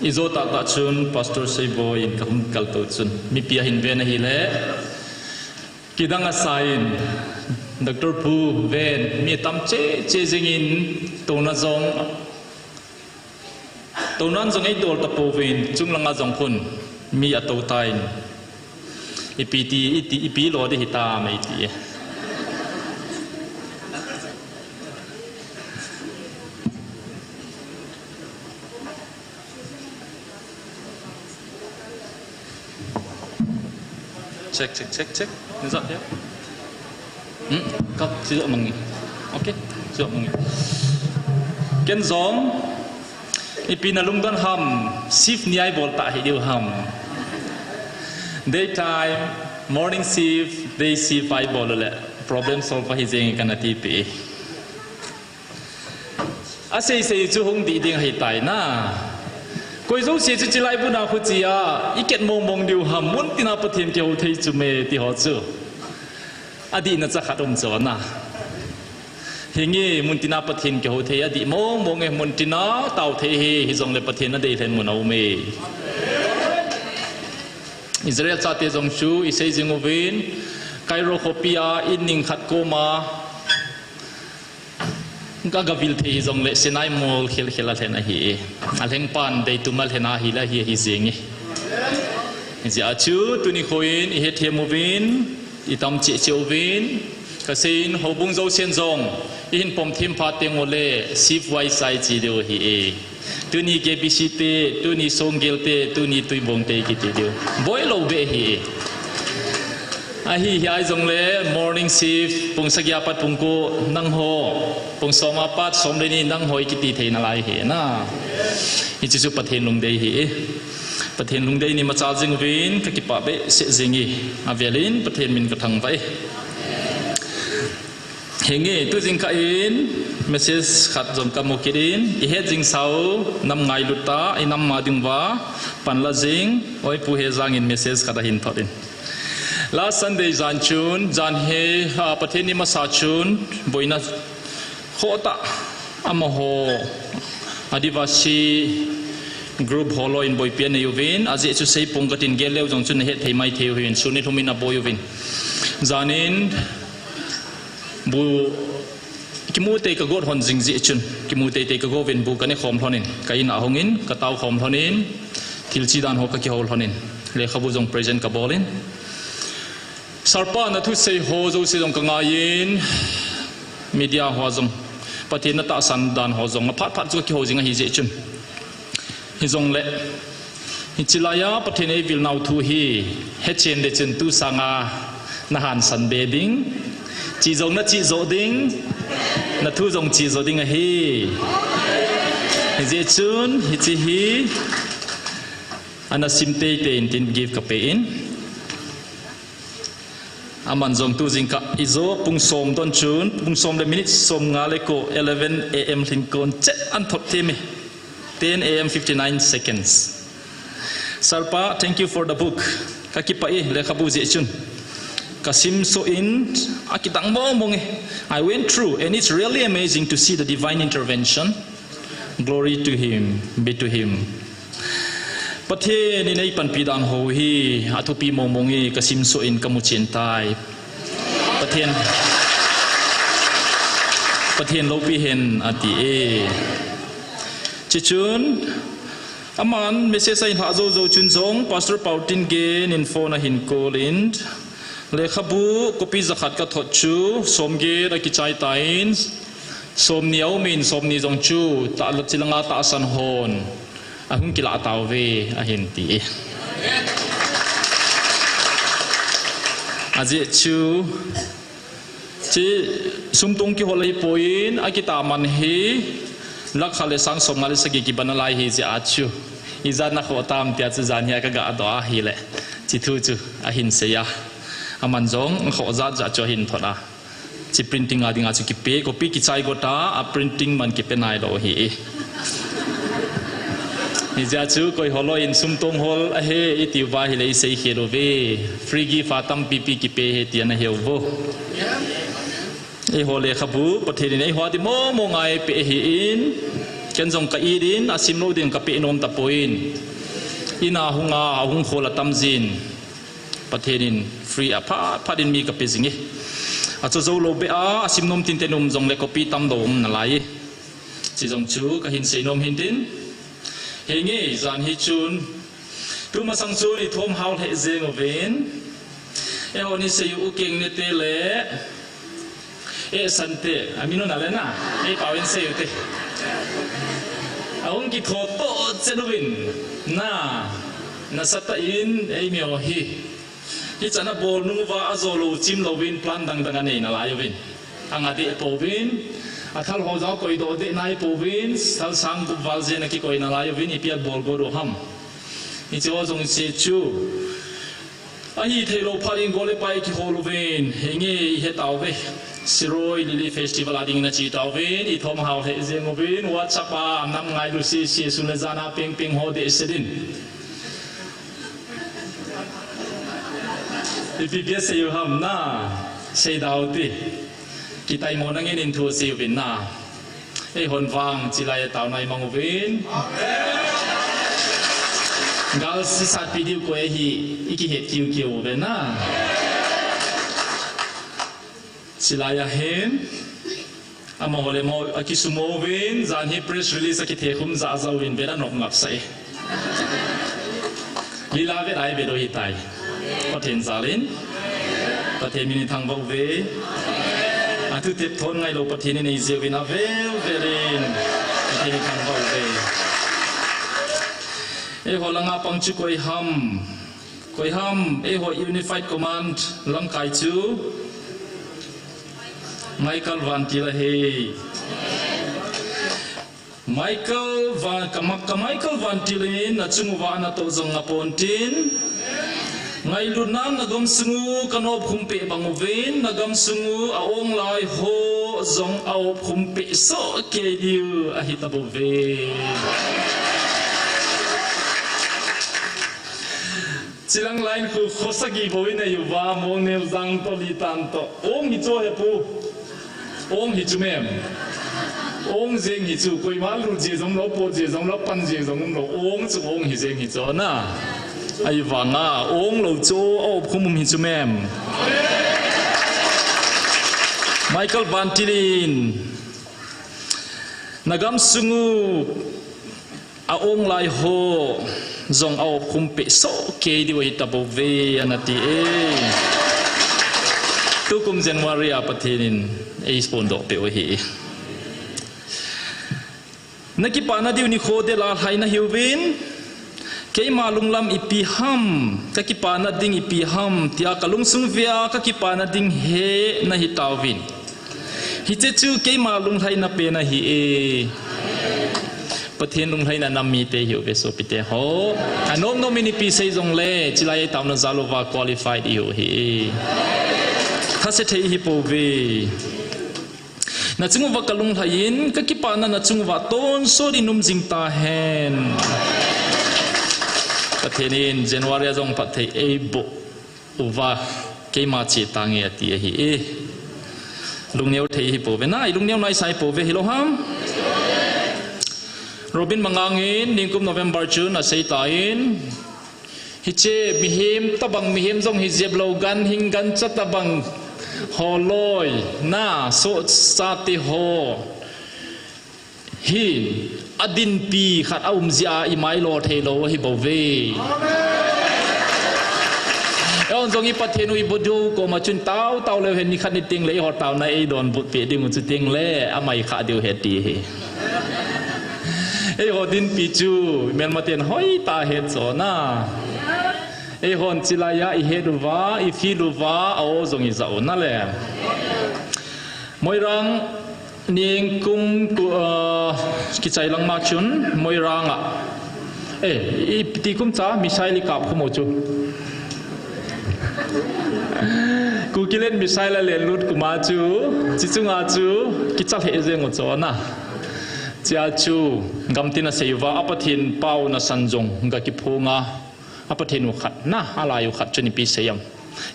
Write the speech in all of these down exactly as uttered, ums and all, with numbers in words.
Ijo tahtah chun Pastor Seiboi in kahung kaltou chun mipi ahin ven ahile, kidang asan, Doctor Pu ven, mi tam cheh cheh jingin, touna jong, tounan jong eidol tapouvin, chunglanga jong khun mi atou tan. Ipi ti, iti, ipi lo di hitam eiti. Check, check, check, check. Nisa ya. Hmm, kap, sila mangi. Okay, sila mangi. Ken jong, ipi nalungdon ham, shift ni eibol ta hi diu ham. Daytime, morning shift, day shift eibol le, problem solve ahi jeng kana tipi. Asei sei chu hung dih ding ahitai na. Koi jouse chu chilai buna khu chia, iket mong mong diu ham, muntina Pathen kihou thei chu me ti ho chu. Adihna cha khat um chu na. Hinge muntina Pathen kihou thei, adih mong mong e, muntina tao thei hi, hijongle Pathen adei lhen mun aume. Israel chate jong chu, isei jing uvin, Cairo khopia, in ning khat koma, Ka, kagavil thei hijongle Sinai mol khel khel alhen ahi. Alhengpan deitum alhen ahile ahi, ahi jenge. Hijeh a chu tuni khoin ihethem uvin, itam cheh cheh uvin, kaseiyin houbung jousen jong ihin pom them phat teng ule shift wise a iche diu ahi. Tuni K B C te, tuni Songgel te, tuni Tuibong te kiti diu. Boilou beh ahi. Ahi, hiai jongle morning shift, pung sagi apat pung ko nangho, pung som apat som le ni nangho ikiti thei nalai ahi na. Hichu chu Pathen lungdei ahi. Pathen lungdei ni machal jing uvin kakipah behseh jenge. Avelin Pathen min kathangvah e. Hinge, tu jingkah in message khat jong kamu kit in, ihet jing sau, nam ngailut ta, inam ma ding uva panla jing, Oi Pu Hejang in message khat ahin thot in. Last Sunday jan chun, jan hi, ah, Pathen ni masa chun, boina khoh tah, amaho, Adivasi group ho loi in boipi anei uvin, ajeh chu seipong katin gel leu jong chun nahet thei mai thei uvin, sun nilhum in aboi uvin. Jan in, Bu, kimu tei kagot lhon jing jeh chun, kimu tei tei kagot uvin bu kane khom lhon in, ka in a hung in, katao khom lhon in, thil che dan ho kakihou lhon in, lekhabu jong present kabol in. Sir pa na thusei ho jouse jong kangai in, media ho jong, Pathen na tahsan dan ho jong, aphat phat chu kakihou jing ahi jeh chun. Hijongle, hiche laiya Pathen eivilnau thu hi, hechen le chun tu sanga nahansan be ding, che jong nache jo ding, nathu jong che jo ding ahi. Hijeh chun, hiche hi, ana sim teitei in tin gift kape in. Aman jong tu jingkah ijo pung som don chun, pung som le minute som nga le ko, eleven A M lhin kon chet an thot thim e. Ten A M fifty nine seconds. Sir pa, thank you for the book. Kakipah e, lekhabu jeh chun. Kasim soh in, akidang mong mong e. I went through, and it's really amazing to see the divine intervention. Glory to him, be to him. Pathen in eipanpi dan ho hi, athupi mong mong e, kasim soh in kamu chen tai. Pathen, Pathen loupi hen ati e. Chuchun, aman message ahin lhah jou jou chun jong, Pastor Pautin Gen in phone ahin call in, lekhabu copy jakhat kathot chu, som get akichai tan, som ni aum in, som ni jong chu, ta, chilanga tahsan hon ahung kilah tauve, ahin ti e. Ajeh chu, che sumtong kihol ahipoi in, akitah man hi, lakh khat le sang som nga le sagi kiban nalai ahi jeh a chu. Ijat nakhoh tam tia chu jan hi a kaga doh ahile, che thu chu ahin sei a. Aman jong, khoh jat jat chu ahin thot a. Che printing a dinga chu kipe, copy kichai got a, a printing man kipe nailou ahi e. Hijeh a chu koi ho loi in sumtong hol ahi, iti uva ahile isei khel uve. Free gift a tampi pi kipe ahi tia nahe uvo. Eiho lekhabu, Pathen in eiho a di mong mong a eipeh ahi in. Ken jong ka it in, asim lou din ka pe nom tapon. Ina hung a, ahung khol atam jin. Pathen in free a phat phat in mi ka pe jing e. Achu jou lou beh a, asim nom tinten um jong le copy tam dou um nalai e. Chi jong chu ka hin sei nom hin tin. Henge, jan hi chun. Tumasang chun i thom hao lheh jeng uvin. Eiho ni sei u keng ne te le. E san te, a mi nu na le na. Ei pau in sei u te. A hung ki tho to chen uvin. Na, na sa ta in, ei mi o hi. Hi chana bol nung uva a zo lou chim lou vin plan dang dang a nei nalai uvin. A nga deh pouvin, a thal ho jao koi doh deh nai pouvin, thal sang gup val jen a kikoi nalai uvin, ipi a bol go doh ham. Hiche ho jong se chu. Ahi thei lou phat in go le pai kihol uvin, henge i he tauve. Siroi Lily Festival a ding na chi tauvin, i thom hao lheh jeng uvin, WhatsApp a nam ngailu sese sun le jan a peng peng ho deh se din. Ipi bia sei u ham na, sei dau ti. Kitai mo na ngen in thu sei uvin na. Ei hon vang chilai a tau nai mang uvin. Gal si sat pi diu ko e hi, i ki het kiu kiu uvin na. Chilai a hin. Amaho le mo, a kisumo uvin, jan hi press release a kithe khum ja ja uvin, bela nok ngap sai. Lila ve dai ve do hi tai. Pathen jalin. Pathen min i thangvah uve. A thu tep thon ngai lou Pathen in ei jeh uvin a vel velin. Pathen i thangvah uve. Eiho langa pang chu koi ham. Koi ham, eiho Unified Command lamkai chu. Michael Vantil ahi. Michael Van, ka, ka Michael Vantil in na chung uva na to jong a pon tin. Ngailutna na gamsung u ka nop khum peh bang uvin, na gamsung u a ong lai ho jong a op khum peh soh kei diu ahi ta bou ve. Chilang line khu khosa gi bou in a yu va mong neu jang to li tan to. Ong hi cho he pu. Ong hi chu mem. Ong jeng hi chu koima lut je jong lou, pot je jong lou, pan je jong lou. Ong chu ong hi jeng hi cho na. Ahivanga ong lou chu a op khum um hi chu mem. Michael Vantil in. Na gamsung u a ong lai ho jong a op khum peh soh kei diu ahi ta bou ve ana ti e. Tukum January a Pathen in ei spon doh peh u ahi. Na kipana diu nikho dela lhai na hiuvin. Keima lunglam ipi ham, ka kipana ding ipi ham, tia ka lungsung vea ka kipana ding he na hi tauvin. Hiche chu keima lunglhaina pen ahi e. Pathen lunglhaina nam mite hiuve sopite ho. Anom nom in ipi sei jongle, chilai a i tauna jal uva qualified ihiu ahi e. Thase thei ihi pouve. Na chunguva ka lunglhai in, ka kipana na chunguva tonsot in um jing tahen. Pathen in January a jong phatthei eiboh uva, keima che tange ati ahi e. Lungneo thei ihi pouve na, i lungneo naisai pouve hilou ham. Robin Mangang in, ningkum November chun asei tan. Hiche mihem tabang mihem jong hi jep lou, ganhing gancha tabang ho loi na sohchate ho hi adinpi khat aum jeh a imai lo thei lou ahi bouve. Eiho jong i Pathen u i Buddha u koma chun tao tao leu hen nikhat ni teng le eiho taona eidonbut peh ding u chu teng le amai kha diu ahi ti hi. Eiho dinpi chu, melmaten hoitah a het chon a. Eihon chilai a i het uva, i feel uva, a-o jong i ja u na le. Moirang, ningkum, ku, ah, kichai lang ma chun, Moirang a. Eh, i, i ti kum cha, missile i kap khum u chu. Kukiland missile a lenlut kum a chu, chi chunga chu, kicha lheh jeng u chon a. Chia chu, gamtin asei uva, a Pathen pao nasan jong, ga kiphong a, a Pathen u khat, na, a lai u khat, chun ipi sei am.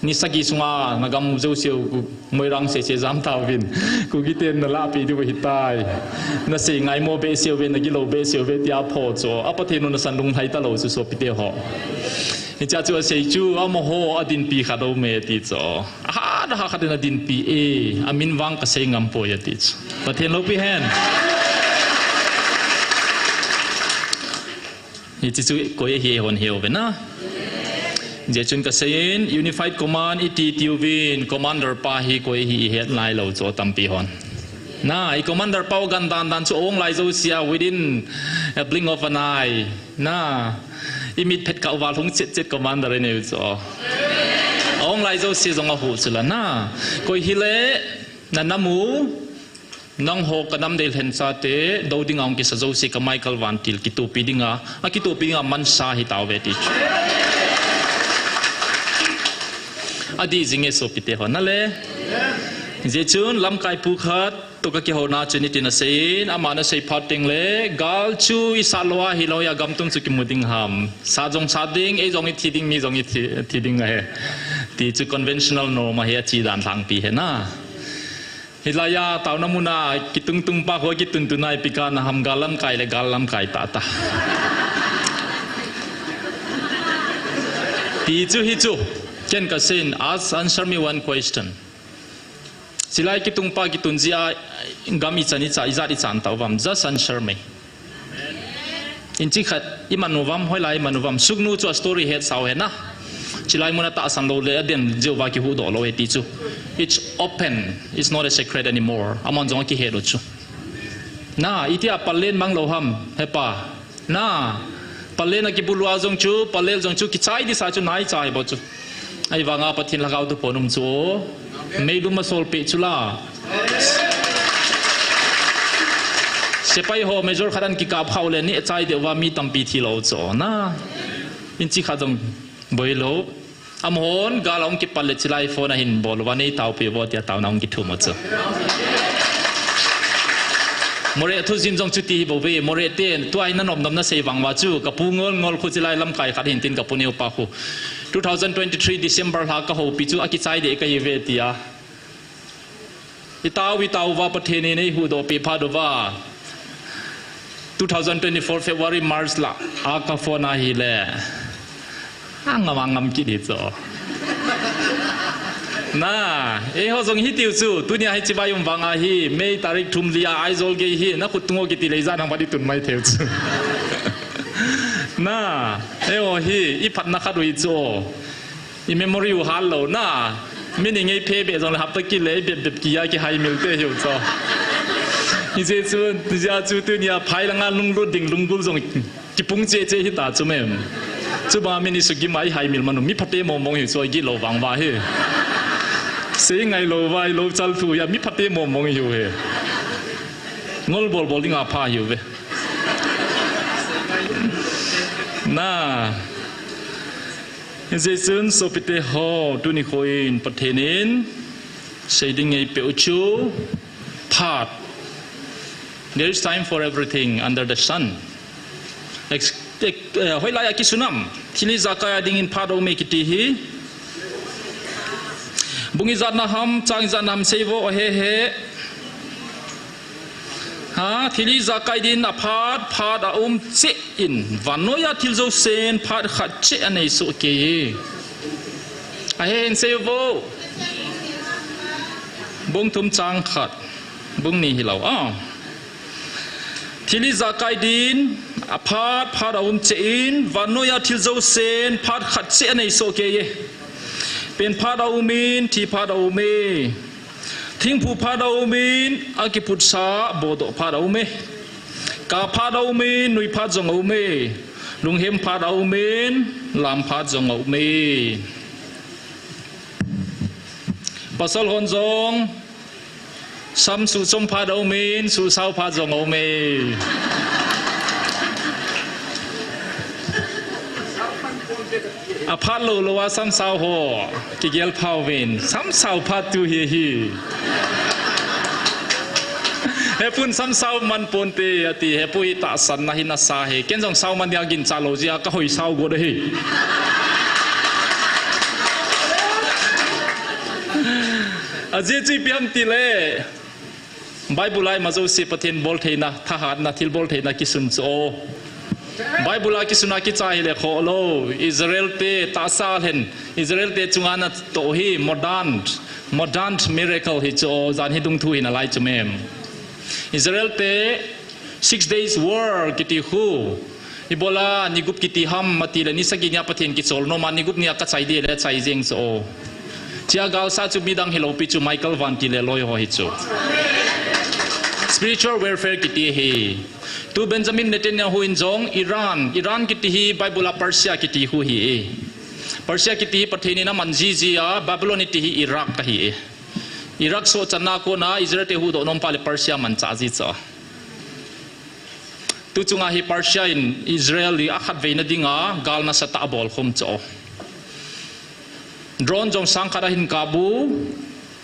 Ni sagi sunga nagam jouseu Moirang sese jam tauvin. Kuki ten nalahpeh diu ahitai. Nasei ngaimo behseuve, nagilou behseuve tia pho chu. A Pathen u nasan lunglhai talou chu sopite ho. Hichea chu asei chu amaho adinpi khat aume ti chu. Ahat ahat khat in adinpi e, amin vang kasei ngam poi ati chu. Pathen loupi hen. Hiche chu koi ahi eihon he uve na. Hijeh chun kaseiyin Unified Command iti tiuvin commander pa hi koi ahi ihet nailou chu tampi hon. Na, i commander pa u gan dan dan chu aong lai jousea within a blink of an eye. Na, imit phet kah uva lhung chet chet commander inei u chu. Aong lai jouse jong ahuh chu la na. Koi hile, nanam u, nangho kanam deilhen chate, dou dinga hung kisa jouse ka Michael Vantil kitopi dinga, akitopi dinga mansa hitauve ti chu. Adih jing e sopite ho nale. Hijeh chun lamkai pu khat toh kakihouna chu nitin aseiyin, aman asei phat tengle, gal chu isat lou ahilou a gamtum chu kimu ding ham. Sat jong sat ding, ei jong ithi ding, mi jong ithi, thi ding ahi. Ti chu conventional norm ahi, achi dan lhangpi hi na. Hilaiya taona muna kitungtung pa ho kituntun a ipi kana ham, gal lamkai le gal lamkai tata. Ti chu hichu, ken kaseiyin, ask, answer me one question. Chilai kitung pa kitun jeh a gam ichan icha, ijat ichan tauvam, just answer me. Inchi khat iman uvam, hoilai iman uvam. Sugnu chu a story hetsau hi na. Chilai muna tahsan lou le aden jeh uva kihuhdoh lou hi ti chu. It's open. It's not a secret anymore. Aman jong akihet u chu. Na, itia palen mang lou ham, hepa. Na, palen akibulu a jong chu, palel jong chu, kichai disa chu naicha hi bou chu. Ahivanga Pathen lhagao thuphon um chu. Meilum asolpeh chu la. Sepai ho major khat an kikap khah u le neh chai deuva mi tampi thilou chu. Na, inchi khat jong boilou. Amahon gal ahung kipat le chilai phone ahin bol uva, neitaopi uvo tia taona ahung kithum u chu. Moreh thujin jong chuti hi bouve, Moreh ten tua hi nanom nom nasei vang uva chu, kapu ngol ngol khu chilai lamkai khat hin tin kapu neo pa khu. Two thousand twenty-three December lha kahoupi chu akichai deh kahiuve tia. Itao, itao uva Pathen in eihuhdohpeh phat uva. Two thousand twenty-four February, March lah a kaphone ahile. Angam, angam kit hi chu. Na, eiho jong hitiu chu, tunia hiche vai um vang ahi, May tarik thum li a Aizawl gei hi, nakhut tung o kiti le ijat ham phat itun mai thei u chu. Na, eiho hi, iphatna khat u hi chu. I memory u hat lou na. Min i ngei phe beh jongle hapta kit le i bep bep kia kihaimil te hiu chu. Hijeh chun, hijeh chun tunia phai langa lunglut ding lunggul jong kipung cheh cheh hita chu mem. Chubang min i sugim a i haimil manu mi phate mong mong hiu chu i gilou vang uva hi. Sei ngailou uva i lou chal thu hia mi phate mong mong hiu hi. Ngol bol bol dinga pha hiu ve. Na. Hijeh chun sopite ho, tuni kho in Pathen in sei ding eipeh u chu phat. There is time for everything under the sun. Ex-, ex-, eh, hoilai a kisun am, thil ijakai a dingin phat aume kiti hi. Bung ijat na ham, chang ijat na ham sei vo, ahe he. Ha, thil ijakai din aphat, phat aum cheh in, vannoiya thil jousen phat khat cheh anei soh kei e. Ahe in sei vo. Bung thum chang khat, bung ni hilou a. Thil ijakai din, aphat, phat aum cheh in, vannoiya thil jousen phat khat cheh anei soh kei e. Pen phat aum in, thi phat aum e. Thingphu phat aum in, akiputsa bodoh phat aum e. Kap phat aum in, nui phat jong aum e. Lunghem phat aum in, lam phat jong aum e. Pasal hon jong, sam suhchom phat aum in, suhsao phat jong aum e. Aphat lou lou a samsao ho kigel pha uvin, samsao phat tu hi hi. Hepun samsao man ponte ati, hepu hi tahsanna hi nasa hi. Ken jong sao man dia ginchat lou jeh a kahoi sao got ahi. Ajeh chu ipi ham tile, Bible a ima jouse Pathen boltheina, thahatna, thilboltheina kisun chu. Bible a kisuna kicha hile khohlou, Israel te tahsa lhen, Israel te chunga natoh hi modern, modern miracle hi chu, jan hi dungthu hi nalai chu mem. Israel te Six Days War kiti khu. Ibola ni gup kiti ham, atile ni sagi nia Pathen kichol nom a, ni gup nia kachai ding le chai jeng chu. Chea galsa chu midang hilou pi chu Michael Van tile loi ho hi chu. Spiritual warfare kiti hi. Tu Benjamin Netanyahu in jong Iran, Iran kiti hi Bible a Persia kiti khu hi. Persia kiti hi Pathen in aman jiji a, Babylon iti hi Iraq ahi. Iraq sohchanna kona Israel te huhdoh nom pa le Persia manchah ji chu. Tu chunga hi Persia in Israel hi akhatveina dinga gal nasatah abol khum chu. Drone jong sang khat ahin kap u,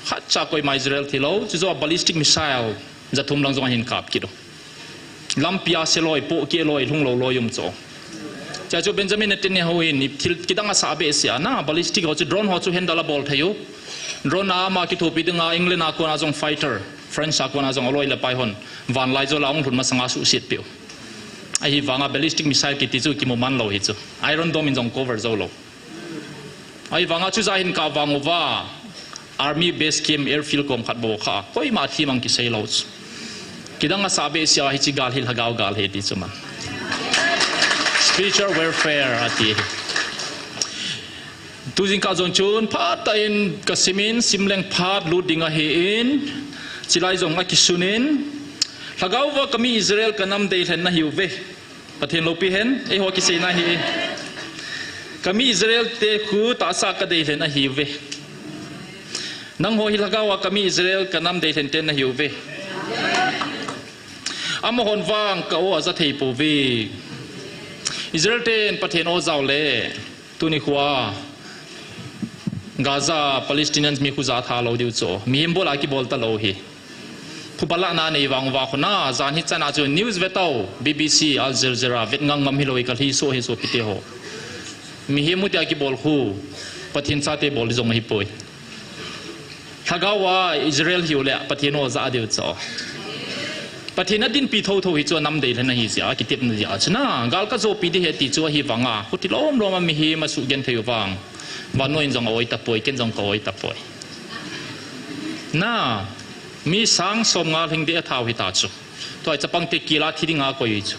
khatcha koima Israel thilou, chujoh a ballistic missile jathum lang jong ahin kap kit u. Lampi a seloi, pohkeh loi, lhunglou loi um chu. Chea chu Benjamin Netanyahu in thil kidang asah behseh a, na ballistic ho chu, drone ho chu handle abol thei u. Drone a ama kithopi dinga England a kona jong fighter, France a kona jong aloi le pai hon vanlaijol a hung lhun masanga suhset peh u. Ahivanga ballistic missile kiti chu kimu man lou hi chu. Iron Dome in jong cover jou lou. Ahivanga chujoh a hin kap vang uva, army base camp, airfield kom khat bou kha, koima thim ang kisei lou chu. Kidang asah behseh a, hiche gal hi lhagao gal ahi ti chu man. Spiritual warfare ati. Tu jingkah jong chun phatah in kasimin, simleng phat lut ding ahin, chulai jong akisun in, lhagao va kami Israel kanam deilhen nahiuve. Pathen loupi hen, eiho kiseina hi. Kami Israel te khu tahsa kadeilhen ahiuve. Nangho hi lhagao a kami Israel kanam deilhen te nahiuve. Amahon vang ka-o aja thei pouve. Israel ten Pathen o jao le, tuni khoa Gaza Palestinians mi khu ja tha lou diu chu. Mihem bol a kibol talou hi. Phuba lahna nei vang uva khu na, jan hi chana chu news ve tau, B B C, Al Jazeera, vet ngam ngam hilou hi ka lhi so hi sopite ho. Mihem u tia kibol khu, Pathen chate bol jong ahipoi. Lhagao a Israel hiu le Pathen o ja diu chu. Pathen a dinpi thotho hi chu anam deilhen ahi jeh a, kitepna jeh a chu na, gal ka jopi ding ahi ti chu ahivanga, khuti lom lom a mihem asuhgenthei u vang. Vannoi in jong a-oi tapoi, ken jong ka-oi tapoi. Na, mi sang som nga lhing ding athau hita chu. Tua hi chapang te kila thi dinga koi chu.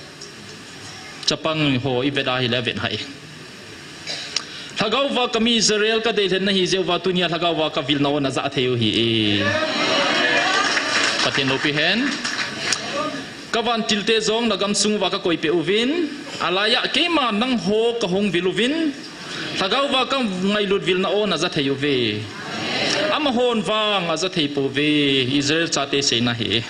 Chapang ho i vet ahile vet hai. Lhagao va kami Israel kadeilhen nahi jeh uva tunia lhagao va kavilna o naja thei u hi e. Pathen loupi hen. Ka vantil te jong nagam sung uva kakoi peh uvin. Alai a keima nangho kahung vil uvin. Lhagao va kangailut vilna o naja thei uve. Amahon vang aja thei pouve, Israel chate seina hi.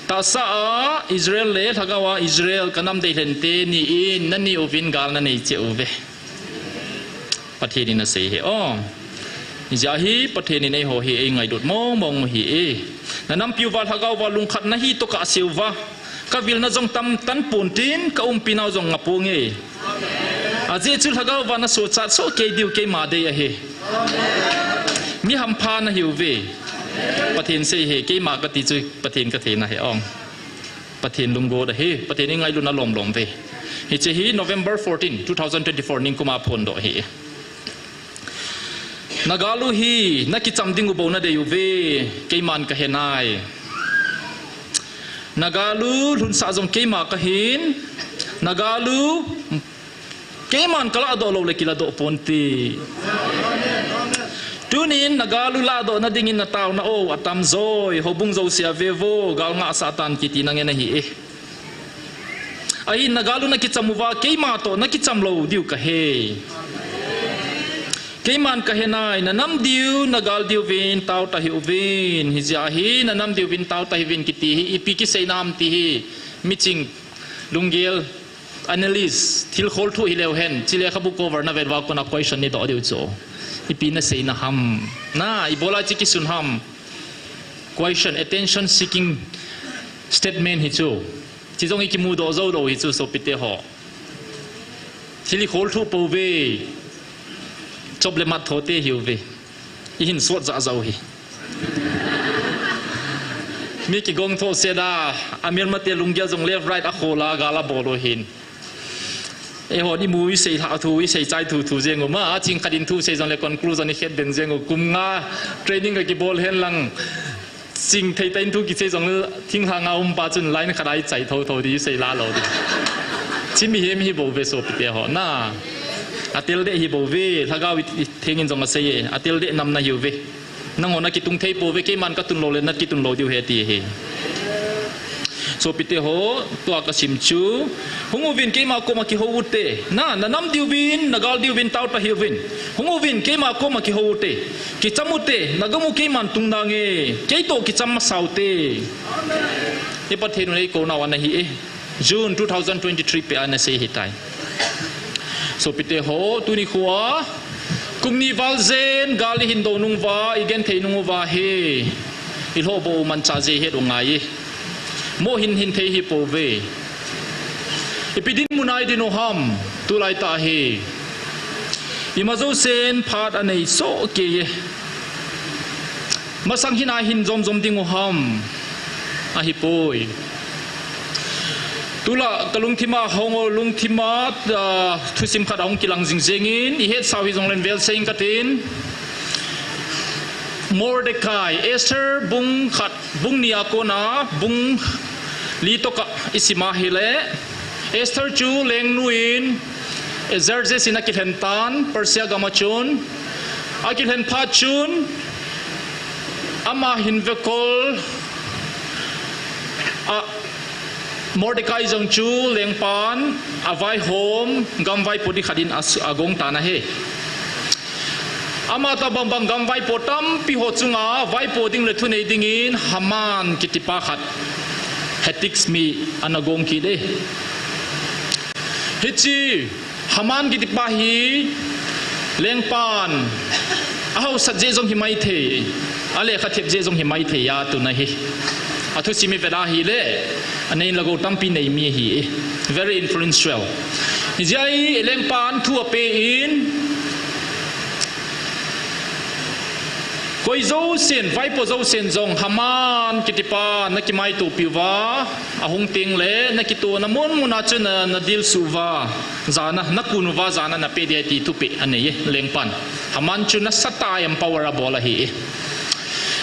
Tahsa a Israel le lhagao a Israel kanam deilhen te ni in nani uvin gal nanei cheh uve. Pathen in asei hi. O. Hijeh a hi Pathen in eiho hi eingailut mong mong u hi e. Nanampiu va lhagao va lungkhat nahi toh kasei uva. Kavilna jong tamtah pon tin, ka umpi nau jong nga ponge. Ajeh chu lhagao va nasochat soh kei diu keima dei ahi. Mi hampha nahiuve. Pathen sei hi, keima kati chu Pathen katheina hi ong. Pathen lunggot ahi, Pathen ingailutna lom lom ve. Hiche hi November fourteen, two thousand twenty-four ningkuma phondoh hi. Nagal u hi nakicham ding u bou nadei uve, keiman kahe nai. Nagal u lhunsah jong keima kahin, nagal u keiman kalahdoh lou le kilahdoh ponte. Tunin nagal u lahdoh nadingin nataona o atam joi, houbung jouse a vevo, gal ngah satan kiti nange nahi e. Ahin nagal u nakicham uva, keima toh nakicham lou diu kahe. Keiman kahe nai, nanam diu, nagal diuvin, tao tahih uvin, hijeh a hi, nanam diuvin, tao tahih uvin kiti hi, ipi kiseina ham ti hi, miching, lunggel, analyst, thil kholthu hileu hen, chule khabu cover navet uva kona question neidoh diu chu. Ipi naseina ham, na, ibola hiche kisun ham, question, attention seeking statement hi chu. Chujong hi kimudoh jou lou hi chu sopite ho. Thil hi kholthu pouve. Chop le mat thote hiuve. Ihin sot jahjah u hi. Mi kigong tho sela, a melmate lunggel jong left right a khola gal a bol u hin. Eiho ni mu i sei lha thu, i sei chai thu thu jeng u ma, a ching khat in thu sei jongle conclusion i khet den jeng u. Kum nga training ka kibol hen lang, ching thei ta in thu kisei jongle thinglhang a um pa chun line khat a i chai tho tho di, i sei la lo di. Chi mihem hi bou ve sopite ho na. A tel de hi bou ve, lhagao i thengin jong a sei e, a tel de nam na hiu ve. Nanghon na kitung thei pou ve, keiman ka tun lou le na kitun lou diu ahi ti ahi. Sopite ho, tua ka sim chu. Hung uvin keima koma kihou ute. Na, na nam diuvin, na gal diuvin, tao ta hiuvin. Hung uvin keima koma kihou ute. Kicham ute, na gam u keiman tung nange. Kei toh kicham masa ute. I Pathen un eikou nau ana hi e. June two thousand twenty-three pet a ana sei ahitai. Sopite ho, tuni khoa, kum ni val jen gal i hin do nung uva, i genthei nung uva hi, i lhoh bou u manchah jeh i het u ngai e. Mo hin hin thei hi pou ve. Ipi dinmun a i din u ham, tulai tah hi. Ima jousen phat a nei soh kei e. Masang hin a hin jom jom ding u ham. Ahi poi. Tulai ka lungthim a hung, lungthim a, ah, thusim khat a hung kilang jing jeng in, i hetsau hi jong len vel sei ing ka tin. Mordecai, Esther bung khat, bung ni a kona, bung li toh ka i sim a hile. Esther chu lengnu in, Xerxes in a kilhen tan, Persia gam a chun, a kilhen phat chun, ama hin vekol a Mordecai jong chu lengpan a vaihom, gam vaipo di khat in a s-, a gong tan ahi. Ama tobang bang gam vaipo tampi ho chunga vaipo ding le thunei dingin Haman kitipa khat, Hetiks mi ana gong kit e. Hiche Haman kitipa hi lengpan a hausat jeh jong hi maithei, a lekha thep jeh jong hi maithei a tun ahi. A thusim i vet a hile, a nei lhagao tampi nei mi ahi e. Very influential. Hijeh a hi lengpan thu a pe in, koi jousen, vaipo jousen jong Haman kitipa na kimaitopi uva, a hung teng le, na kitoh na mun mun a chu na, na dilsu uva, jana, na kun uva jana na pe ding ahi ti thupeh a nei e, lengpan. Haman chu nasatah a empower a bol ahi e.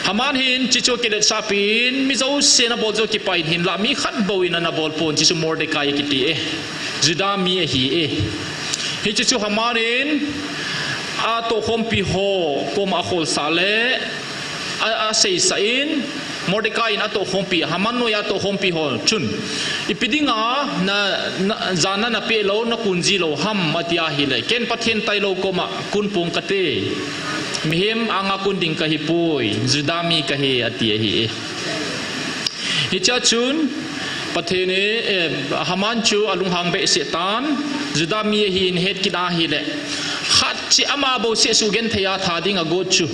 Haman hin hiche chu kiletsahpi in, mi jousen a bol joh kipah in hinlah mi khat bou in ana bol pon, hiche chu Mordecai kiti e. Juda mi ahi e. Hiche chu Haman in a tohkhompi ho koma a kholsah le, a, a seisah in, Mordecai in a tohkhompi, Haman noiya tohkhompi ho chun, ipi dinga na, na, jana na pe lou, na kun ji lou ham, ati a hile, ken Pathen tailou koma kun pong kate. Mihem anga kun ding kahi poi, Juda mi kahi, ati ahi e. Hichea chun, Pathen in, eh, Haman chu a lunghang behseh tan, Juda mi ahin het kit a hile, khat cheh ama bouseh sugenthei a that ding a got chu,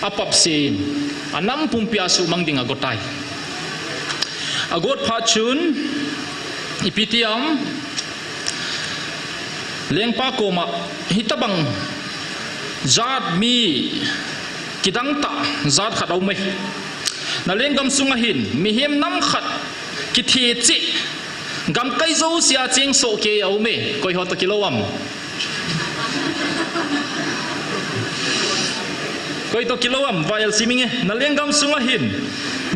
a papse in, a nam pumpi a suhmang ding a got tai. A got phat chun, ipi ti ham, lengpa koma, hitabang jat mi kidang tah jat khat a um e. Na lenggam sunga hin, mihem nam khat kithe cheh, gamkai jousea cheng soh kei a um e, koi ho toh kilou ham. Koi toh kilou ham, va el sim inge, na lenggam sunga hin,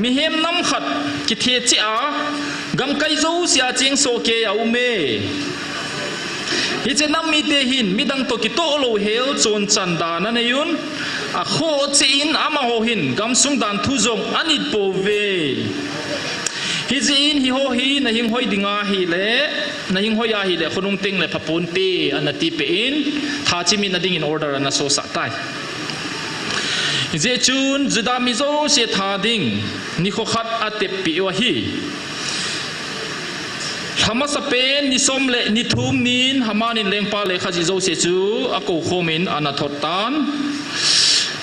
mihem nam khat kithe cheh a, gamkai jousea cheng soh kei a um e. Hiche nam mite hin, midang toh kitoh louhel, chonchan dan anei un, akhoh cheh in, amaho hin, gamsung dan thu jong anit pouve. Hijeh in hiho hi na hinghoi ding ahile, na hinghoi ahile, khonung teng le phaponte, ana tipeh in, tha chimit na dingin order ana sosah tai. Hijeh chun, Juda mi jouse tha ding, nikho khat ateppeh u ahi. Lha masapen, ni som le ni thum nin, Haman in lengpa lekha jih jouse chu, akou khom in, ana thot tan.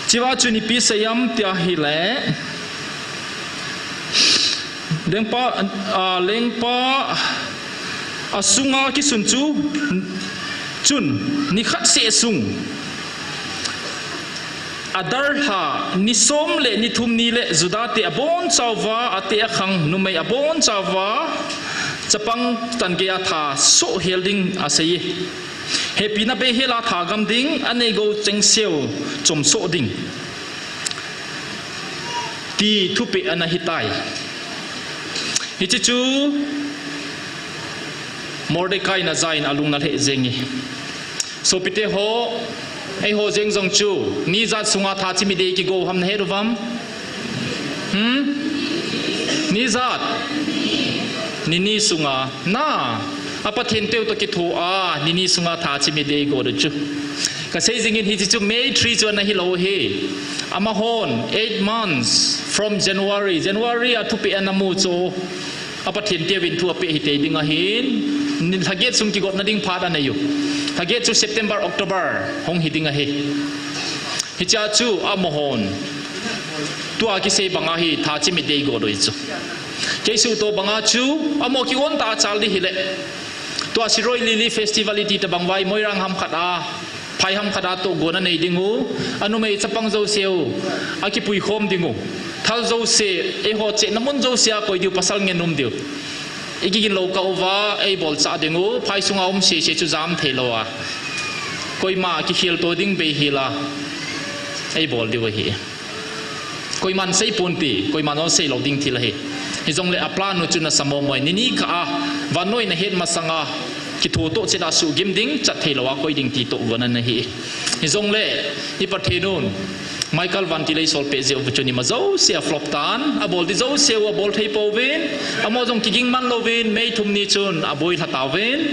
Chua chun ipi asei em tia ahile, lengpa, a, lengpa, a sunga kisun chu, chun, nikhat seh sung, Adar lha ni som le ni thum ni le Juda te abonchauva, ateh akhang numei abonchauva, chapang chan geiya tha soh hel ding asei e. Hepina beihela thagam ding, anei gou chengseu chomsoh ding, ti thupeh ana hitai. Hiche chu Mordecai in aja in alung ana lheh jenge. Sopite ho, eiho jeng jong chu, ni ijat sunga tha chimit dei kigo ham nahet uvam? Hmm? Ni ijat? Ni ni sunga. Na, a Pathen teu toh kithoa, ni ni sunga tha chimit dei go diu chu. Kasei jingin hiche chu May three chu ana hilou ahi. Amahon, eight months from January. January a thupeh ana mu chu. A Pathen teuvin thu apeh hitei ding ahin, ni lhaget sung kigotna ding phat anei u. Lhaget chu September, October hung hi ding ahi. Hichea chu amahon tua kisei banga hi tha chimit dei go diu chu. Kei suhtoh banga chu amaho kigon tah a chal ding hile, tua Shirui Lily Festival iti tobang vai, Moirang ham khat a, phai ham khat a tohgon anei ding u, anumei chapang jouseu akipui khom ding u. Thal jouse, eiho chehna mun jousea koi diu, pasal ngen um diu. Ikigin lou kah uva eibolchah ding u, phai sunga um sese chu jam theilouva, koima kikhel to ding beihela eibol diu ahi. Koiman seipon ti, koiman jong seilou ding thil ahi. Hijongle a plan u chu nasa momo e, ni ni kah a, vannoi nahet masanga, kitho toh chet a suhgim ding, chat theilouva koi ding ti tohgon ana hi. Hijongle, i Pathen un Michael Vantil eisolpeh jeh uva chun ima jouse a flop tan, abol ding jouseu abol thei pouvin, amaho jong kiging man louvin, May thum ni chun aboi lha tauvin,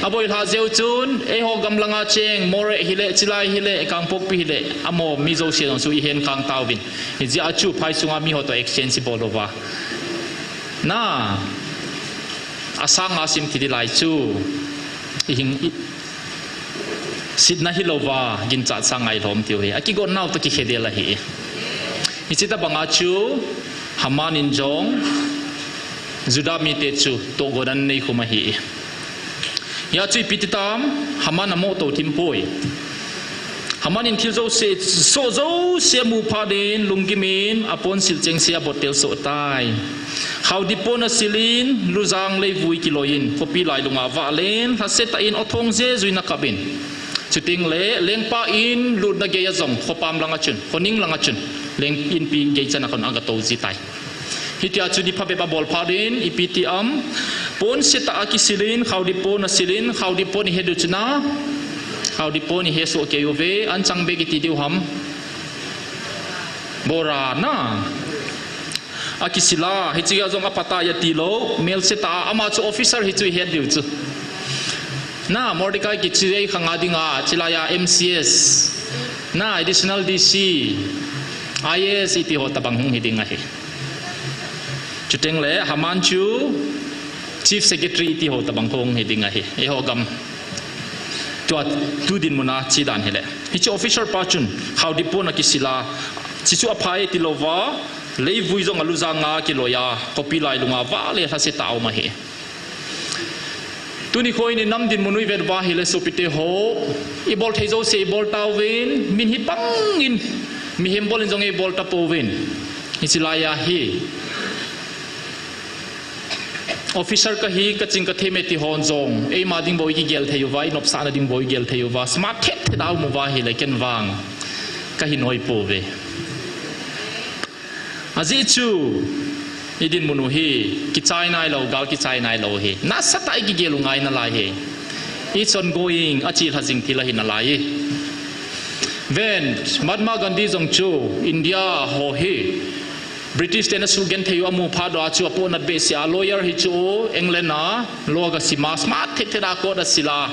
aboi lha jeh u chun, eiho gam langa cheng, Moreh hile, Chilai hile, Kangpokpi hile, amaho mi jouse jong chu ihen kang tauvin. Hijeh a chu phai sunga miho toh exchange ibol uva, na, asanga sim thei ding lai chu, ihing i, sitna hilouva, ginchat sanga ilhom tiu hi. Akigon nau toh kikhedel ahi. Hiche tobanga chu, Haman in jong, Juda mite chu tohgon anei khum ahi. Hia chu ipi ti tam, Haman amoh tou thim poi. Haman in thil jouse, soh jouse amu phat in, lunggim in, aponsil chengse abottel soh tai. Khaodip pon asil in, lujang leivui kiloi in, khopi lailunga vah len, lhase tah in, aw thong jejui in akap in. Chuteng le, lengpa in lutna geiya jong, khopam langa chun, khoning langa chun, leng inpi gei chan a khun aga tou ji tai. Hitia chu ni phabep abol phat in, ipi ti am, pon se tah a kisil in, khaodip pon asil in, khaodip pon ihet diu chu na, khaodip pon ihesoh kei uve, anchang bek iti diu ham? Bora na. Akisil a, hiche a jong aphatai atilou, melse tah a, ama chu officer hi chu ihet diu chu. Na, Mordecai kichai khanga dinga, chilai a M C S, na, Additional D C, I A S iti ho tobang hung hi ding ahi. Chuteng le, Haman chu Chief Secretary iti ho tobang hung hi ding ahi. Eiho gam tua, tu dinmun a che dan hile, hiche officer pa chun, khaodip pon akisil a, hiche chu aphai atilouva, leivui jong alujanga kiloi a, khopi lailunga vah le lhase tah a um ahi. Tuni kho in inam dinmun u ivet uva hile sopite ho, ibol thei jouse ibol tauvin, min hi pang in, mihem bol in jong ibol tapouvin. Hiche laiya hi, officer kahi, kaching kathem e ti hon jong, eima ding bou ikigel thei uva, inopsahna ding bou igel thei uva, smart thet thet a um uva hile ken vang kahi noi pouve. Ajeh chu, idinmun u hi, kichai nailou, gal kichai nailou hi. Nasatah a ikigel u ngai nalai hi. It's ongoing, achelha jing thil ahi nalai hi. Ven, Mahatma Gandhi jong chu, India ho hi, British ten asuhgenthei u amu phat uva chu apohnat behseh a lawyer hi chu England a law aga sim a smart thet thet a court asil a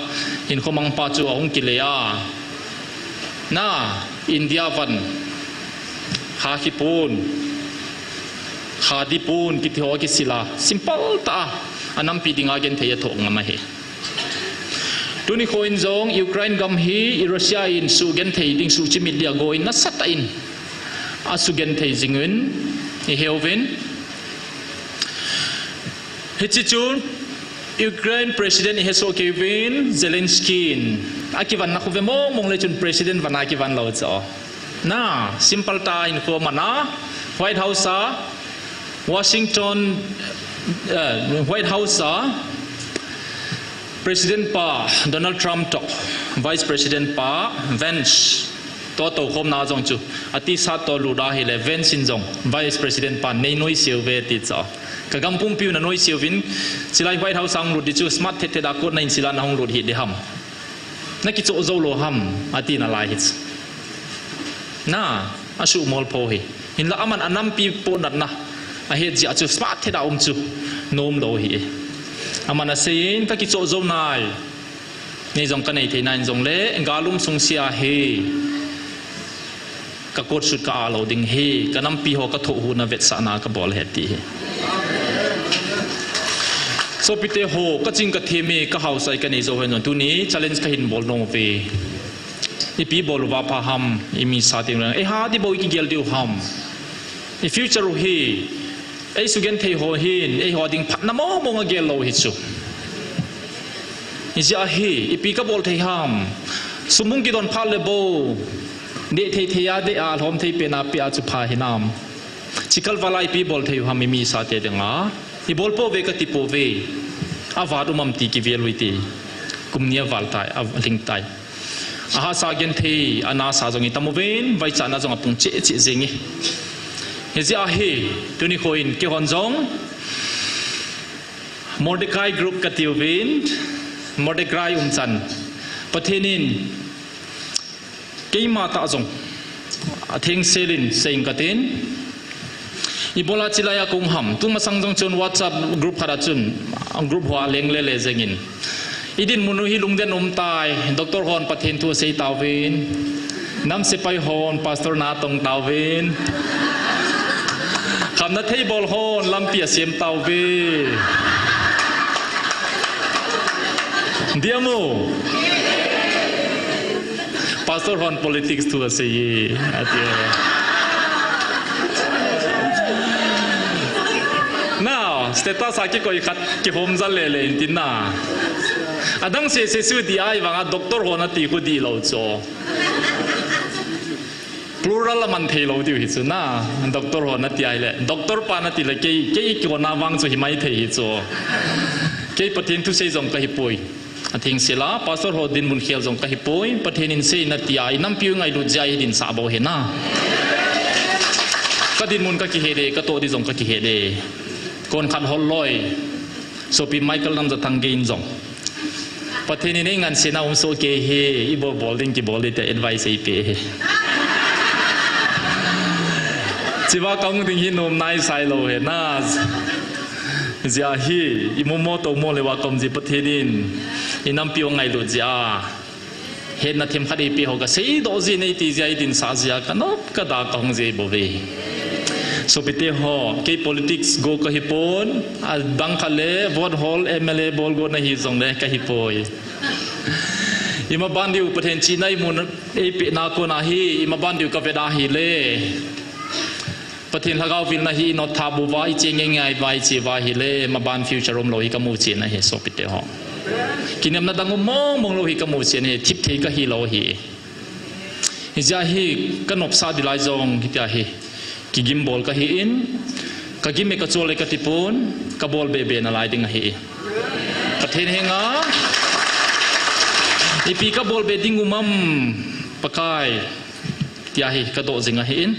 hinkho mangpa chu ahung kile a. Na, India van, khadi pon, khadi pon kiti ho akisil a simple tah a, anampi dinga genthei athoh ngam ahi. Tuni kho in jong Ukraine gam hi Russia in suhgenthei ding, suhchimit ding ago in nasatah in asuhgenthei jing uvin, iheuvin. Hiche chu Ukraine President ihesoh kei uvin, Zelensky in akivanna khu ve mong mong le chun President vana kivan lou chu. Na, simple tah in kho mana, White House a, Washington, eh, White House a, President pa Donald Trump toh, Vice President pa Vance toh toukhomna jong chu, ati sa toh lut ahile Vance in jong, Vice President pa nei noise uve ti chu. Ka gam pumpiu na noise uvin, chilai White House a hung lut di chu, smart thet thet a kot na in sila na hung lut hi di ham. Na kichoh jou lou ham, ati nalai hi chu. Na, asuhmol poi hi. Hinla aman anampi poh natna ahet jeh a chu smart thet a um chu nom lou hi. Aman aseiyin ka kichoh jou nai. Nei jong ka nei thei nai jongle, galum sung sia hi. Ka kot sut ka a lou ding hi, ka nampi ho ka thoh huna vetsahna ka bol hi ti hi. Sopite ho, ka ching ka them e, ka haosai ka nei jou hen jong tuni challenge ka hin bol nom uve. Ipi bol uva pha ham, i mi sa ding lang, eiha di bou i kigel diu ham. I future u hi, ei sugenthei ho hin, eiho ding phatna mong mong agel lou hi chu. Hijeh a hi, ipi ka bol thei ham. Sum hung kidon phat le bou, deh thei thei a deh a, lhom thei pen a pe a chu pha hinam. Chikal vala ipi bol thei u ham i mi sa te dinga. I bol pouve ka ti pouve. Avat um am ti kivel u hite. Kum ni aval tai, alhing tai. Ahahsa genthei, anasa jong i tam uvin, vaichatna jong apung cheh cheh jing e. Hijeh a hi, tuni kho in, keihon jong, Mordecai group ka ti uvin, Mordecai umchan. Pathen in, keima tah jong, athengsel in, sei ing ka tin. Ibola chilai a kong ham. Tumasang jong chun WhatsApp group khat a chun, group hoa leng le le jeng in. I dinmun u hi lungden um tai, Doctor hon Pathen thu asei tauvin. Nam sepai hon Pastor na atong tauvin. Khamna thei bol hon lampi asem tauve. Diam u. Pastor hon politics thu asei e, ati e. Now, status a kikoi khat kihom jal le le in tin na. Adang sese chu di ai vanga doctor hon ati khu di lou chu. Plural aman thei lou diu hi chu na. Doctor hon ati ai le. Doctor pa nati le kei, kei kihona vang chu hi mai thei hi chu. Kei Pathen thusei jong ka hi poi. Athengsel a, pastor ho dinmun khel jong ka hi poi, Pathen in sei na tia, i nampiu ngailut jeh a i dinsah bou hi na. Ka dinmun ka kihe de, ka toh di jong ka kihe de. Kon khat hol loi, sopi Michael Namjathang gei in jong. Pathen in ei ngansena um soh kei hi, i bol bol ding kibol di tia advice ei pe hi. Chiva ka hung ding hi nom nai sai lou hi na. Jeh a hi, i momo tomo le va kom ji Pathen in, i nampiu ngailut jeh a. Hetna themkhat ei pe ho ka seidoh ji nei ti jeh a i dinsah jeh a ka nop ka da ka hung ji bou ve. Sopite ho, kei politics go ka hi pon, adang khat le vote hol M L A bol go na hi jong le ka hi poi. I maban diu Pathen chihna i mun ei pehna kona hi, i maban diu ka vet a hi le. Pathen lhagao vilna hi i not tha bou va, i che ngei ngei va, i che va hi le, maban future um lou hi ka mu cheh na hi sopite ho. Kinemna dang um mong mong lou hi ka mu cheh na hi, thip thei ka hi lou hi. Hijeh a hi ka nopsah di lai jong, hitia hi. Kigim bol ka hi in, ka gim e ka chol e ka ti pon, ka bol be be na lai ding ahi. Pathen henga, ipi ka bol be ding um am, Pakai. Tia hi ka doh jing ahi in.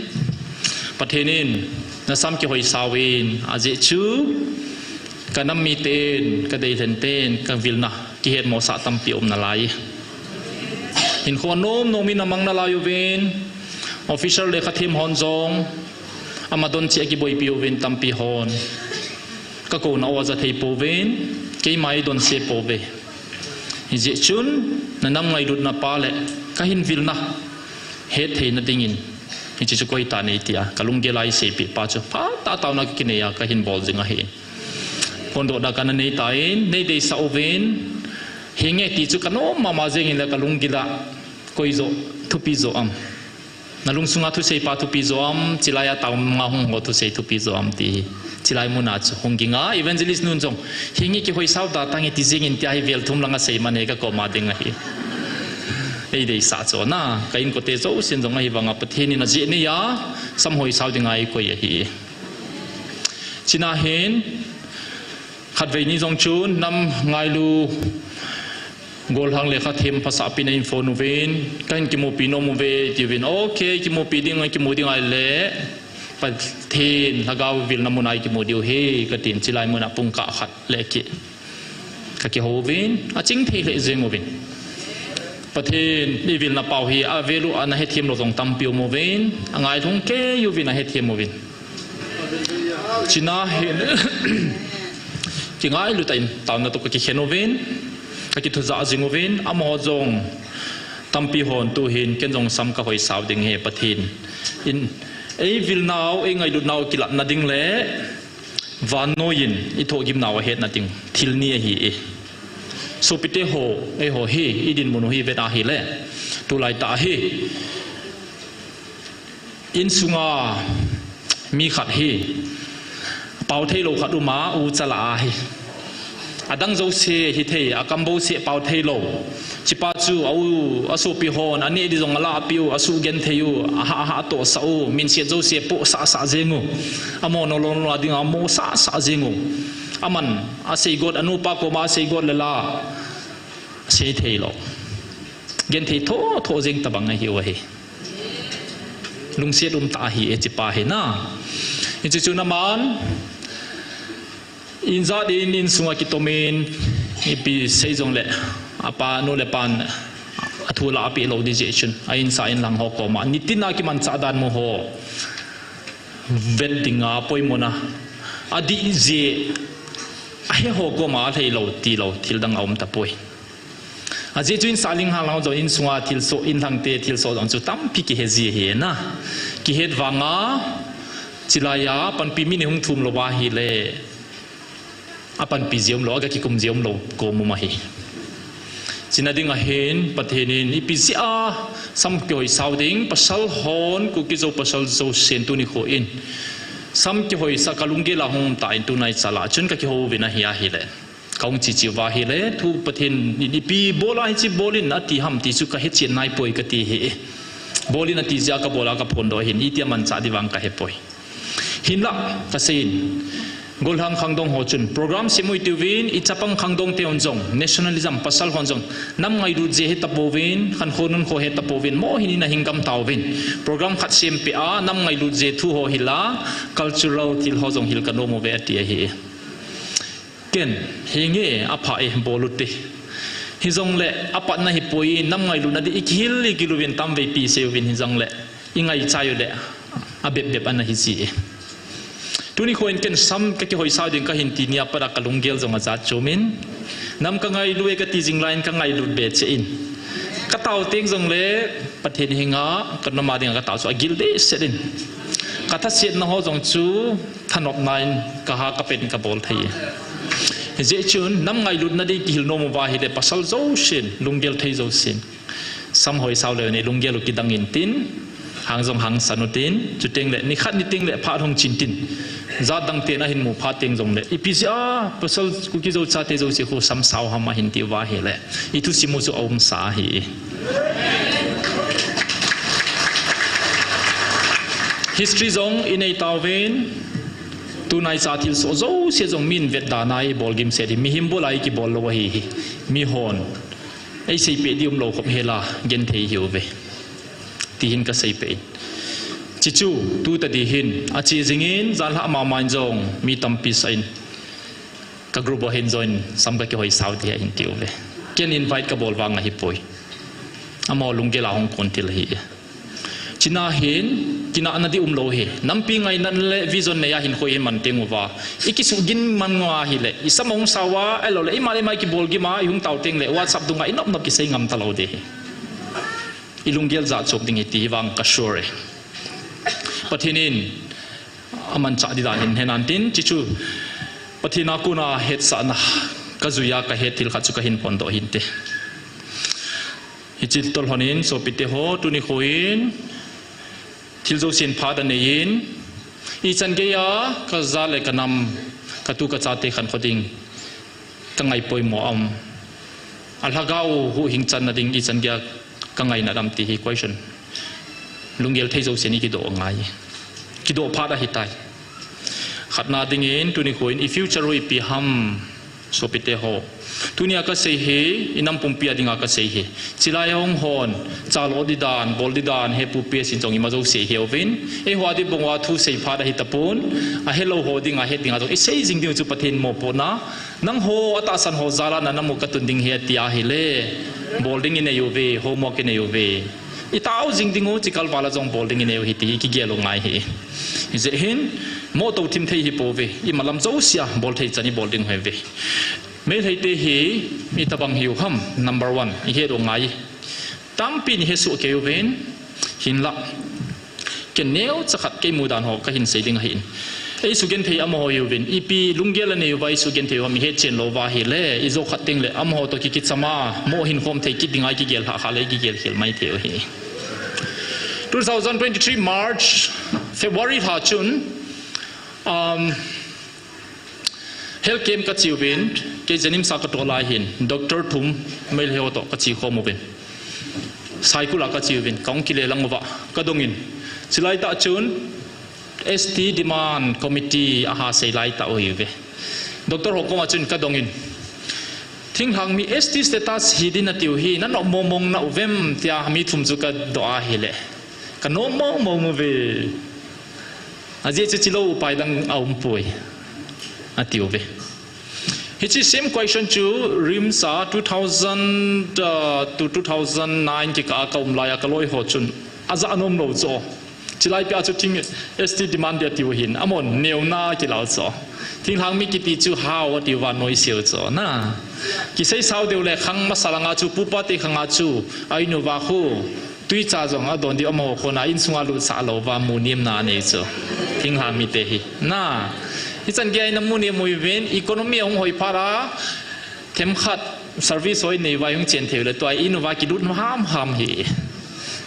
Pathen in, na sam kihoi sau in, ajeh chu, ka nam miten, ka deilhen ten, ka vilna, kihet mosah tampi um na lai. Hinkho nom nom in a mang na lai uvin, officer le khathem hon jong, ama don cheh a kiboipi uvin tampi hon. Ka kona o ja thei pouvin, keima ei don se pouve. Hijeh chun, na nam ngailutna pa le, ka hin vilna, het theina dingin, hiche chu koi ta nei tia, ka lunggel a i seipeh pa chu, phatah a taona ka kinei a, ka hin bol jing ahi. Phondohna ka na nei tan, nei deisah uvin, hinge ti chu ka nom mama jeng in le ka lunggil a, koi jo, thupi jo am. Na lungsunga thusei pa thupi jo am, chilai a town a hung ho thusei thupi jo am ti. Chilai muna chu hung ging a, evangelist nun jong. Hinge kihoi sau da tange ti jeng in tia hi vel thum langa sei man e ka koma ding ahi. Ei deisah chu na, ka inkote jousen jong ahivanga Pathen in ajeh neiya, samhoi sao dinga eikoi ahi. China hin, khatvei ni jong chun, nam ngailu, gollhang lekha them phasah pin a eiphone uvin, kahin kimupi nom uve, tiuvin, okay, kimupi ding, kimu ding ahile, Pathen lhagao vilna muna ikimu diu ahi, katin, chulai muna pung kah khat le ki. Ka kihou uvin, aching thei lheh jeng uvin. Pathen, ivilna pau hi, avel u ana hethem lou jong tampi um uvin, angailhung kei uvin ahethem uvin. China hin, kingailu tah in, taona toh ka kikhen uvin, ka kithuja jing uvin, amaho jong tampi hon tuhin, ken jong sam kahoi sao ding ahi Pathen in, eivilnau, eingailutnau kilatna ding le, vannoiyin ithohgimnau ahetna ding thil ni ahi e. Sopite ho, eiho hi, idinmun u hi vet ahile, tulai tah hi, insunga mi khat hi, pao theilou khat uma, ucha lah ahi. Adang jouse hithei, akam bouseh pao theilou. Chupa chu, a u, asopi hon, aneh di jong alahpeh u, asuhgenthei u, aha, aha tohsah u, minset jouse pohsah sah jeng u. Amaho nolou nolna dinga mosah sah jeng u. Aman, aseigot, anupa koma aseigot le la, sei theilou. Genthei tho, tho jeng tobang ahiu ahi. Lungset umtah ahi e chupa hi na. Hiche chun aman, injat in insunga kitomin, ipi sei jongle, apa nu le pan, athu lah apeh lou di jeh chun, a insa inlang ho koma, nitina kimanchah dan mu ho, vet dinga poimona, adih jeh, ahe ho koma alheilou tilou, thil dang aum tapoi. Ajeh chu insa inlang ho jong insunga thilsoh, inlangte thilsoh jong chu tampi kihe ji ahi na. Kihet vanga, chulaiya, panpi min ihung thum louva ahile, apanpi ji umlou, aga kikum ji umlou, kom um ahi. Chuna dinga hin, Pathen in, ipi jeh a, sam kihoi sao ding, pasal hon, Kuki-Zo pasal jousen tuni nikho in, sam kihoisah kalunggel a hung um tan tunaicha lah chun kakihou uvin ahi ahile. Kahung cheche uva ahile, thu Pathen in ipi bol a hiche bol in ati ham ti chu kahechen naipoi kati ahi. Bol in ati jeh a kabol a kaphondoh ahin, iti a manchah di vang kahepoi. Hinlah, kaseiyin, gollhang khangdong ho chun, program sem u hitiuvin, ichapang khangdong te hon jong, nationalism pasal hon jong, nam ngailut jeh hetapouvin, khankho nunkho hetapouvin, mohin in ahing gam tauvin. Program khat sempeh a, nam ngailut jeh thu ho hil a, cultural thil ho jong hil kanom uve ati ahi. Ken, hinge, apha e, bol ute. Hijongle, apatna hipoi, nam ngailutna di ikihil ikihil uvin tamvei pi sei uvin hijongle, ingaichai ule, abep bep ana hi ji e. Tuni nikho in ken sam kakihoi sao ding kahin ti nia pat a kalunggel jong ajat chom in. Nam kangailu e kati jing laiyin kangailut be cheh in. Katao teng jongle, Pathen henga, kanam a dinga katao chu agil behseh in. Kathasetna ho jong chu, thanopna in kaha kapen kabol thei. Hijeh chun, nam ngailutna di kihil nom uva ahile pasal jousen, lunggel thei jousen, sam hoi sao leu ni lunggel u kidang intin, hang jong hangsan utin, chutengle, nikhat nitengle phat hung chin tin, jat dang ten ahin mu phat teng jongle, ipi jeh a, pasal Kuki-Zo chate jouse khu sam sao ham ahin ti uva ahile, ithusim u chu aumsa ahi. History jong inei tauvin, tunaicha thilsoh jouse jong min vetda na ibol gimset hi, mihem bol a ikibol lou ahi hi, mihon eiseipeh di umlou khop hela, genthei ihiuve, tihin kaseipeh in. Chuchu, tu tadi hin, ache jingin, janlhah mama in jong, mi tampi sah in, ka group a hin join, sam kakihoi sao ti ahin tiuve. Ken invite kabol vang ahipoi. Amaho lunggel a hung kon thil ahi. Chuna hin, kinahna di umlou hi. Nampi ngaina le vision neiya hinkho iman teng uva, ikisuhgin man ngou ahile, isam ahung sao a, ahiloule, ima le ima ikibol gim a, ihung tao tengle, WhatsApp dunga inop nop kisei ngam talou di hi. Ilunggel jachat ding ahi ti hi vang ka sure e. Pathen in amanchah di dan hin he nan tin, chuchu Pathen a kona hetsahna kajui a kahet thil khat chu kahin phondoh hinte. Hiche tolhon in, sopite ho, tuni nikho in, thil jousen phat anei in, ichan geiya kaja le kanam, katu kachate khankho ding, kangai poimo am. Alhagao huhhing channa ding ichan geiya Ka ngaina dam ti hi question. Lunggel thei jouse ni kidoh ngai. Kidoh phat ahitai. Khatna dingin tuni kho in i future u ipi ham, sopite ho. Tunia kasei hi, i nam pumpi a dinga kasei hi. Chilai a hung hon, chalo di dan, bol di dan, he pupi a sin jong ima jouse hi uvin. Eiho a di bang uva thu sei phat ahi tapon. Ahelou ho dinga, het dinga jong. I sei jing ding chu Pathen mopohna. Nangho, atahsan ho jal a na namu katun ding hi ati ahile. Bol ding inei uve, homework inei uve. I tao jing ding u, chikal val a jong bol ding inei u hi ti hi kigel u ngai hi. Hijeh hin, moto thim thei hi pouve, i malam jousea, bol thei chan i bol ding u hi ve. Meiteite hi, itabang hiu ham, number one, i het u ngai. Tampi in i hesoh kei uvin, hinlah. Ken neocha khat kei mudan ho kahin sei ding ahin. Ei sugenthei amaho hiuvin, ipi lunggel anei uva i sugenthei uva mi hetchen lou uva ahile, i jo khat teng le, amaho toh ki kichama, mo hin khom thei kit dinga i kigel lhah kha le, i kigel khel mai thei u ahi. Two thousand twenty-three March, February lha chun, um, health camp kache uvin, kei JNIMS a katol lai hin, doctor thum, Meitei ho toh kache khom uvin. Saikul a kache uvin, kahung kile lang uva, kadong in. Chilai tah chun, S T Demand Committee aha sei lai tah u hiuve. Doctor ho koma chun kadong in. Thinglhang mi S T status hi din atiu hi, na nom mong mong nauvem tia mi thum chu kadoh ahile. Ka nom mong mong uve. Ajeh chu chilou upai dang aumpoi. Atiuve. Hiche same question chu RIMS a two thousand, uh, to two thousand nine kikah a kaum lai a kaloi ho chun. Aja nom lou chu. Chilai pia chu thing S T demand dia tiu hin. Amon neuna kilau chu. Thinglhang mi kiti chu hao ati uva noise u chu. Na. Kisei sao deu le khang masa langa chu pupa te khanga chu. Ainu va khu. Tuicha jong adon diu amaho khona insunga lutsah lou va mu niamna anei chu. Thinglhang mite hi. Na. Hichan gei a ina mu niam uvin economy ahung hoi phat a themkhat service hoi nei uva hung chen thei u le tua inu va kilut ham ham hi.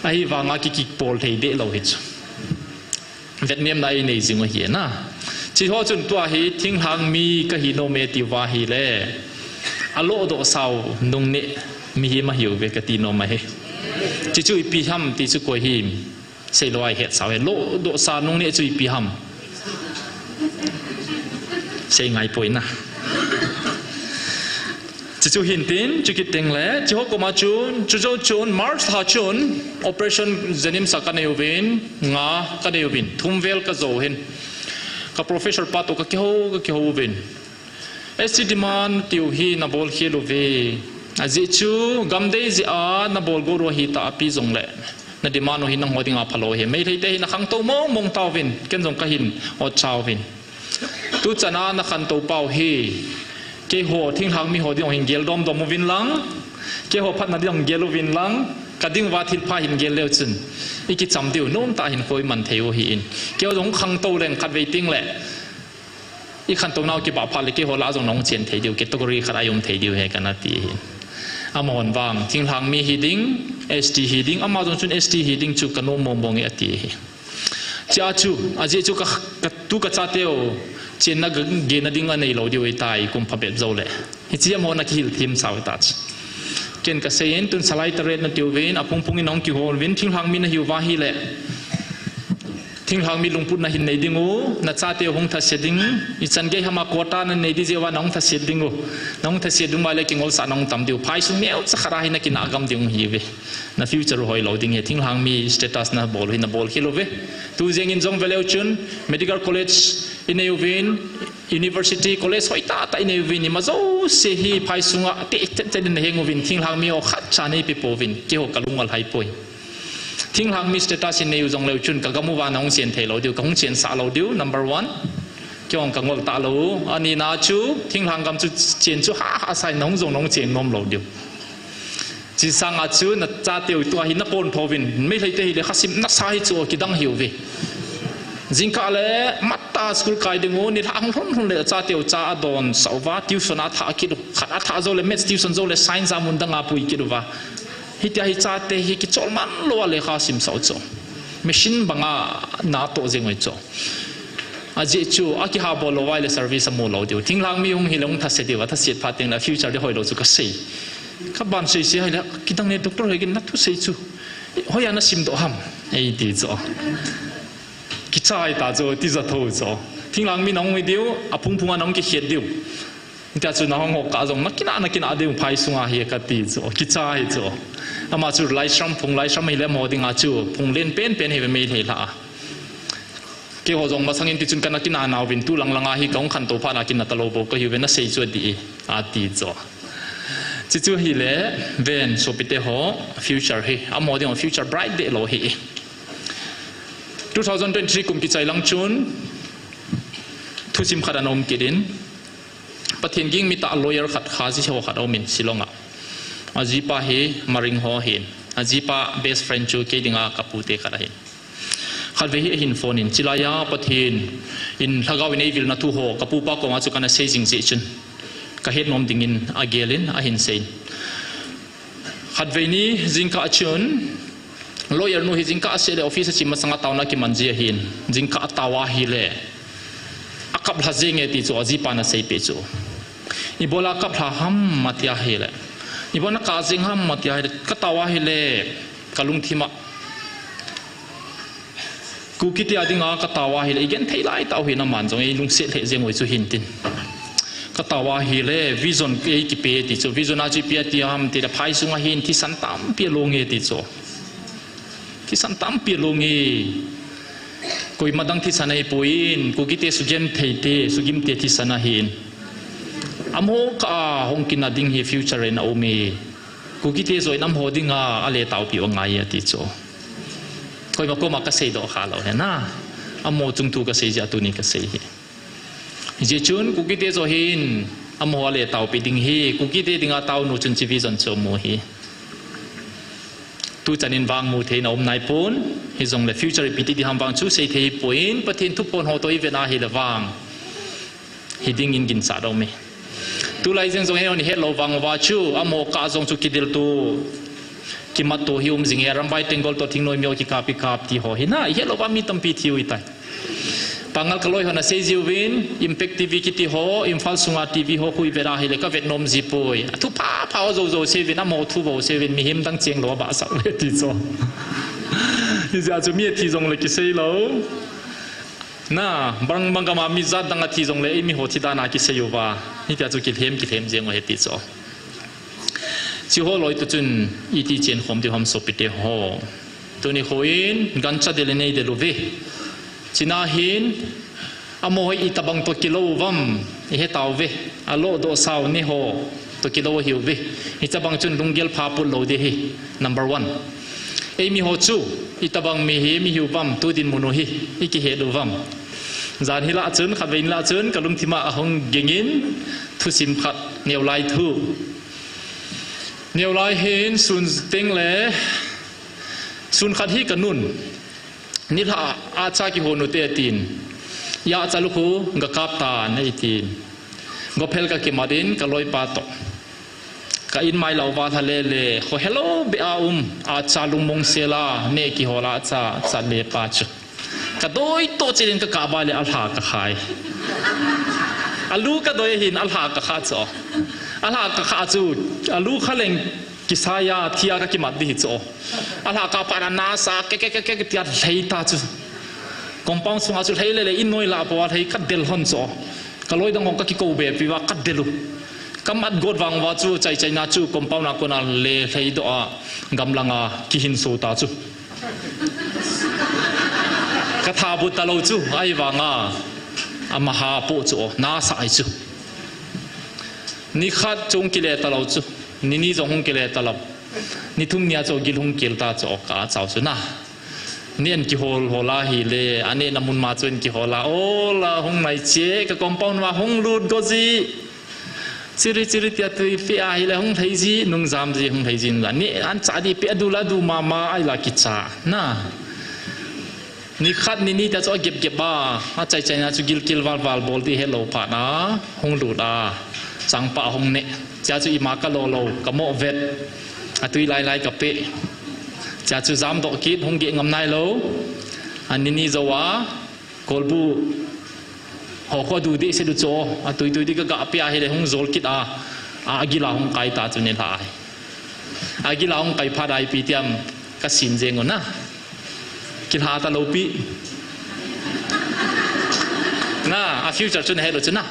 Ahivanga ki kipol thei deh lou hi chu. Vetniamna inei jing u ahi na. Chi ho chun tua hi thinglhang mi kahi nom e ti uva ahile. Alodoh sao nungneh mihem ahiuve kati nom ahi. Chi chu ipi ham ti chu koi hi seilou a ihet sao hi. Lodoh sa nungneh chu ipi ham. Sei ngai poi na. Chi chu hin tin, chu kit teng le, chi ho koma chun, chu jou chun, March lha chun, operation JNIMS a kanei uvin, nga kanei uvin, thum vel kajou hin. Ka professor pa toh kakihou, kakihou uvin. S T demand tiu hi nabol khel uve. Ajeh chu, gam dei jeh a nabol got u ahi tapi jongle. Na demand u hi nangho dinga phalou ahi. Meitei te hi nakhangtou mong mong tauvin, ken jong kahin otcha uvin. Tuchan a nakhantou pau hi, keiho thinglhang mi ho ding hung hin gel dom dom uvin lang, keiho phatna ding hung gel uvin lang, kading uva thilpha hin gel leu chun, ikicham diu, nomtah hin koi man thei u ahin. Keiho jong khangtou leng khatvei teng le, ikhantou nau kibah phat le keiho lah a jong nahung chen thei diu, category khat a i um thei diu ahi kana ti ahin. Amahon vang, thinglhang mi hiding, S T hiding, ama jong chun S T hiding chu kanom mong mong e ati ahi. Chia chu, ajeh chu ka, ka tu kachateu, chenna ga, gena ding anei lou diu ahitai, kum phabep jou le. Hiche amaho nakihil them sao ahitai. Ken kasei in, tun salai taret natiuvin, aphung phung in nahung kihol uvin, thinglhang mi nahiu va ahile. Thinglhang mi lungputna hin nei ding u, nachateu hung thase ding, ichan gei hama quota nanei di jeh uva nahung thase ding u. Nahung thase ding uva le kingolsah nahung tam diu. Phaisung neocha khat a hi nakinah gam ding u ahiuve. Na future u hoilou ding ahi, thinglhang mi status nabol u hi nabol khel uve. Tu jeng in jong veleu chun, medical college inei uvin, university college hoitah tah inei uvin, ima jouse hi phaisunga teh teh teh din naheng uvin, thinglhang mi ho khatcha neipe pouvin, keiho kalung alhai poi. Thinglhang mi status inei u jongleu chun, kagam uva nahung chen thei lou diu, kahung chensah lou diu, number one. Keihon kangol talou u, anina chu, thinglhang gam chu chen chu ha ha sa in nahung jong nahung chen nom lou diu. Chi sanga chu nachateu tua hi napontho uvin, Meitei te hile khasim nasa hi chu kidang ahiuve. Jingkah le mattah school kai ding u, nilhah hung lhun lhun le chateu cha adonsah uva, tuition athah kit u, khat athah jou le maths tuition jou le science a mun danga pui kit uva. Hitia hi chate hi kichol man lou a lekha simsah u chu. Machine banga natoh jeng u hi chu. Ajeh chu, akihabol lou uva ahile service amu lou diu. Thinglhang mi hung hile hung thase diu, athase phat teng le future di hoilou chu kasei. Ka ban sei sei ahile, kidang ne doctor hegin na thusei chu. Hoiya na simdoh ham. Ei ti chu. Kichai ta chu, tija tho chu. Thinglhang mi nahung hi diu, aphung phunga nahung kikhet diu. Tia chu nahung ho kah jong, na kinah, na kinah diu, phai sunga hi kati chu. Kichai chu. Ama chu Laishram, phung Laishram hile amaho dinga chu. Phung len penpen hi ve Meitei lha a. Keiho jong masangin tichun kana kinah nauvin tu langlanga hi kahung khantou phat a kinah talou bou kahiuve nasei chu ati e, ati chu. Chuchu hile, ven sopite ho, future hi, amaho dinga future bright deh lou hi. Two thousand twenty-three kum kichai lang chun, thusim khat ana um kit in, Pathen ging mitah lawyer khat Khasi ho khat aumin Shillong a. Ajipa hi Maring ho ahin. Ajipa best friend chu kei dinga kapute khat ahin. Khatvei hi ahin phone in, chilaiya Pathen in lhagao in eivilna thu ho, kapupa koma chu kana sei jing jeh chun, kahet nom dingin agelin, ahin seiyin. Khatvei ni jingkah chun, lawyer nu hi jingkah asehle office achim masanga taona kiman ji ahin, jingkah atao ahile, akaplha jenge ti chu, ajipan aseipeh chu. Ibola kaplha ham ati ahile, ibola nakap jeng ham ati ahile, katao ahile, kalungthima Kukite a dinga katao ahile, igenthei laitah u hin aman jong eilungset lheh jeng u chu hintin. Katao ahile, vision eikipe ti chu, vision a chu ipi ati ham tile, phai sunga hin thisan tampi alonge ti chu. Thisan tampi alonge. Koima dang thisan ahipoi, Kukite sugentheite, sugimte thisan ahin. Amaho kah a hung kinah ding hi future in aume. Kukite joh in amaho dinga aletaopiu angai ati chu. Koima koma kaseidoh khalou hi na. Amaho chungthu kasei jeh a tuni kasei hi. Hijeh chun Kukite joh hin amaho aletaopi ding hi, Kukite dinga taonu chun hiche vision chu amu hi. Tuchan in vang mu thei in aum naipon, hijongle future ipi ti ding ham vang chu seithei poi, Pathen thuphon ho toh ivet ahile vang hiding in ginchat aume. Tulai jeng jong eihon ihetlou vang uva chu, amaho kah jong chu kidelto, kimatto hi um jing e, Arambai Tenggol toh thingnoi mi ho kikap, kikap ti ho hi na, ihetlou uva mi tampi thi u ahitai. Pangal kaloi hon asei jiuvin, Impact TV kiti ho, Imphal sunga TV ho khu ivet ahile kavet nom jipoi. Athu phapha ho joujou seiyuvin, amaho thu bou seiyuvin, mihem dang chenglou abahsah uve ti chu. Hijeh a chu mi athi jongle kiseilou. Na, bang, bang gam a mi jat dang athi jongle, eimiho thi dan a kisei uva. Hitia chu kilhem, kilhem jeng u ahi ti chu. Hiche ho loi toh chun, iti chenkhom diu ham sopite ho. Tuni khoin, gancha del inei del uve. Chuna hin, amaho hi itobang toh kilou uvam, ihetauve. Alodoh sao neho toh kilou ahiuve. Hitobang chun lunggel pha put lou ding ahi. Number one. Eimiho chu, itobang mi hi, mi hiuvam, tu dinmun u hi, ikihet uvam. Jan hi lah chun, khatvei ni lah chun, kalungthim a ahung gingin, thusim khat, neolai thu. Neolai hin sun tengle, sun khat hi kanun. Nilhah a ahcha kihon ute atin. Ahcha lukhu gakap tan eitin. Gophel kakimat in kaloipa toh. Ka in mai lah uva lha lele, kho helou beh a um, ahcha lungmong sela, neh kihol ahcha, ahcha lepa chu. Kadoi toh chet in kakap a le alha kakhai. Alu kadoi ahin alha kakha chu. Alha kakha chu, alu khaleng kisaiya, thia kakimat ding hi chu. Alha kap phat a nasa, ke, ke, ke, ke, tia lhei ta chu. Compound sunga chu lhei lele, in noi lah a pou a lhei kadel lhon chu. Kaloi dang hon kakikou be piuva kadel u. Kamat got vang uva chu, chaichaina chu, compound a kona le lheidoh a, gamlanga kihinso ta chu. Kathabut talou chu, ahivanga, amaha poh chu, nasa ahi chu. Nikhat chu hung kile talou chu, nini jong hung kile talou. Nithum nia chu gil hung kel ta chu, ka chau chu na. Ni an kihol hol ahile, anehna mun ma chu an kihol a, ola hung nai che, ka compound ma hung lut go ji. Chiri chiri tia tui peh ahile hung lhei ji, nungjam ji hung lhei ji, nungjam. Ni an cha di peh adu la du mama ahila kicha. Na. Nikhat nini tia chu agep gep a, achai chaina chu gilkel val val bol ding helou phat na, hung lut a, changpah hung neh. Chia chu ima kalo lou, kamoh vet. Atui lai lai kapeh. Chia chu jamdoh kit, hung geh ngam nailou. Anini jou a, kolbu ho kho du deh se du chu, atui tui di kagah peh ahile hung jol kit a, agil a hung kai ta chu nilhah ahi. Agil a hung kai phat a ipi ti ham, kasin jeng u na. Kilha talou pi. Na, a future chu nahet lou chu na.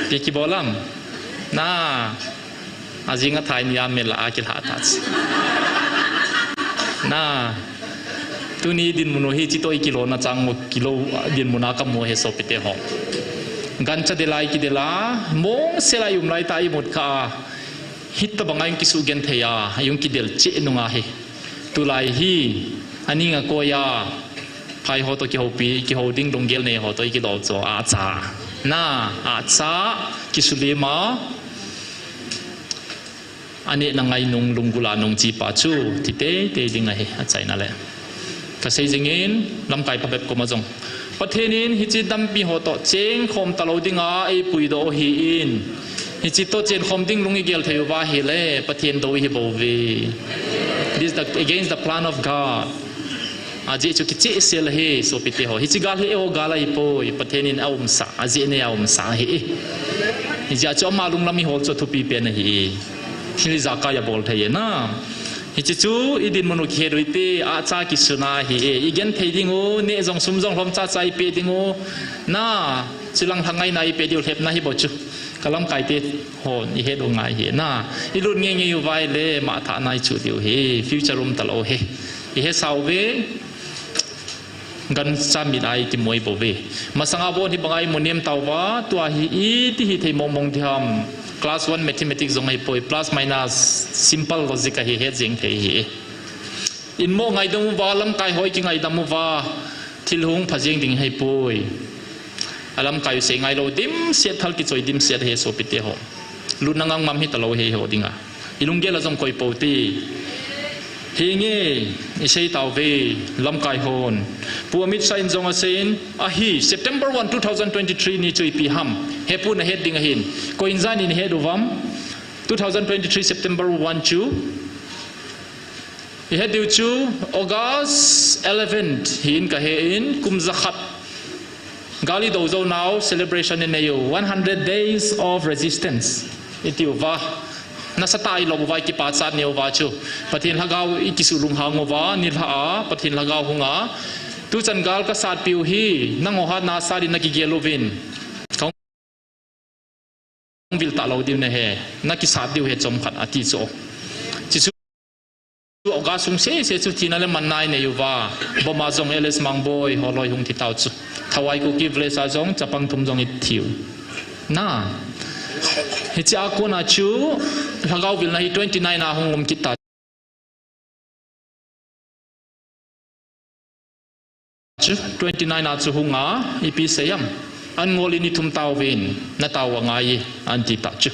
Ipi kibol ham. Na, ajing athai ni a mel a kilha ta chu. Na, tuni dinmun u hi chitoh i kilona chang u, kilo dinmun a kamu ahi sopite ho. Gancha del a i kidel a, mong sel a i um lai ta i mut kha a. Hitobang a i kisugenthei a, i kidel cheh nung ahi. Tulai hi, aning a koi a, phai ho toh kihoupi, kihou ding lunggel nei ho toh i kidou chu, acha. Na, acha, kisulim a, aneh na ngai nung lunggul a nung chi pa chu, thi teitei ding ahi, achaina le. Kasei jingin, lamkai phabep koma jong. Pathen in hiche dampi ho toh chengkhom talou dinga eipuidoh u ahin. Hiche toh chenkhom ding lung igel thei uva ahile, Pathen dou ihi bouve. This is the, against the plan of God. Ajeh chu kichehsel ahi, sopite ho. Hiche gal hi eiho gal ahipoi, Pathen in aumsah, ajeh nei a aumsah ahi. Hijeh a chu ama lunglam ihol chu athupi pen ahi. Thil ijakai abol thei e na. Hiche chu i dinmun u kihet u hite, acha kisun ahi e. I genthei ding u, neh jong sum jong lhom chacha i peh ding u. Na, chulang lhangaina i peh diu lhepna hi bou chu. Ka lamkai te hon i het u ngai hi na. I lut ngeingei uva ahile, mangthah na i chu diu hi. Future um talou hi. I hesau ve. Gancha mit a i kimu bouve. Masanga bon hibanga i mu nem tauva, tua hi iti hithei mongmong diham. Class one mathematics jong ahipoi, plus minus, simple logic ahi, het jeng thei ahi. I mo ngaidam uva, lamkai ho i kingaidam uva, thil hung pha jeng ding ahipoi. A lamkai u sei ngailou dimset, thal kichoi dimset ahi sopite ho. Lutna ngam ngam hitalou ahi eiho dinga. I lunggel a jong koi pou te. Hinge, i sei tauve, lamkai hon. Pu Amit Shah in jong asei in, ahi, September one, two thousand twenty-three ni chu ipi ham. Hepu nahet ding ahin. Koi in jan in het uvam. Two thousand twenty-three September one chu. I het diu chu August eleven hin kahe in kum jakhat. Gal i dou jou nau celebration i nei u, one hundred days of resistance. I tiu va. Nasatah a i lou uva i kipachat neu va chu. Pathen lhagao i kisulunghang uva, nilhah a, Pathen lhagao hung a. Tuchan gal kasatpiu hi, nangho hatna sat in nakigel uvin. Vil talou diu nahi, nakisat diu ahi chomkhat ati chu. Chuchu August sung sese chu thina le manna i nei uva. Boma jong L S Mangboi holoi hung thi tau chu. Thawai Kuki village a jong chapang thum jong i thiu. Na. Hiche a kona chu lhagao vilna hi twenty nine a hung um kit ta. Chu twenty nine a chu hung a, ipi seiyam. An ngol in i thum tauvin, na tau angai, an ti ta chu.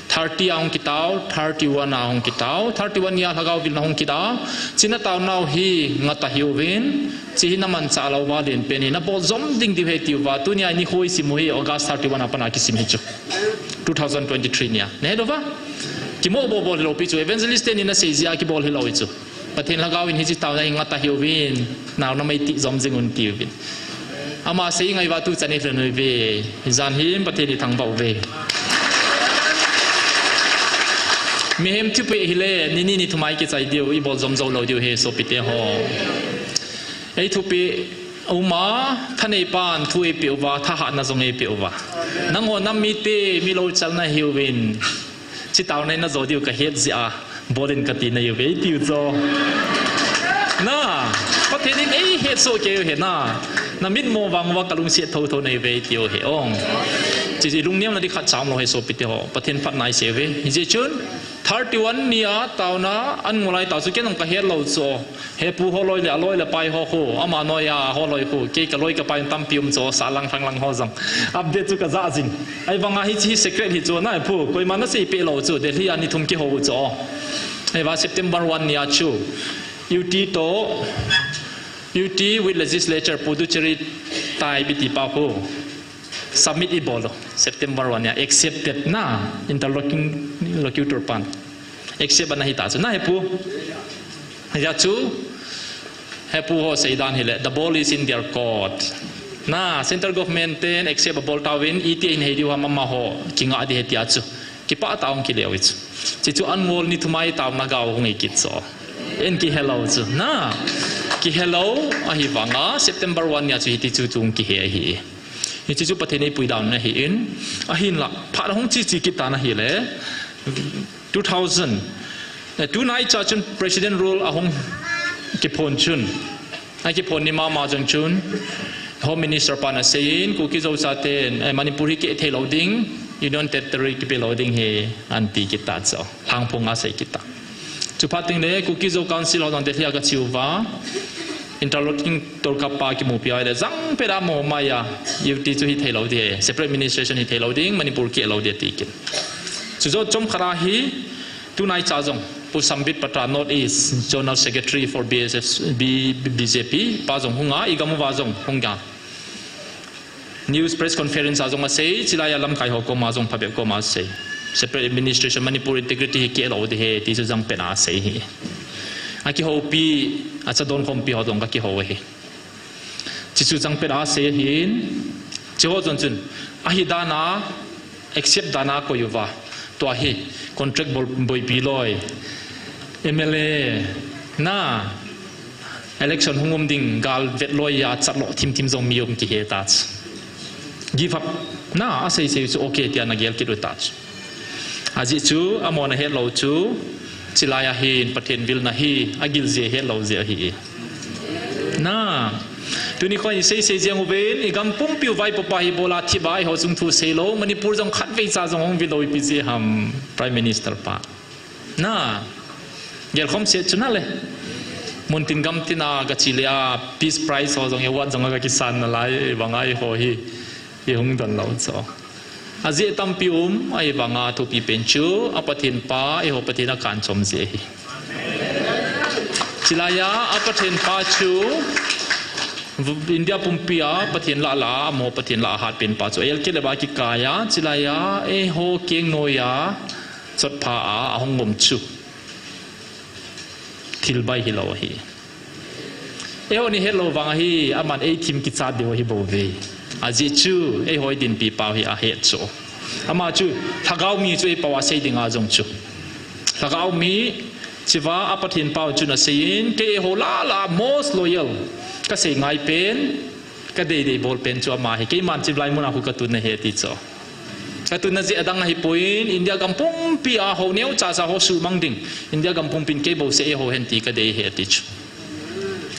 Thirty a hung kitau, thirty one a hung kitau, thirty one ni a lhagao vilna hung kit a. Chu na taunau hi ngat ahiuvin, chu hi na manchah lou uva len pen hi, na bol jom ding diu ahi tiu va, tunia i nikho i sim u hi August thirty one a pat a kisim hi chu. Two thousand twenty three ni a. Nahe lou va? Kimo bol bol lou pi chu evangelist te ni na sei jia kibol hilou hi chu. Pathen lhagao in hiche tauna hi ngat ahiuvin, nao na mei ti jom jing un tiuvin. Ama sei ngai uva tuchan i lhun uve, jan hin Pathen i thangvah uve. Mihem thupeh hile, ni ni ni thum a i kichai diu, i bol jom jou lou diu ahi sopite ho. Ei thupeh uma, thanei pan thu eipeh uva, thahatna jong eipeh uva. Nangho nam mite, mi lou chalna hiuvin. Chu tauna i na jo diu ka het jeh a, bol in ka ti nahiuve, i tiu chu. Na, Pathen in ei hetsoh kei u ahi na. Na mitmo vang uva ka lungset thotho nahiuve, i tiu ahi ong. Chu i lungnem na di khat cham lou ahi sopite ho. Pathen phatna i sei uve. Hijeh chun, thirty one ni a tauna, an ngol lai tau chu ken jong ka het lou chu. Hepu holoi le, aloi le pai ho khu, ama noi a holoi khu, kei ka loi ka pai tampi um chu, sa lang thang lang ho jong. Update chu ka ja jing. Ahivang a hiche hi secret hi chu, na hepu, koima na sei peh lou chu, Delhi a ni thum kihou chu. Ahivang September one ni a chu, U T toh, U T with legislature, Puducherry tai bi ti pa khu. Submit i bol u, September one ni a accepted na, interlocutor pan. Accept ana hi ta chu, na hepu. Hijeh chu, hepu ho sei dan hile, the ball is in their court. Na, central government ten accept abol tauvin, iti in hei diu ham amaho, kinga di ahi tia chu. Kipah tah a hung kile u chu. Chuchu angol ni thum a taona gao hung hi kit chu. En kihelou chu. Na. Kihelou ahi vanga September one nia chu hiti chu chu hung kihe ahi. Hichu chu Pathen in eipui dan ahin. Ahinla. Phat ahung che che kit tan ahile. Two thousand. Eh, tunaicha chun President rule ahung kiphon chun. Akiphon ni mama jong chun, Home Minister pan aseiyin, Kuki Zo chaten, eh, Manipur hi keh thei lou ding, Union Territory kipe lou ding ahi, anti kit ta chu. Lhangphong a asei kit ta. Chuphat teng le, Kuki Zo Council ho jong Delhi a gache uva, interlocutor cup a kimupi a le, jangpet a mo maiya, U T chu hithei lou ding ahi, separate administration hithei lou ding, Manipur keh lou ding ati kit. Chujo chomkhat a hi, Tunaicha jong, Pu Sambit Patra, North East Zonal Secretary for B S S, B-, B J P, pa jong hunga, igam uva jong hunga. News press conference a jong asei, chulaiya lamkai ho koma jong phabep koma asei. Separate administration, Manipur integrity hi keh lou ding ahi, ti chu jangpet a asei ahi. Akihoupi, achadon khompi ho jong kakihou ahi. Chuchu jangpet a asei ahin, chuho jong chun, ahi dan a, accept dan a akoi uva. Tua hi, contract bol, boipi loi. M L A, na, election hung um ding, gal vet loi a, chat lou thim thim jong mi um kihe ta chu. Give up, na, asei sei chu okay tia ana gel kit u ta chu. Ajeh chu, amahon ahet lou chu, chulaiya hin Pathen vilna hi, agil jeh ahet lou jeh ahi. Na, tuni kho isei sei jeng uvin, igam pumpi u vaipopa hi bola thip a, eiho chung thu sei lou, Manipur jong khatvei cha jong hung vil lou ipi jeh ham, Prime Minister pa. Na, gel khom se chu na le. Mun tin gam tin a gache le a, Peace Prize ho jong award jong agakisan nalai, vanga eiho hi. Ihung don lou chu. Ajeh tampi um, ahi vanga thupi pen chu, a Pathen pa, eiho Pathen a kanchom jeh ahi. Chulaiya, a Pathen pa chu, India pumpi a, Pathen lah lah a, amaho Pathen lah a hat pen pa chu. L K le ba kikai a, chulaiya, eiho keng noiya, chotpha a, ahung um chu. Thil bai hilou ahi. Eiho ni het lou vang ahi, aman eithim kichat diu ahi bouve. Ajeh chu, eiho idinpi pau hi ahet chu. Ama chu, lhagao mi chu eipao a sei dinga jong chu. Lhagao mi, chuva a Pathen pau chun aseiyin, kei eiho lah lah most loyal, kasei ngai pen, kadei dei bol pen chu ama ahi, keiman chulai muna khu katun ahi ti chu. Katun na jeh adang ahipoi, India gam pumpi a ho neocha cha ho suhmang ding. India gam pumpin kei bouseh eiho hen ti kadei ahi ti chu.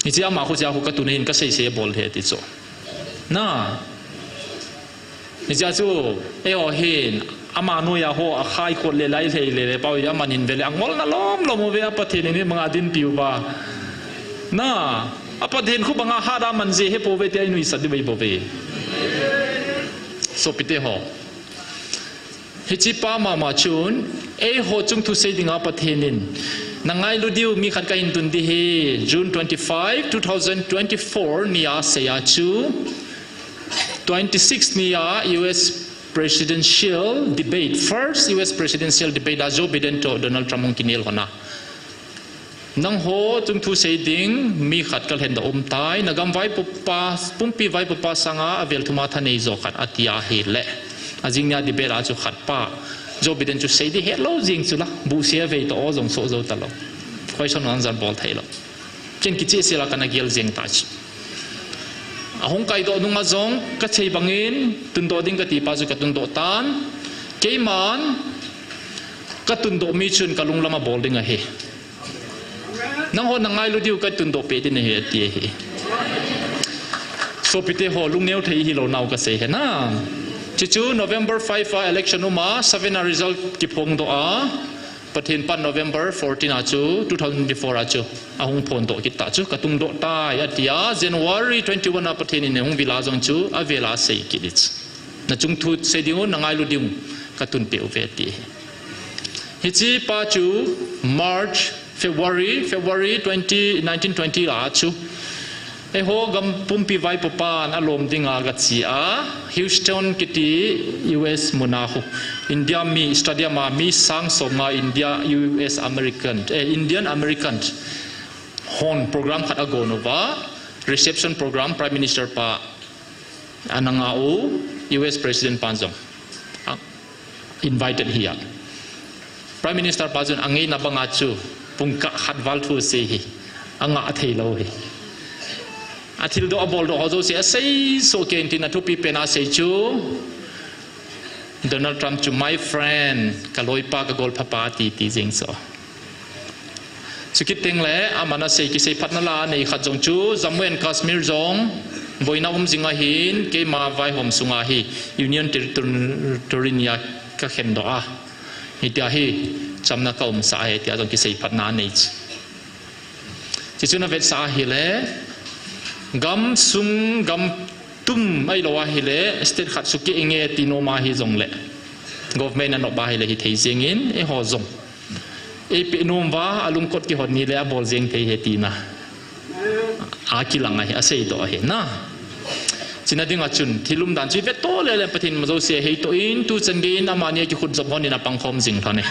Hiche ama khu cha khu katun ahin kasei sei bol ahi ti chu. Na. Hiche chu, eiho hin, ama noiya ho akhai khot le lai lhei le le pau hi aman hin vele angolna lom lom uve a Pathen in hi manga dinpi uva. Na, a Pathen khu banga hat a man jeh ahipouve tia inuisat diu ahi bouve. Sopite ho. Hiche pa mama chun, eiho chung thu sei dinga Pathen in, na ngailu diu mi khat kahin tun ding ahi, June twenty-five, two thousand twenty-four nia seiya chu, twenty-six nia U S presidential debate, first U S presidential debate a Joe Biden toh Donald Trump hung kinel hon a. Nangho chung thu sei ding, mi khat kalhen doh um tai, na gam vaipopa, pumpi vaipopa sanga avel thuma thanei jo khat ati ahile. Ajing nia debate a chu khat pa. Joe Biden chu sei ding hetlou jing chu la, buhse avei toh o jong soh jou talou. Question answer bol theilou. Ken kicheh sel a kana gel jeng ta chu. Ahung kaidoh nunga jong, kachei bangin, tundoh ding kati pa chu katun doh tan. Keiman, katun doh mi chun kalunglam a bol ding ahi. Nangho na ngailu diu katun doh peh ding ahi ati ahi. Sopite ho lungneo thei hilou nau kasei ahi na. Chuchu November five a election um a, seven a result kiphong doh a. Pathen pan November fourteen a chu, two thousand twenty-four a chu, ahung phon doh kit ta chu, katun doh tai, ati a, January twenty-one a Pathen in ahung vil a jong chu, avel a sei kit ding chu. Na chung thu sei ding u, na ngailu ding u, katun peh uve ati. Hiche pa chu, March, February, February twenty, nineteen twenty a chu, Eiho gam pumpi vaipopan alom dinga gache a, Houston kiti U S muna khu. India mi stadium a mi sang som nga India, U S American, eh, Indian American hon program khat agon uva, reception program Prime Minister pa ana nga u, U S President pan jong. A, invited hi a. Prime Minister pa chun angeina banga chu pungkah khat val thu asei hi. Anga athei lou hi. Athildoh aboldoh ho jouse asei soh kei in tin athupi pen a asei chu Donald Trump chu my friend, ka loipa, ka golphapa ati, ti jeng chu. Chukit teng le, aman asei kisei phatna la anei khat jong chu, Jammu and Kashmir jong, boina um jing ahin, keima vaihom sunga hi, Union Territory nia ka khendoh a. Hitia hi, chamna ka umsah ahi, tia jong kisei phatna anei chu. Chuchun avetsah ahile, gam sung, gam tum ahilou ahile, state khat sukeh inge ti nom ahi jongle, government anop ahile hithei jengin, eiho jong eipeh nom uva, alungkot kihot ni le abol jeng thei ahi tina. Akilang ahi, aseidoh ahi na. Chuna dinga chun, thil umdan chu ivet to lele Pathen in amajouse heitoh in, tuchan geiyin amani akikhut jop hon in apangkhom jing lhon e.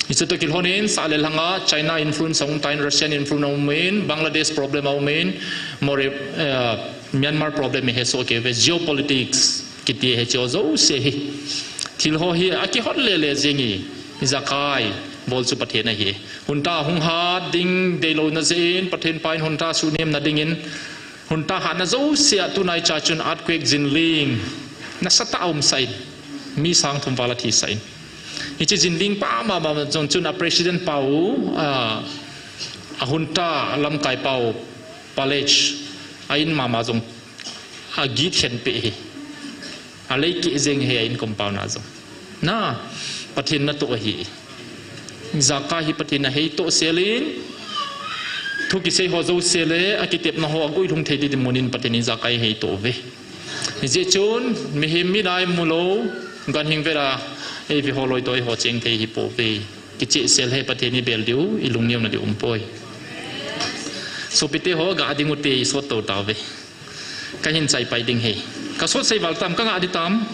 Hiche toh kilhonin, sah le lhanga China influence aum tan, Russian influence aum in, Bangladesh problem aum in, Mori-, eh, Myanmar problem ihesoh kei uve, geopolitics kiti hiche ho jouse hi. Thil ho hi akihot lele jeng e, ijakai bol chu Pathen ahi. Hunta hung hat ding deilouna jeh in, Pathen pa in hunta suhnemna dingin, hunta hatna jouse a tunaicha chun earthquake jinling nasatah a umsah in, mi sang thum val athisah in. Hiche jinling pa mama jong chun a president pau, a, a hunta lamkai pau, palace, a in mama jong agit khen peh hi. Alei keh jeng hi a in compound a jong. Na, Pathen natoh ahi. Ijakai hi Pathen in aheitoh sel in, thu kisei ho jouse le, akitepna ho aguilhung thei ding mun in Pathen in ijakai aheitoh uve. Hijeh chun, mihem mit a imu lou, ganhing vet a eive ho loi toh eiho cheng thei ahipouve. Kichehsel hi Pathen ibel diu, ilungneuna diu umpoi. Sopite ho, ga ding ute, isot to tauve. Kahin chaipai ding ahi. Kasot sei val tam, kanga ding tam.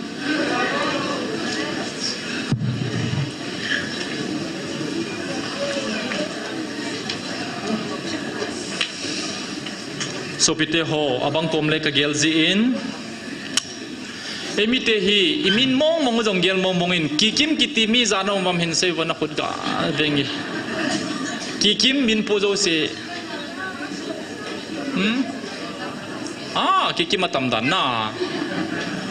Sopite ho, abang kom le kagel jin. Eimite hi, imin mong mong jong gel mong mong in, Kikim kiti mi ijat a um uvem hinsei uvin, nakhut ga veng e. Kikim min pu jouse. Hmm? Ah, Kikim atam dan na.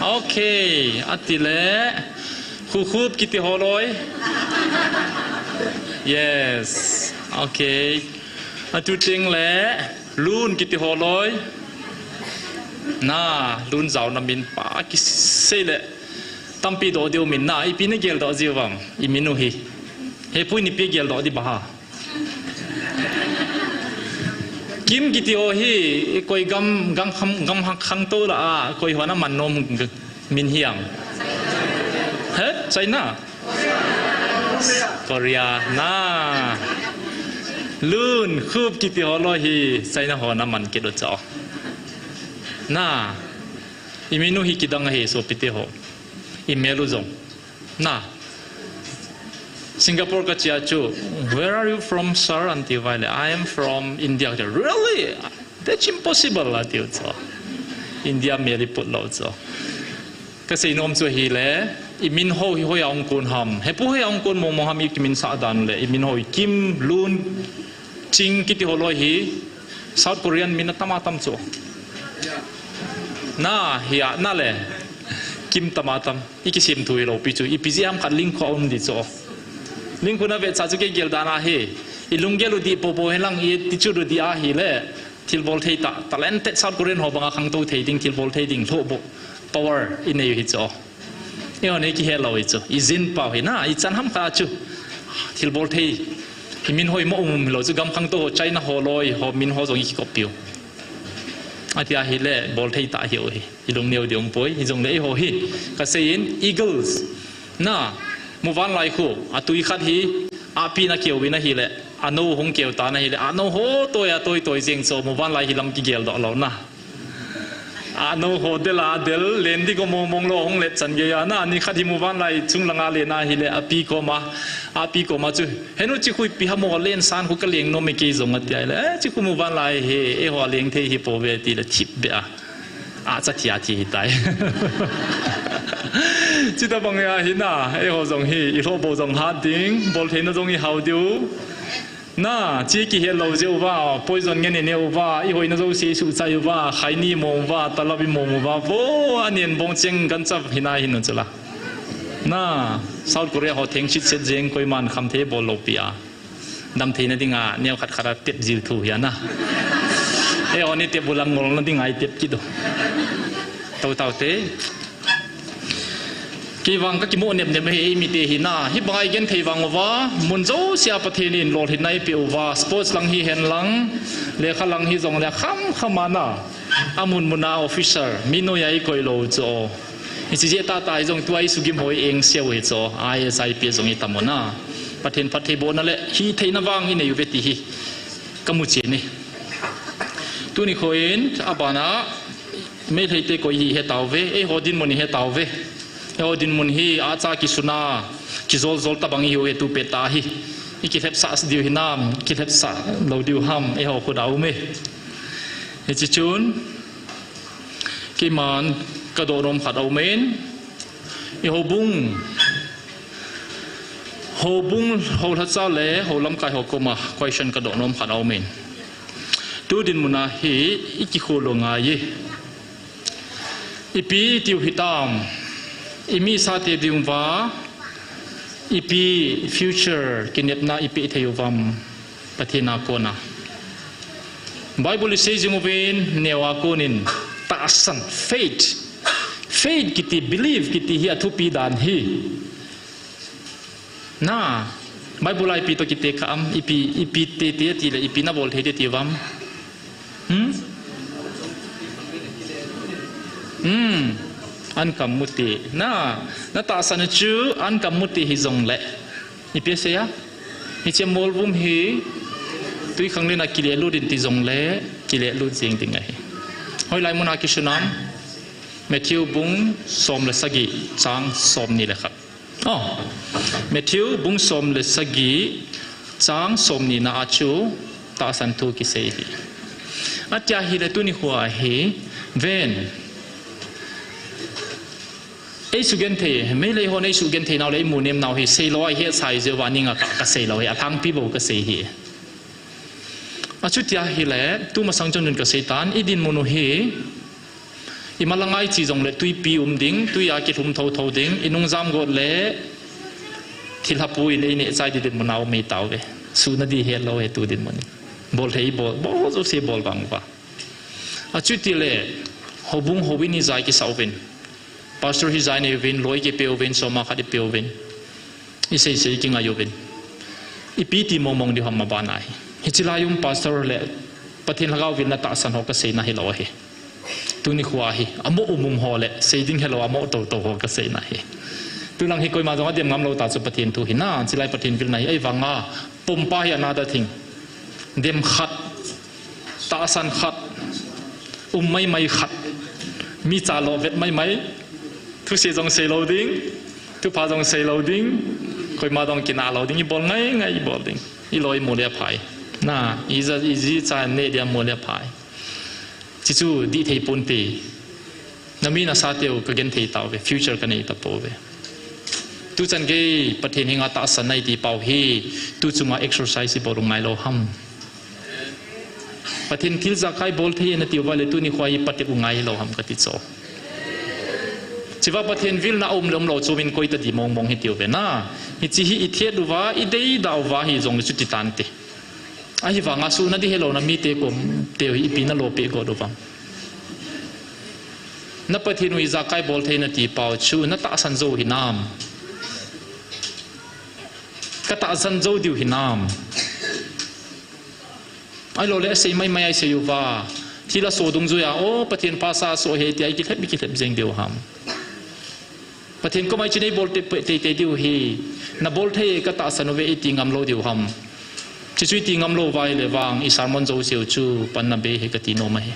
Okay, atile. Khukhup kiti ho loi. Yes. Okay. Atu teng le. Lun kiti ho loi. Na, Lun jaona min pa kisei le. Tampi doh diu min na, ipi nagel doh jiu vang, imin u hi. Hepui in ipi gel doh ding ham. Kim kiti ho hi, koi gam, gam kham, gam khangtou lah a, koi hon aman nom min hiam. He? China? Korea na. Lun, Khup kiti ho loi hi China hon aman kit u chu. Na. Imin u hi kidang ahi sopite ho. Imel u jong. Na. Singapore kache a chu, "Where are you from, sir?" ati uva le, "I am from India." Really? That's impossible, atiu chu. India mel iput lou chu. Kasei nom chu ahile, imin ho hi hoiya hung kon ham. Hepu hoiya hung kon mong mong ham ikimin sah dan le, imin ho hi Kim, Lun, Ching kiti ho loi hi, South Korean min atam atam chu. Na, hia, na le, Kim tam atam. Ikisem thu hilou pi chu, ipi jeh ham khat link khu aum ding chu. Link khu navet cha chu kei gel dan ahi. Ilunggel u ding popo henlang, i attitude u ding ahile. Thilbol thei tah, talented South Korean ho banga khangtou thei ding, thilbol thei ding, lhoh boh, power inei u hi chu. Eihon ikihel lou hi chu. Ijin pau hi na, ichan ham khat chu. Thilbol thei. Imin ho imo um um hilou chu, gam khangtou ho, China ho loi, ho min ho jong ikikop piu. Ati ahile, bol thei tah hi u hi. Ilungneo ding umpoi, hijongle eiho hi. Kasei in, Eagles. Na, muvanlai khu, atui khat hi, api na keu vin ahile, anou hung keu tan ahile, anou ho toi a toi toi jeng chu, muvanlai hi lam kigel doh lou na. Anou ho del a del, len ding ko mong mong lou hung let chan gei a na, ni khat hi muvanlai chung langa len ahile, api koma, api koma chu, "Henu chi khu ipi ham o len san khu ka leng nom e kei jong," ati ahile, "Eh, chi khu muvanlai hi, eiho leng thei hi pouve," tile thip be a. Acha thia thi hitai. Chuti bang ahi na, eiho jong hi, ilhoh bou jong hat ding, boltheina jong ihao diu. Na, chi kihet lou jeh uva, poison ngen ineh uva, ihoina jouse isuhchai uva, khaini mong uva, talab imong uva, vo, anen bong cheng gancha hina hin chula. Na, South Korea ho theng chitchet jeng koiman khamthei bol lou pi a. Damtheina dinga, neo khat khat a tep jil thu hi ana. Eiho ni tep ulang ngolna dinga itep kit u. Tou tau te. Kei vang ka kimo nep nep hi eimi te hi na. Hi bang a i genthei vang uva, mun jousea Pathen in lolhinna eipeh uva, sports lang hihen lang, lekha lang hijongle kham kham a na. Amun mun a officer, mi noiya ikoi lou chu. Hiche jeh tah tah hi jong tua isugim ho i engseu hi chu. I A S, I P S jong itam u na. Pathen phattheibohna le hitheina vang inei uve ti hi kamu chen e. Tuni khoin, abana, Meitei te koi hi ihetauve, eiho dinmun ihetauve. Eiho dinmun hi acha kisuna, kijol jol tabang ihiu ve tu pet a hi. Ikilhepsah diu hinam, kilhepsah lou diu ham, eiho khut a um e. Hiche chun, keiman kadoh nom khat aumin, i houbung, houbung houlhacha le houlamkai ho koma question kadoh nom khat aumin. Tu dinmun a hi ikikhol u ngai e. Ipi itiu hitam, imi sate dinguva, ipi future kinepna ipeh thei uvam, Pathen a kona. Bible isei jing uvin, neo a konin, tahsan, faith. Faith kiti, believe kiti hi athupi dan hi. Na, Bible a ipi toh kitekha am, ipi, ipi tete atile, ipi nabol thei te tiuvam. Hmm? Hmm. Ankam mute. Na, natahsan chu ankam mute hijongle. Ipi asei a? Hiche molvum hi twikhanglen a kilelut in tijongle, kilelut jeng ding ahi. Hoilai muna kisunam? Matthew bung som le sagi, chang somni le khat. Oh, Matthew bung som le sagi, chang somni na a chu tahsan thu kisei hi. Atia hile tuni khoa hi, ven. Eisugenthei, Meitei hon eisugenthei nau le imu nem nau hi seilou a ihet sai jeh uva ninga ka, kasei lou hi, alhangpi bou kasei hi. Achutia hile, tumasang chun chun kasei tan, idinmun u hi, imalang a iche jongle twipi um ding, twi a kilhum thotho ding, inungjam got le thilhapu in eineh chai ding dinmun a um itauve. Suhna di hetlou hi tu dinmun. Bolthei bol, bol jouse bol vang uva. Achutile, houbung houin ijat kisah uvin. Pastor hi ijat inei uvin, loi kipe uvin, soma khat ipe uvin. Isei sei kingai uvin. Ipi ti mongmong diu ham abana hi. Hiche lai um pastor le Pathen lhagao vilna tahsan ho kaseina hilou ahi. Tuni khoa hi, amoh um um ho le, sei ding helou amoh toutou ho kaseina hi. Tulang hi koima jong adem ngamlou ta chu Pathen thu hi na, chulai Pathen vilna hi, ahivanga, pompa hi another thing. Dem khat, tahsan khat, um maimai khat, mi chalo vet maimai, thuse jong seilou ding, thupha jong seilou ding, koima jong kinah lou ding, ibol ngai ngai ibol ding. Iloi mu le phai. Na, ija, iji cha ne dia mu le phai. Chuchu dih thei ponte. Nami nasateu kagenthei tauve, future kanei tapouve. Tuchan gei Pathen henga tahsan nai ti pau hi, tu chunga exercise ibol u ngailou ham. Pathen thil ijakai bol thei nati uva le tuni khoa hi patep u ngailou ham kati chu. Chuva Pathen vilna aum le umlou chu min koi tadi mongmong hitiuve na. Hiche hi ithet uva, ideida uva hijongle chuti tante. Ahivanga suhna di helouna mite kom teu hi ipi nalo peh got uvam. Na Pathen u ijakai bol thei nati pau chu natahsan jou hinam? Katahsan jou diu hinam? Ahiloule asei maimai a isei uva, thil aso dungjuia, o, Pathen pha sa aso ahi tia ikilhep, ikilhep jeng diu ham? Pathen koma hiche neibol teitei diu hi, nabol thei katahsan uve iti ngamlou diu ham? Chuchu iti ngamlou uva ahile vang, i sermon jouseu chu panna bei ahi kati nom ahi.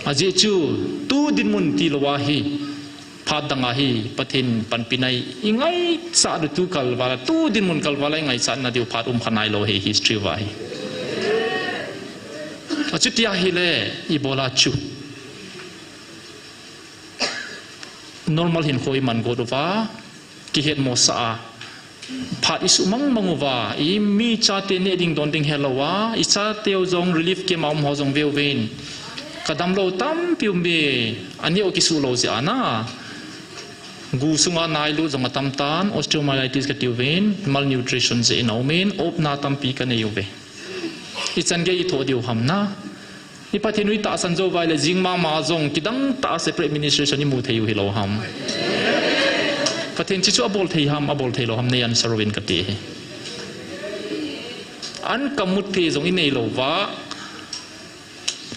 Ajeh chu, tu dinmun tilou ahi, phat danga hi Pathen panpina ingaichat diu tu kalvala, tu dinmun kalvala ingaichatna diu phat umkha nailou ahi history uva hi. Achuti ahile, ibola chu. Normal hinkho iman got uva, kihetmosah a, phat isuh mangmang uva, i mi chate neh ding don ding helou a, i chateu jong relief camp a um ho jong veuvin. Kadamlou tampi um e, aneo kisuh lou jeh a na. Gu sunga nailut jong atam tan, osteomyelitis katiuvin, malnutrition jeh in aumin, opna tampi kanei uve. Ichan gei ithoh diu ham na. I Pathen u itahsan jou uva ahile jing mama jong kidang tah a separate administration imu thei u hilou ham. Pathen chuche chu abol thei ham, abol thei lou ham, nei answer uvin kati hi. An kamu thei jong inei lou uva,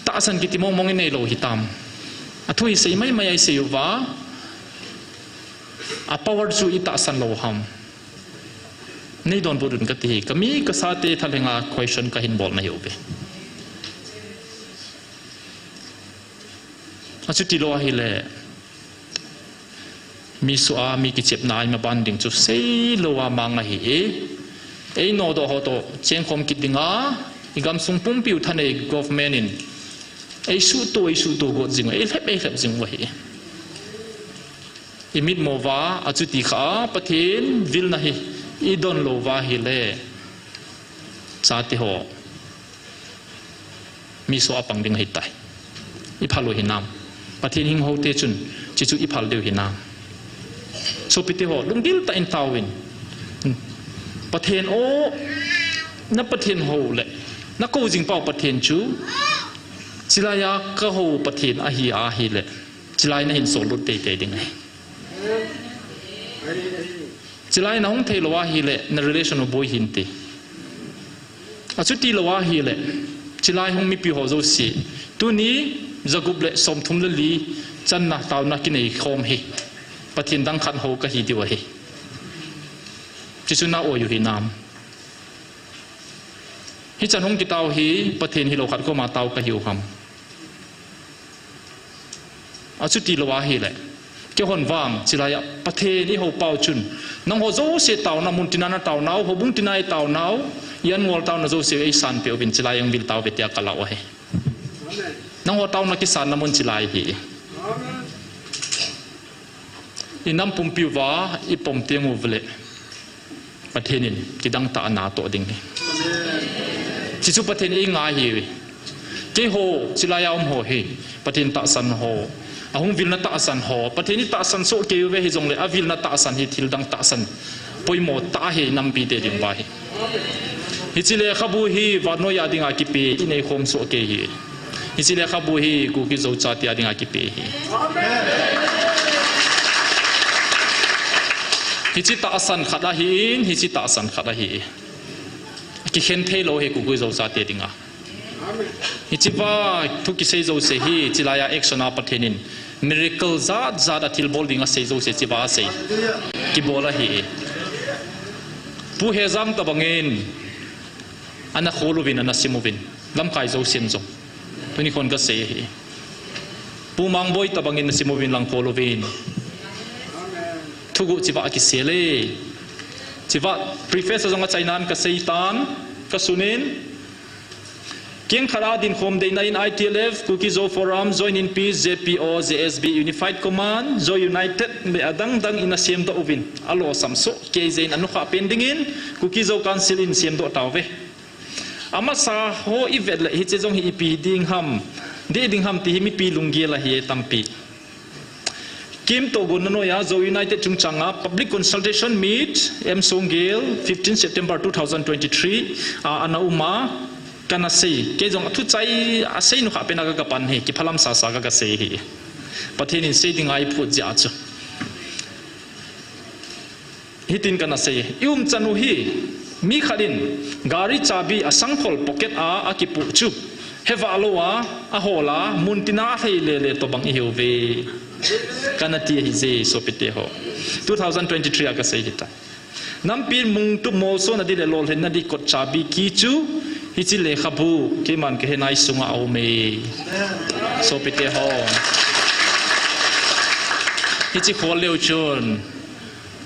tahsan kiti mongmong inei lou hitam. Athu hi sei maimai a isei uva, a power chu itahsan lou ham. Nei donbut un kati hi, kami kasate thalhenga question kahin bol nahiuve. Achuti lou ahile, mi soh a, mi kichepna a imaban ding chu seilou a mang ahi e. Ei nodoh ho toh chengkhom kit dinga, igamsung pumpiu thanei government in eisuhto, eisuhto got jing u, eilhep, eilhep jing u ahi. Imitmo uva, achuti kha a, Pathen vilna hi idon lou uva ahile, chate ho mi soh a pang ding ahitai. Iphal u hinam? Pathen hingho te chun, chuche chu iphal diu hinam? Sopite ho, lunggil tah in taovin. Pathen o, na Pathen ho le, nakou jing pau Pathen chu, chulai a kaho Pathen ahi ahile, chulai nahin sollut teitei ding ahi. Chulai nahung thei lou ahile, na relation u boi hinte. Achuti lou ahile, chulai hung mipi ho jouse, tuni jagup le somthum le li channa taona kinei khom hi, Pathen dang khat ho kahi diu ahi. Chuche chu na oi u hinam? Hichan hung kitao hi, Pathen hilou khat koma tao kahiu ham? Achuti lou ahile, keihon vang, chulai a Pathen ihou pau chun, nangho jouse taona mun tina nataonau, houbung tina itaonau, i-an ngol taona jouse eisanpeh uvin, chulai a hung vil tauve tia kalah u ahi. Nangho taona kisanna mun chulai hi. Inam pumpi uva ipom teng uvale, Pathen in kidang tah a natoh ding ahi. Chuche chu Pathen in eingai ahi. Keiho, chulai a um ho hi, Pathen tahsan ho, ahung vilna tahsan ho, Pathen in tahsan soh kei uve hijongle, avilna tahsan hi thildang tahsan poimo tah ahi, nampite ding uva hi. Hiche lekhabu hi vannoi a dinga kipe, inei khom soh kei ahi. Hiche lekhabu hi Kuki Zo chate a dinga kipe ahi. Hiche tahsan khat ahin, hiche tahsan khat ahi. Kikhen thei lou ahi Kuki Zo chate dinga. Hichea thu kisei jouse hi, chulai a action a Pathen in miracle jat jat a thilbol ding asei jouse chua asei. Kibol ahi. Pu Hejang tabangin ana khol uvin, ana sim uvin. Lamkai jousen jong. Tuni khon kasei ahi. Pu Mangboi tabangin ana sim uvin, lang khol uvin. Thuguh chua kisei le. Chua preface a jong achainan kasei tan, kasunin. Keng khat a dinkhom deina in I T L F, Kuki Zo Forum, Join in Peace, J P O, J S B, Unified Command, Zo United, le adang dang in asem doh uvin. Alosam soh kei jeh in anukha pen dingin, Kuki Zo Council in sem doh tauve. Amasa ho ivet le hiche jong hi ipi ding ham, dih ding ham ti hi mipi lunggel ahi tampi. Kim toh gonna noiya Zo United chungchanga public consultation meet M Songgel, fifteen September two thousand twenty-three, a, ana uma, kana sei. Kei jong athu chai asei nukha pena ka, kapan hi, kiphalam sasa ka, kasei hi. Pathen in sei dinga eiphut jeh chu. Hitin kana sei, i umchan u hi, mi khat in gari chabi asangkhol pocket a akipuh chu, hevah lou a, ahol a, muntina alhei lele tobang ihiuve. Kana ti ahije sopite ho. Two thousand twenty-three a kasei hita. Nampi mungtup molsona di le lolhinna di kot chabi key chu, hiche lekhabu, keiman kahe nai sunga aume. Sopite ho. Hiche khol leu chun.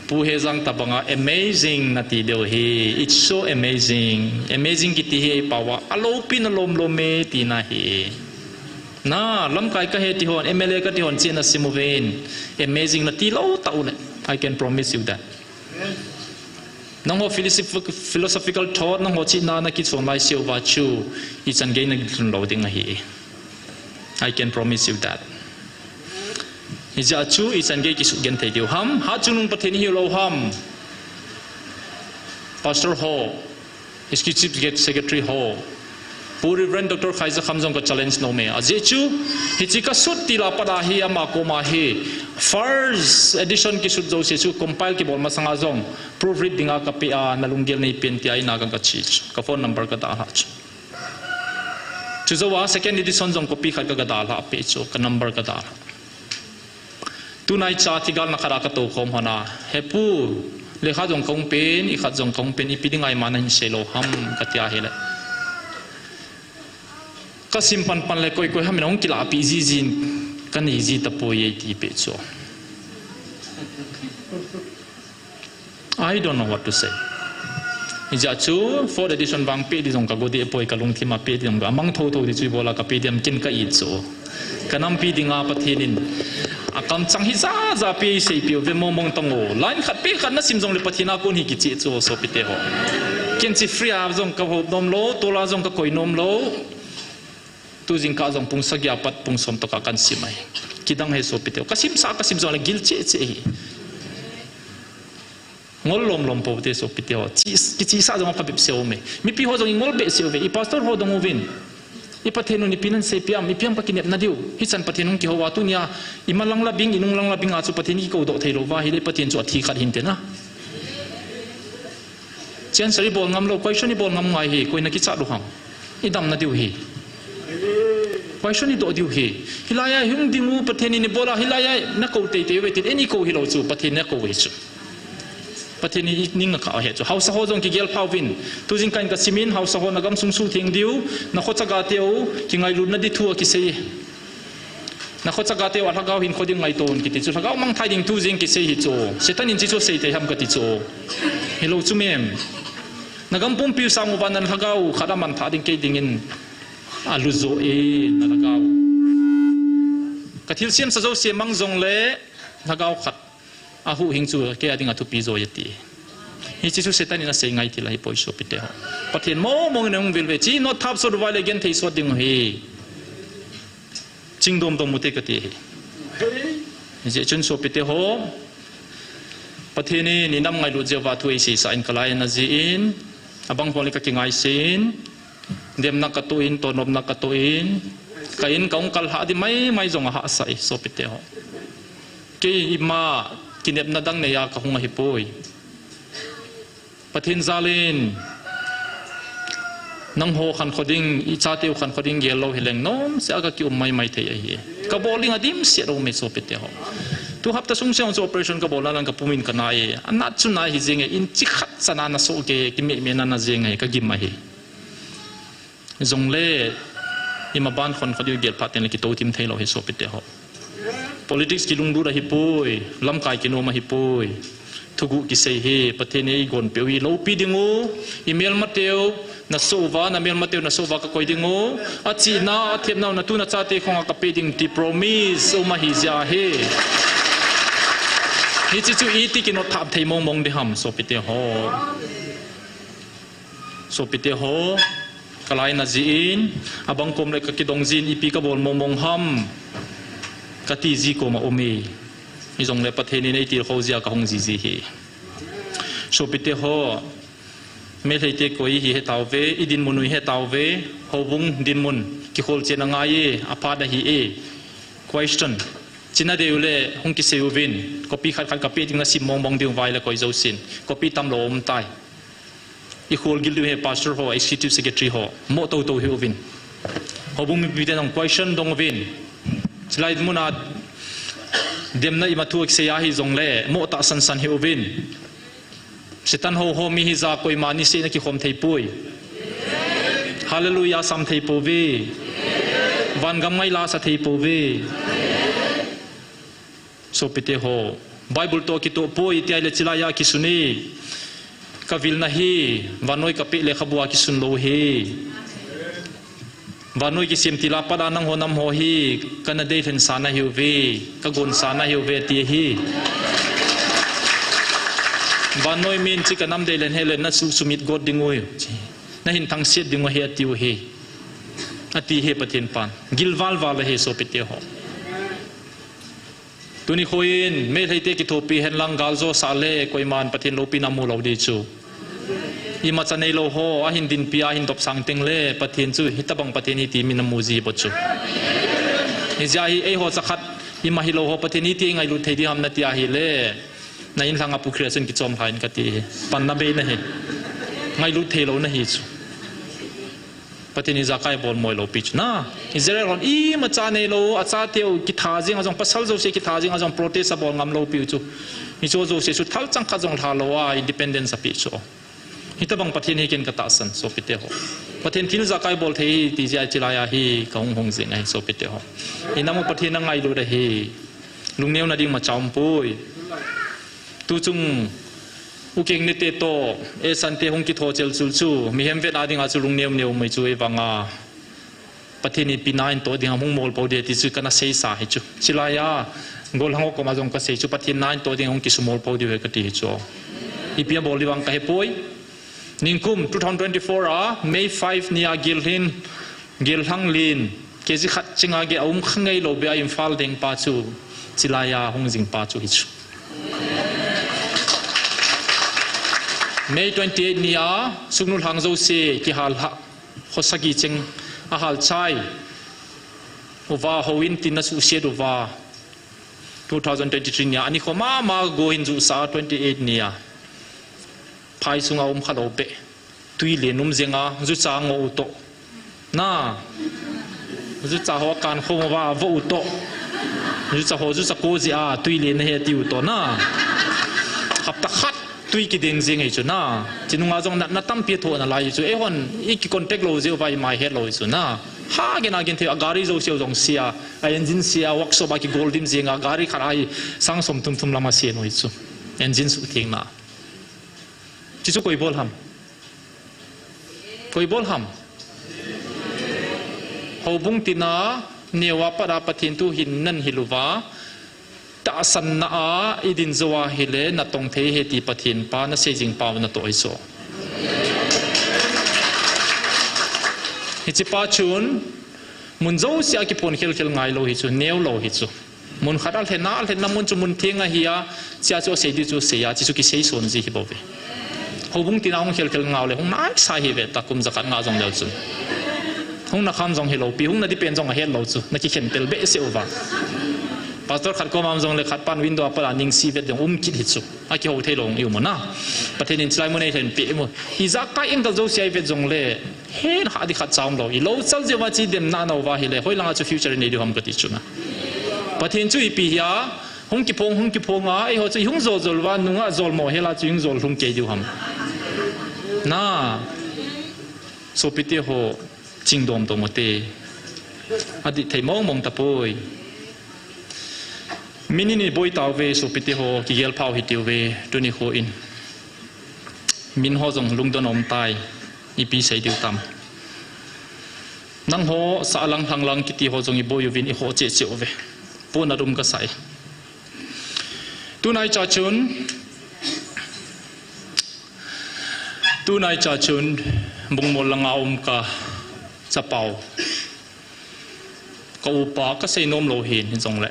Pu Hejang tabanga amazing nati diu ahi. It's so amazing. Amazing kiti hi eipaova aloupina lomlom e tina ahi. Na, lamkai kahi ti hon, M L A kati hon, chena simu vein. Amazing nati lou tah u le. I can promise you that. Nangho philosoph-, philosophical thought, nangho chena nakichon lai seuva chu, ichan gei nagilhun lou ding ahi. I can promise you that. Hijeh chun, ichan gei kisugenthei thei diu ham, hatchungnung Pathen hilou ham. Pastor ho, Executive Secretary ho, Pu Reverend Doctor Khaizakham jong ka challenge nom e. Ajeh chu, hiche kasut til a pat a hi ama koma hi, first edition kisut jouse chu compile kibol masanga jong, proofread dinga kapeh a, nalunggel neipen tia ina kaga che chu. Ka phone number kadalhah chu. Chujou a second edition jong copy khat kaga dalhah peh chu, ka number kadalhah. Tunaicha thigalna khat a katoukhom hon a, He pu, lekha jong kahung pen, ikhat jong kahung pen, ipi dinga ima nahin seilou ham, katia hile. Kasim panpan le koi koi ham in ahung kilahpeh jiji in kanei ji tapoi e, eiti peh chu. I don't know what to say. Hijeh chun, fourth edition vang peh ding jong kago deh poi, kalungthim a peh ding jong amang thotho ding chu ibola kapeh ding ham ken ka-it chu. Kanampi dinga Pathen in akamchang hija ja peh eiseipiu ve mongmong tang o. Line khat peh khat nasim jongle Pathen a kon hi kicheh chu sopite ho. Ken chu free a jong kahop nom lou, tol a jong kakoi nom lou. Tujingkah jong pung sagi a pat pung som tokah kahin sim ahi. Kidang ahi sopite ho. Kasimsah kasim jongle gil cheh cheh ahi. Ngol lomlom poute sopite ho. Chi, kichehsah jong kabep seume. Mipi ho jong ingol behseh uve. I pastor ho dong uvin. I Pathen un ipi nahin seipeh am, ipi ham kakinepna diu. Hichan Pathen hung kihou a tunia, imalang labing, inunglang labing a chu Pathen kikoudoh theilouva ahile Pathen chu athi khat hinte na. Answer ibol ngam lou, question ibol ngam ngai hi, koi nakichat u ham. Idamna diu hi. Question idoh diu hi. Hilai a hung ding u Pathen in eibola, hilai a nakou teitei uve tin, eini kou hilou chu, Pathen in akou hi chu. Pathen in ning akha ahi chu. Haosa ho jong kigelpha uvin. Tujingkah in kasimin, haosa ho nagamsung sutheng diu, nakho chaga teu, kingailutna di thu akisei. Nakho chaga teu a lhagao hinkho ding ngaiton kiti chu. Lhagao mangthah ding thu jeng kisei hi chu. Satan in hichu asei thei ham kati chu. Hilou chu mem. Nagam pumpiu sang uva nalhagao khat amangthah ding kei dingin alujo e nalhagao. Kathilsemsa jouse mang jongle lhagao khat ahuhhing chu kei a dinga thupi jo e ati. Hiche chu Satan in asei ngai thil ahipoi sopite ho. Pathen mongmong in ahung vil uve. Hiche note thap sot uva le genthei sot ding u ahi. Chingdom dom ute kati ahi. Hijeh chun sopite ho, Pathen in inam ngailut jeh uva thu eiseisah in kalai ana jih in, abang ho le kakingaisei in, demna katoh in, tonopna katoh in, ka in kahung kal lhah ding maimai jong ahahsah e sopite ho. Keima kinepna dang neiya kahung ahipoi. Pathen jal in, nangho khankho ding, ichateu khankho ding gel lou hileng nomsea kakium maimai thei ahi. Kabol ding adimset aume sopite ho. Tu hapta sung sung chu operation kabol nan kapumin kanai e. Anat chu nai hijeng e, inch khat chana nasoh kei e, kimehmehna najeng e, kagim ahi. Jongle, imaban khankho diu gel phat tengle kitou thim theilou ahi sopite ho. Politics kilunglut ahipoi, lamkai kinom ahipoi. Thuguh kisei hi, Pathen in eigonpeh u hi loupi ding u, imelmateu nasoh uva, namelmateu nasoh uva kakoi ding u, achihna, athepnau natu nachate khonga kapeh ding ti promise um ahi jeh ahi. Hiche chu iti kinot thap thei mongmong ding ham, sopite ho. Sopite ho, kalai ana jih in, abang kom le kakidong jin ipi kabol mongmong ham, kati ji koma um e. Hijongle Pathen in eitilkhou jeh a kahung jiji ahi. Sopite ho, Meiteite koi ihi hetauve, idinmun u ihetauve, houbung dinmun kikholchen angai e, aphat ahi e. Question. China deiu le hung kisei uvin, copy khat khat kapeh ding nasim mongmong diu vai le koi jousen. Copy tamlou umtai. Ikholgil diu ahi pastor ho, executive secretary ho, mo toutou hih uvin. Houbung mipite jong question dong uvin. Chulai muna demna ima thu kisei ahi jongle, mo tahsan san hih uvin. Satan houho mi hija koima niseh in akikhom theipoi. Hallelujah sam theipouve. Vangam ngaila sa theipouve. Sopite ho, Bible toh kitoh poi tia ahile chulaiya kisun e. Kavilna hi vannoi kapeh lekhabua kisun lou ahi. Vannoi kisem til a pat a nangho nam ho hi kana deilhen sa nahiuve, kagon sa nahiuve ti ahi. Vannoi min chu kanam deilhen hile nasuh sumit got ding u, nahin thangset ding u ahi atiu ahi. Ati ahi Pathen pan. Gilval val ahi sopite ho. Tuni khoin, Meiteite kithopi henlang galjo sah le, koiman Pathen loupina mu lou ding chu. Imacha neilou ho, ahin dinpi, ahin dopsang tengle, Pathen chu, hitobang Pathen hi ti min amu ji bou chu. Hijeh a hi, eiho chakhat, ima hilou ho, Pathen hi ti ngailut thei ding ham nati ahile, na inlhang a pukhria chun kichom lhai in kati hi. Panna bei nahi. Ngailut theilou nahi chu. Pathen ijakai bol moi lou pi chu na. Israel hon imacha neilou, achateu kitha jeng a jong, pasal jouse kitha jeng a jong, protest abol ngam lou piu chu. Hiche jouse chu thalchang khat jong lha lou a, independence api chu. Hitobang Pathen hi ken katahsan, sopite ho. Pathen thil jakai bol thei ti jeh a chilai a hi kahung hung jing ahi, sopite ho. Inam u Pathen angailut ahi. Lungneo na ding macha umpoi. Tuchung, u keng nete toh, e sante hung kitho chel chul chu, mihem vet a dinga chu lungneo neo mai chu ei vanga. Pathen in ipi na in toh ding ham hung mol pou ding ti chu kana seisa hi chu. Chilai a, gollhang ho koma jong kasei chu, Pathen na in toh ding hung kisumol pou ding ahi kati hi chu. Ipi abol ding vang kahepoi. Ningkum two thousand twenty-four a, May five ni a gel hin, gel hang lin, K G khat chinga gel a um kha ngai lou beh a Imphal deng pa chu, chilai a hung jing pa chu hi chu. May twenty-eight ni a, Sugnu lhang jouse, kihal ha, khosagi cheng, ahal chai, uva houin tin asuhset uva, two thousand twenty-three ni a, ani kho mama go hin jusa twenty-eight ni a. Phai sunga um kha lou beh. Tui le num jenga, jucha ngo u toh. Na. Jucha ho kan khom uva, vo u toh. Jucha ho, jucha ko jeh a, tui le nahe tiu toh na. Hapta khat, tui kideng jeng ei chu na. Chinunga jong na, na tampi thoh nalai chu. Eihon, i ki contact lou jeh uva, imai het lou chu na. Ha, gen a gen thei, a gari jouse jong sia, a engine sia, workshop a kigol dim jenga, gari khat a sang som thum thum lama sia noi chu. Engine suhtheng na. Chuchu koi bol ham? Koi bol ham? Houbung tina, neo a pat a Pathen thu hin nahin hil uva, tahsanna a, i din jou a hile, natong thei ahi ti Pathen pa, nasei jing pau natoh ahi chu. Hiche pa chun, mun jouse a kiphon khel khel ngai lou hi chu, neo lou hi chu. Mun khat a lhen a, a lhenna mun chu mun theng ahi a, chea chu asei ding chu asei a, chuchu kisei son ji hi bou ve. Houbung tina hung khel khel ngau le, hung naisa hi ve ta kum jakhat nga jong leu chun. Hung na kham jong hilou pi, hung na ding pen jong ahet lou chu, na kikhen tel behseh uva. Pastor khat koma um jong le khat pan window a pat a ningsi vet jong um kit hi chu. Akihou thei lou hung i um u na. Pathen in chilai mun ei lhen pi mu. Ijakai angle jouse a i vet jong le, Hen hah ding khat cha um lou. I lou chal jeh uva chi demna nau va hile, hoilanga chu future i nei diu ham kati chu na. Pathen chu ipi hia, hung kiphong, hung kiphong a, eiho chu i hung jol jol uva, nunga jol mo hela chu i hung jol lhung kei diu ham. Na, sopite ho, chingdom dom u te. Adih thei mong mong tapoi. Min in i boi tauve, sopite ho, kigel phau hitiuve, tuni kho in. Min ho jong lungdon um tai. Ipi sei diu tam. Nangho sahlang lhanglang kiti ho jong i boi uvin i ho cheh cheh uve. Puna dum ka sai. Tunai cha chun, tunai cha chun, Bungmol langa um ka chapau. Ka upa ka sei nom lou hin, hin jong le.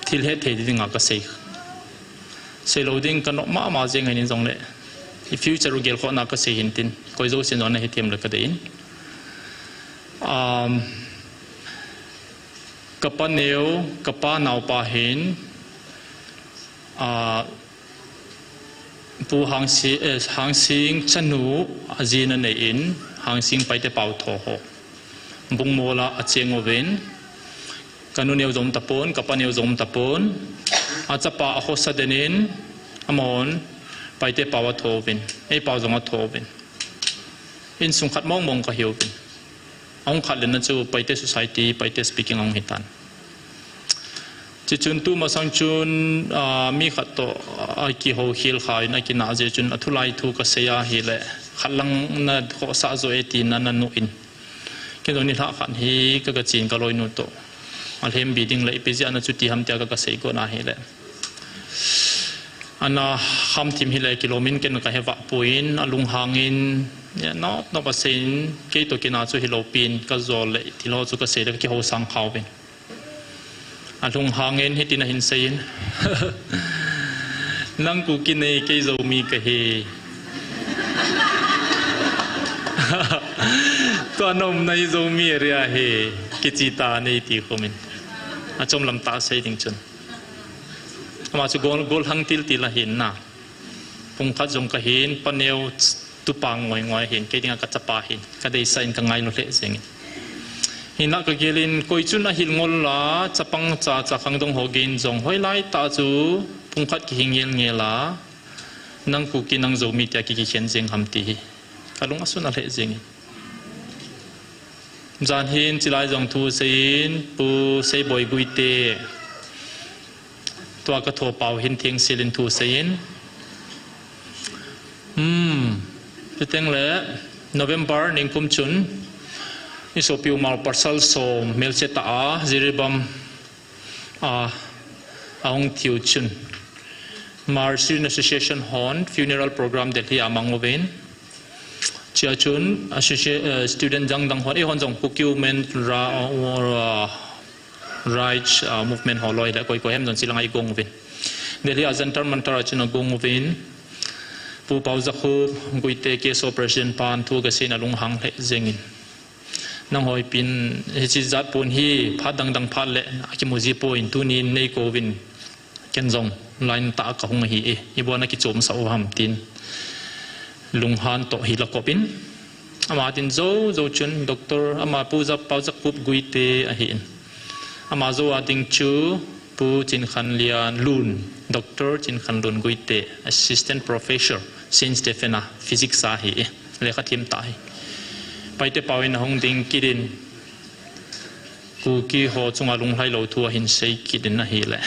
Thil het thei dinga ka sei. Sei lou ding ka nom mama jeng ahin jong le. I future u gelkhohna ka sei hin tin. Koi jouse nona hethem le ka dei in. Um, ka pa neo, ka pa naopa hin, ah, Pu Hangsi-, eh, Hangsing chanu ajin anei in, Hangsing Paite pau tho ho. Bungmol a acheng uvin, ka nu neo jong tapon, ka pa neo jong tapon, achapa akhosa den in, amahon, Paite pau atho uvin, ei pau jong atho uvin. Insung khat mong mong ka hiuvin. Ahung khat lena chu Paite society, Paite speaking ahung hitan. Chuchun tumasang chun, ah, mi khat toh, ah, kihou khel kha in akinah jeh chun athulai thu ka sei ahile. Khat lang na khohsah jo e tina na nu in. Ken jong nilhah khat hi ka, ka chin ka loinu toh. Alhem bi ding le ipi jeh a na chuti ham tia ka, ka sei got na hile. Ana ham thim hile kilom in ken ka he vah poi in, alunghang in, ya, nop nop a sei in, kei toh kin a chu hilou pin, ka jol le thil ho chu ka sei le ka kihou sang kha uvin. Alunghang in hitin ahin sei in. Nang Kuki nei, kei Zomi ka hi. Tua na umna hi Zomi area hi, kichi ta nei ti khum in. Achom lam tah sei ding chun. Ama chu gol, golhang til til ahin na. Pung khat jong ka hin, paneo tupa ngoi ngoi hin, kei dinga ka chapa hin, ka deisah in ka ngailu lheh jeng in. Hinlah ka gel in, koi chun ahil ngol la, chapang cha, cha khangdong ho gei in jong, hoilai tah chu, pung khat kihi ngel ngel a, nang Kuki nang Zomi tia ki, kikhen jeng ham ti hi. Ka lung asun a lheh jeng in. Jan hin chilai jong thu sei in, Pu Seiboi Guite. Tua ka thopau hin thengsil in thu sei in. Hmm. Chuteng le November ningkum chun i sopi u Mao Pasal Som melchih tah a Jiribam a, ahung thiu chun Martyrs Student Association hon funeral program Delhi a mang uvin. Chia chun associa-, eh, student dang dang hon, eihon jong Kuki Women ra, ra, Rights, ah, movement ho loi le koi koi hem jong chilang a i gong uvin. Delhi a Jantar Mantar a chun a gong uvin. Pu Paojakhup Guite K S O president pan thu ka sei in alunghang lheh jeng in. Nangho ipin hichi jat pon hi phat dang dang phat le akimu ji poi in tunin nei kouvin. Ken jong line tah a ka hung ahi e, ibola na kichom sah u ham tin. Lunghan toh hi la kop in. Ama tin jou, jou chun Doctor, ama Pu Jap, Paojakhup Guite ahi in. Ama jou a ding chu Pu Chinkhanlianlun, Doctor Chinkhanlun Guite, Assistant Professor, Saint Stephen a, Physics a ahi e. Lekha thim tah hi. Paite pau in ahung ding kit in. Kuki ho chunga lunglhai lou thu ahin sei kit in ahile.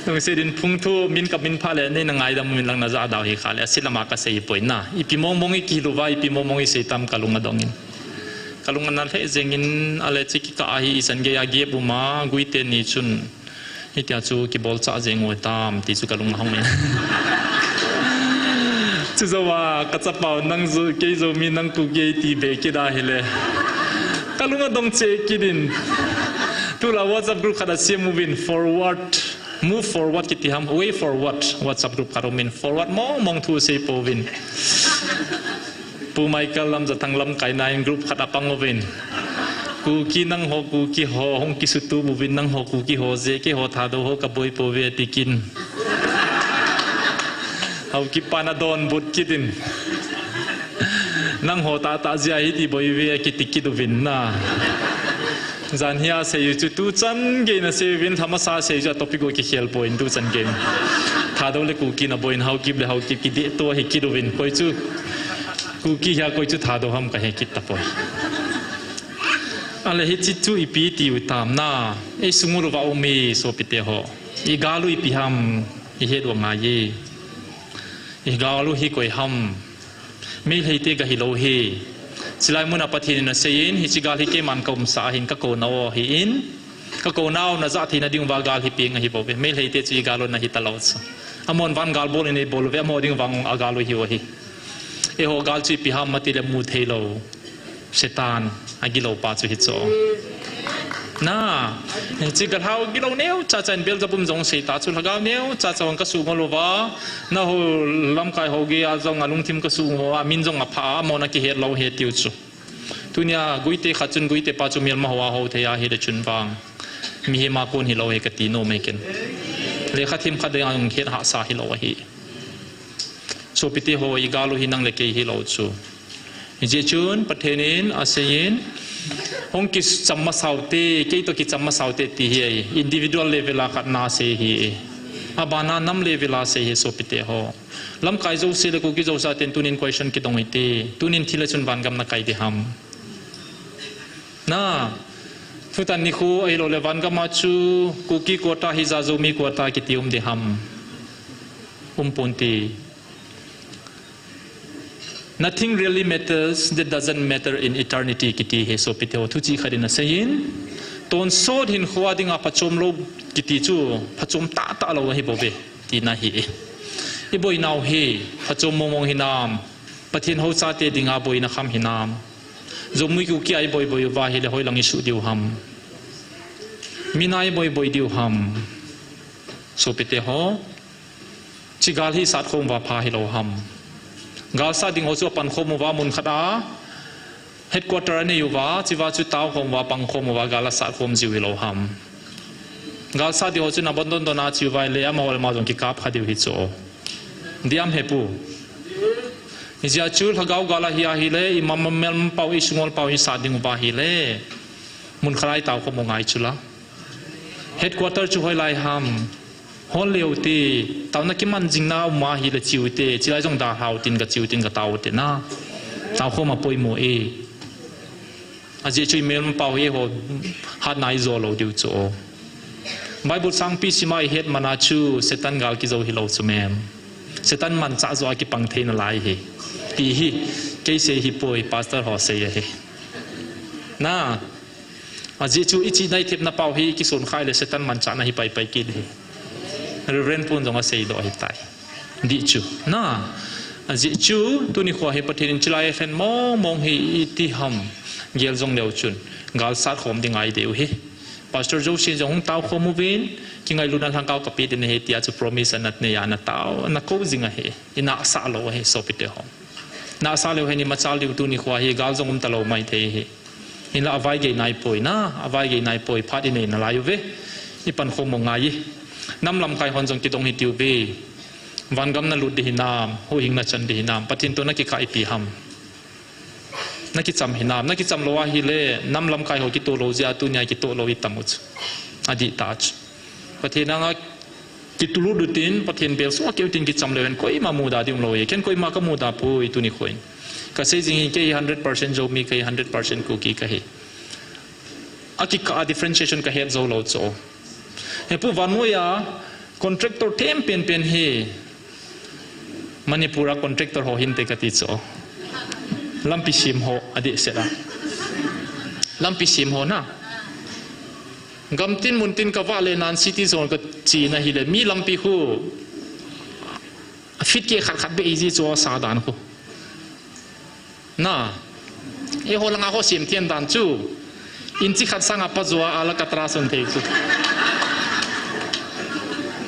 Lungset in phung thu min ka min pha le, nei na ngaidam min lang na ja dau hi kha le, asit lama ka sei poi na. Ipi mong mong i kilu va, ipi mong mong i sei tam ka lung adong in. Ka lung ana lheh jeng in, ale chi kikah a hi i chan gei a gep um a, Guite ni chun. Hitia chu kibol chah jeng u tam ti chu ka lung ahong in. Chu jou a ka chapau nang Zo, kei Zomi nang Kuki ti be kit ahile. Ka lung adong cheh kit in. Tulai WhatsApp group khat a sem uvin forward, move forward kiti ham, way forward. WhatsApp group khat um in forward mong mong thu sei pouvin. Pu Michael Lamjathang lamkai na in group khat a pang uvin. Kuki nangho, Kuki ho, hung kisutup uvin nangho, Kuki ho, jeh keiho Thadou ho ka boi pouve ati kit in. Haokip pan adonbut kit in. Nangho tahtah jeh a hiti boi uve akiti kit uvin na. Jan hi a sei u chu tuchan gei na sei uvin, lha masa sei u chu a topic u kikhel poi in tuchan gei. Thadou le Kuki na boi in Haokip le Haokip kideh to ahi kit uvin. Koi chu Kuki hia koi chu Thadou ham ka he kit tapoi. Ale hichi chu ipi ti u tam na. Ei sung u lou va um e sopite ho. I gal u ipi ham i het u angai e. I gal u hi koi ham. Meitei te ga hilou hi. Chilai mun a Pathen in asei in, hichi gal hi keiman ka umsa ahin ka kou nau ahi in. Ka kou nau na jah theina ding uva gal hi peng ahi bou ve. Meitei te chu i gal u na hi talou chu. Amahon van gal bol in ei bol uve, amaho ding vang a gal u hi u ahi. Eiho gal chu ipi ham ati le mu thei lou. Satan, agilou pa chu hi chu. Na, chi ka lhau gilou neo, cha cha in bel jabum jong sei ta chu lhagao neo, cha cha ka su ngol uva. Na ho lamkai ho gei a jong a lungthim ka su ngol uva, min jong a pha a, amahon akihet lou he tiu chu. Tunia Guite khat chun Guite pa chu melma ho a ho thei ahi le chun vang. Mihem a kon hilou he ka ti nom e ken. Lekha thim khat ding a jong het hahsa hilou ahi. Sopite ho i gal u hi nang le kei hilou chu. Hijeh chun Pathen in asei in, hung kicham masa u te, kei toh kicham masa u te ti hi ahi, individual level a khat na sei hi. Abana nam level a sei hi sopite ho. Lamkai jouse le Kuki jouse a ten tunin question kidong u hite, tunin thi le chun vangam na kai ding ham. Na, thutan nikho ahilou le vangam a chu Kuki quota hija Zomi quota kiti um ding ham. um ponte. Nothing really matters that doesn't matter in eternity kiti hi sopite ho, thuchih khat in aseiyin. Tonsot hinkhoa dinga phachom lou kiti chu phachom tahtah lou ahi bouve tina ahi. Iboinau hi phachom mongmong hinam? Pathen hou chate dinga boina kham hinam? Zomi Kuki a iboiboi uva ahile hoilang isuh diu ham? Mina iboiboi diu ham? Sopite ho, hiche gal hi sat khom uva pha hilou ham? Gal sat ding ho chu apan khom uva mun khat a headquarter anei uva, hichea chu tao khom uva, pang khom uva, gal asat khom jiu hilou ham? Gal sat ding ho chu nabon don don a che uva ahile amaho le ama jong kikap kha diu hi chu. Diam hepu. Hijeh chun lhagao gal ahi ahile, imelmapau, isungolpau hi sat ding uva ahile, mun khat a itao khom u ngai chu la. Headquarter chu hoilai ham? Hol leu te, taona kiman jing na um ahile che u te, chulai jong dalhau tin, gache u tin, gatao u te na. Tao khom apoimo e. Ajeh chu imelmapau hi eiho hatna ijo lou diu chu. Bible sangpi sima ihet man a chu Satan gal kijou hilou chu mem. Satan manchah joh a kipang thei nalai hi, ti hi kei sei hipoi, pastor ho sei ahi. Na, ajeh chu ichihna ithepna pau hi ikison kha le Satan manchahna hi paipai kit hi. Reverend pun jong aseidoh ahitai. Dih chu. Na, ajeh chu tuni khoa hi Pathen in chulai alhen mongmong hi iti ham gel jong leu chun, gal sat khom ding ngai deu hi. Pastor Josie jong hung tao khom uvin, kingailutna lhangkao kapeh ding ahi tia chu promise ananei a, natao, nakou jing ahi. Inahsah lou ahi sopite ho. Nahsah leu hen imachal diu, tuni khoa hi gal jong um talou maithei hi. Hinla avaigei naipoi na, avaigei naipoi, phat inei nalai uve. Ipan khom u ngai e. Nam lamkai hon jong kidong hitiuve. Vangam nalut ding hinam, huhhing nachan ding hinam, Pathen toh nakikah ipi ham? Nakicham hinam? Nakicham lou ahile, nam lamkai ho kitoh lou jeh a tunia kitoh lou itam u chu. Adihtah chu. Pathen anga kitulut utin, Pathen bel soh keu tin kicham leu hen koima muda ding umlou e. Ken koima kamuda poi tuni khoin. Kasei jing hi kei hundred percent Zomi kahi, hundred percent Kuki kahi. Akikah a differentiation kahet jou lou chu. Hepu, vannoi a contractor them penpen hi Manipur a contractor ho hinte kati chu. Lampi sem ho adehset a. Lampi sem ho na. Gamtin muntin kavah le nan city zone kache na hile mi lampi khu feet keh khat khat beh eiji chu asa dan khu. Na, eiho langa ho sem them dan chu inchi khat sanga pajou a alkatra sun thei chu.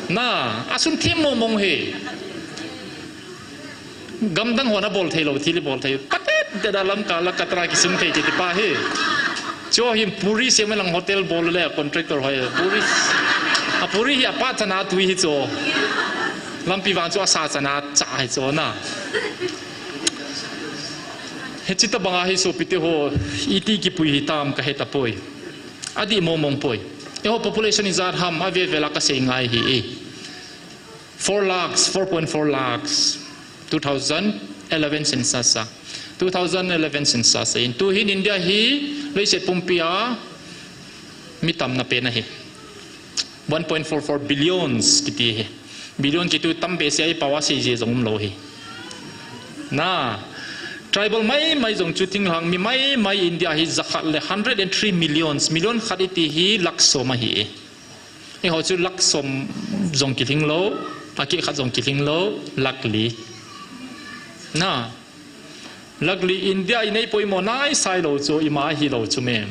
Na, asun them mongmong hi. Gamdang hon abol theilou thil ibol thei. Patet deda Lamka alkatra kisun thei kiti pa hi. Chu hin puri sem lang hotel bol le contractor hoi puri. A puri hi apa chana tui hi chu. Lampi vang chu asa chana cha hi chu na. Hiche tobanga hi sopite ho, iti kipui hitam kahetapoi. Adih mongmong poi. Eiho population ijat ham, avevela kasei ngai hi e. Four lakhs, four point four lakhs, two thousand eleven census a. Two thousand eleven census a. Tuhin India hi leiset pumpia mi tamna pen ahi. One point four four billions kiti hi. Billion kiti tam behseh a ipaova seiji jong umlou hi. Na, tribal maimai jong chu thinglhang mi maimai India hi jakhat le hundred and three millions, million khat iti hi lakh som ahi e. Eiho chu lakh som jong kilhinglou, akeh khat jong kilhinglou, lakh li. Na, lakh li India inei poimo naisai lou chu, ima ahilou chu mem.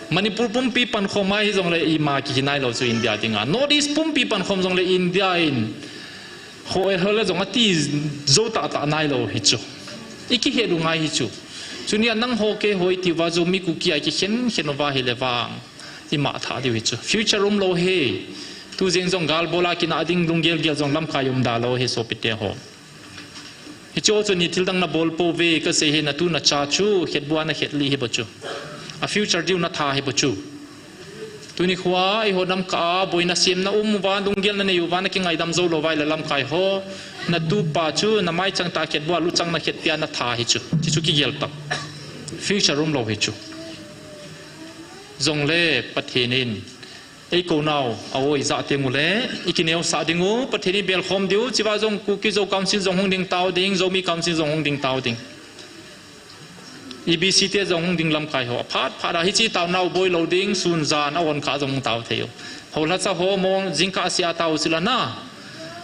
Manipur pumpi pankhom a hijongle ima kihi nailou chu India dinga. North East pumpi pankhom jongle India in ho e ho le jong ati jou tahtah nailou hi chu. Ikihet u ngai hi chu. Chunia nangho keiho itiuva Zomi Kuki a ikikhen khen uva hile vang, imatha diu hi chu. Future umlou hi. Tujeng jong gal bola kinah ding lunggel gel jong lamkai umda lou hi sopite ho. Hicheho chu ni thildang nabol pouve kasei hi, natu nacha chu khetbua nakhet lih hi bou chu. A future diu natha hi bou chu. Tuni khoa eiho namkah a boina semna um uva, lunggel nanei uva, nakingaidam jou lou uva ahile lamkai ho, natupa chu namaichang tah khetbua luchang nakhet tia natha hi chu. Hichu kigel tam. Future umlou hi chu. Jongle Pathen in Ei kou nau, a oi za teng u le, i kineo sa ding u, Pathen i bel khom diu, chiva jong Kuki Zo Council jong hung ding tau ding, Zomi Council jong hung ding tau ding. E B C te jong hung ding lamkai ho, phat phat a hichi tau nau boi lo ding, sun jan a on kha jong hung tau thei u. Ho la cha ho mong, jing kha sia tau sila na.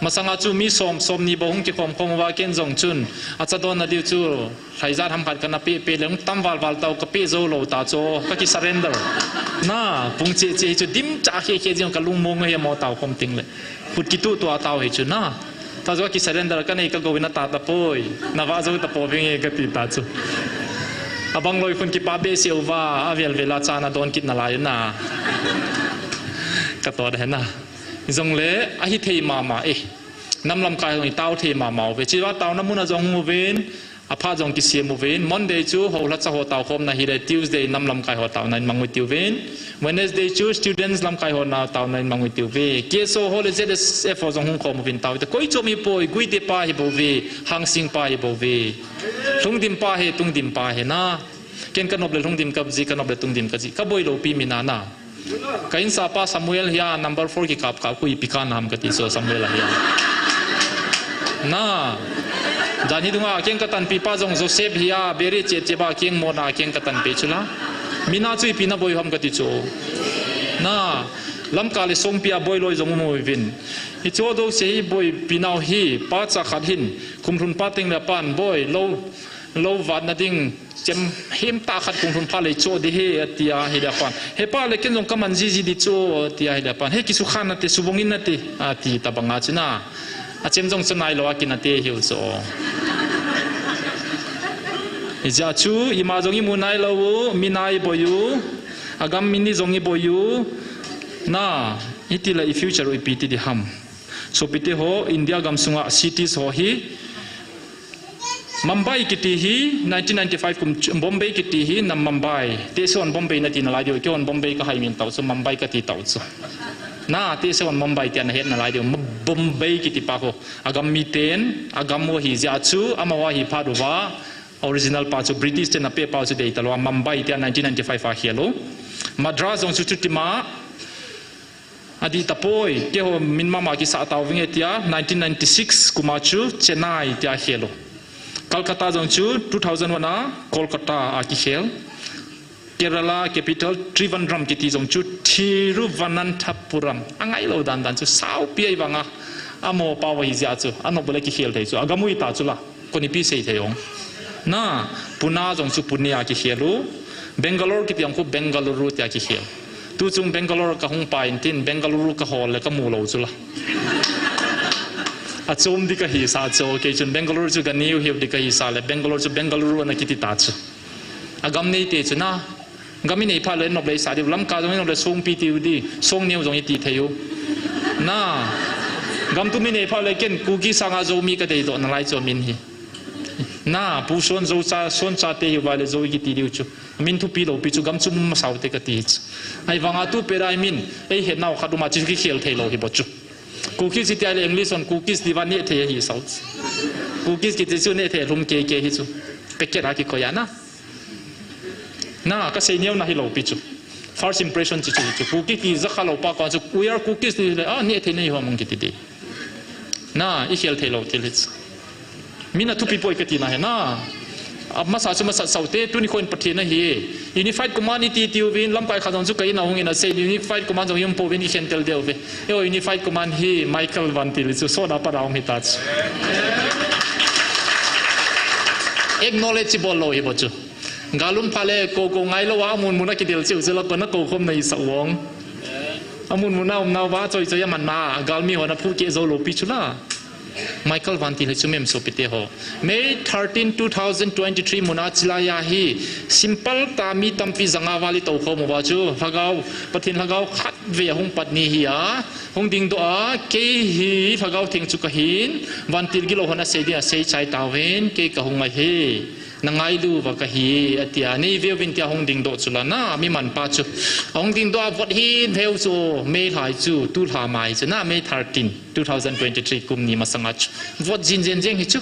Masanga chu mi som, som ni bo hung kikhom khom uva ken jong chun. A cha don na diu chu, lhaijat ham khat kana pe, pe leng tam val val tau ka pe zo lo ta chu, ka ki surrender. Na, pung che che hi chu dim cha khe khe jing ka lung mong he mo tau khom ting le. Khut kitu tua tau hi chu na. Ta chu ka ki surrender ka nei ka go in a ta ta poi. Na va zo ta po ving e ka ti ta chu. A bang loi khun kipa be se uva, a vel vel a cha na don kit na lai na. Ka to da he na. Jong le, a hi thei mama e. Nam lamkai hung i tau thei mama uve. Chiva tau na mun a jong hung uvin, a pha jong kisem uvin. Monday chu ho la cha ho tau khom na hi le, Tuesday nam lamkai ho tau na in mang u tiu vin. Wednesday chu students lamkai ho na tau na in mang u tiu ve. K S O ho le Z S F ho jong hung khom uvin tau te. Koi chom hi poi, Guite pa hi bo ve, Hangsing pa hi bo ve. Lhungdim pa he, Tungdim pa he na. Ken ka nop le Lhungdim ka ji, ka nop le Tungdim ka ji. Ka boi lo pi mi na na. Ka insa pa Samuel hia number four ki kap kap khu ipi ka nam ka ti so Samuel a hia. Na. Dan hi dunga keng ka tanpi pa jong Joseph hia beri che che ba keng mo na keng ka tanpi chula. Mina chu ipi na boi ham ka ti chu. Na. Lamka le songpi a boi loi jong mu vin. Hi chu do se hi boi pi nau hi pa cha khat hin. Kum lhun pa teng le pan boi lo, lo vat na ding. Chem him ta khat kum lhun pha lei cho di he, a ti a hi le pan. He pa le ken jong ka man ji ji di cho, a ti a hi le pan. He kisu khan na te, su bong in na te, a ti ta bang a china. A chem jong cho nai lo a kin a te hiu cho. Hi ja chu, i ma jong i mu nai lo u, mi nai boi u, a gam mi ni jong i boi u. Na, i ti la i future u i pi ti di ham. So pi te ho, India gam sunga cities ho hi, Mumbai kiti hi nineteen ninety-five kum chu, Bombay kiti hi nam Mumbai. Te se on Bombay na ti na lai diu, ke on Bombay ka hai min tau chu, Mumbai ka ti tau chu. Na, te se on Mumbai ti na het na lai diu, Bombay kiti pa ko. Agam mi ten, agam mo hi ja chu, ama wa hi pha du wa, original pa chu, British te na pe pa chu dei ta lo, Mumbai ti nineteen ninety-five a hi lo. Madras jong chu chu ti ma, Adi tapoi, keho min mama kisa tau vinge tia, nineteen ninety-six kuma chu Chennai tia khelo. Calcutta jong chu two thousand one a Kolkata a kikhel. Kerala capital Trivandrum kiti jong chu Thiruvananthapuram. Angai lo dan dan chu sau pi ai vanga. Amo pau hi ja chu. Ano bole kikhel thei chu. Agamui ta chu la. Koni pi sei thei ong. Na, Pune jong chu Pune a kikhel u. Bangalore kiti ang khu Bengaluru tia kikhel. Tu chung Bangalore ka hung pa in tin Bengaluru ka hol le ka mu lo chu la. A chom di ka hi sa chu, kei chun Bangalore chu ka niu hiu di ka hi sa le Bangalore chu Bengaluru na kiti ta chu. Agam nei te chu na. Gam i nei pha le nop le sa di lam ka jong i nop le song pi ti u di, song neu jong i ti thei u. Na. Gam tu mi nei pha le ken Kuki sanga Zomi ka dei do na lai chu min hi. Na, pu son zo cha, son cha te hi va le zo i ki ti diu chu. Min thupi lo pi chu gam chu masau te ka ti chu. Ai vanga tu pe rai min, ei he nau khat uma chu kikhel thei lo hi bo chu. Kukis ti ai le English on Kukis ti va ne thei hi sau. Kukis kiti chu ne thei lum ke ke hi chu. Packet a kikoi a na. Na, ka sei neo na hi lo pi chu. First impression chu chu chu. Kukis ti za kha lo pa kon chu. We are Kukis ti le, ah, ne thei nei ho mong kiti di. Na, i khel thei lo thil hi chu. Min a thupi poi ka ti na he na. A masa chu masa sau te, tuni khoin Pathen a hi. Unified Command i ti ti u vin, lamkai kha jong chu ka in a hung in a sei, Unified Command jong i um po vin i khen tel deu ve. Eo Unified Command hi Michael Van Til chu so da pa da hung hi ta chu. Acknowledge bol lo hi bo chu. Galum pha le ko ko ngai lo a mun mun a kidel cheu chu la ko na ko khom na i sa wong. A mun mun a um na va choi choi a man na, gal mi ho na phu ke zo lo pi chu la. Michael Van Til hi chu mem so pi te ho. May thirteen, two thousand twenty-three mun a chilai a hi simple ta mi tampi zanga vali to khom u va chu. Lhagao, Pathen lhagao khat ve a hung pat ni hi a. Hung ding do a, kei hi lhagao theng chu ka hin. Van Til gilo hon a sei dia sei chai ta ven, kei ka hung a hi. Na ngailu va ka hi, a tia, nei veu vin tia hung ding do chu la na, mi man pa chu. A hung ding do a vot hin veu chu, May lhai chu, tu lha mai chu na, May thirteen, two thousand twenty-three kum ni masanga chu. Vot jin jen jeng hi chu.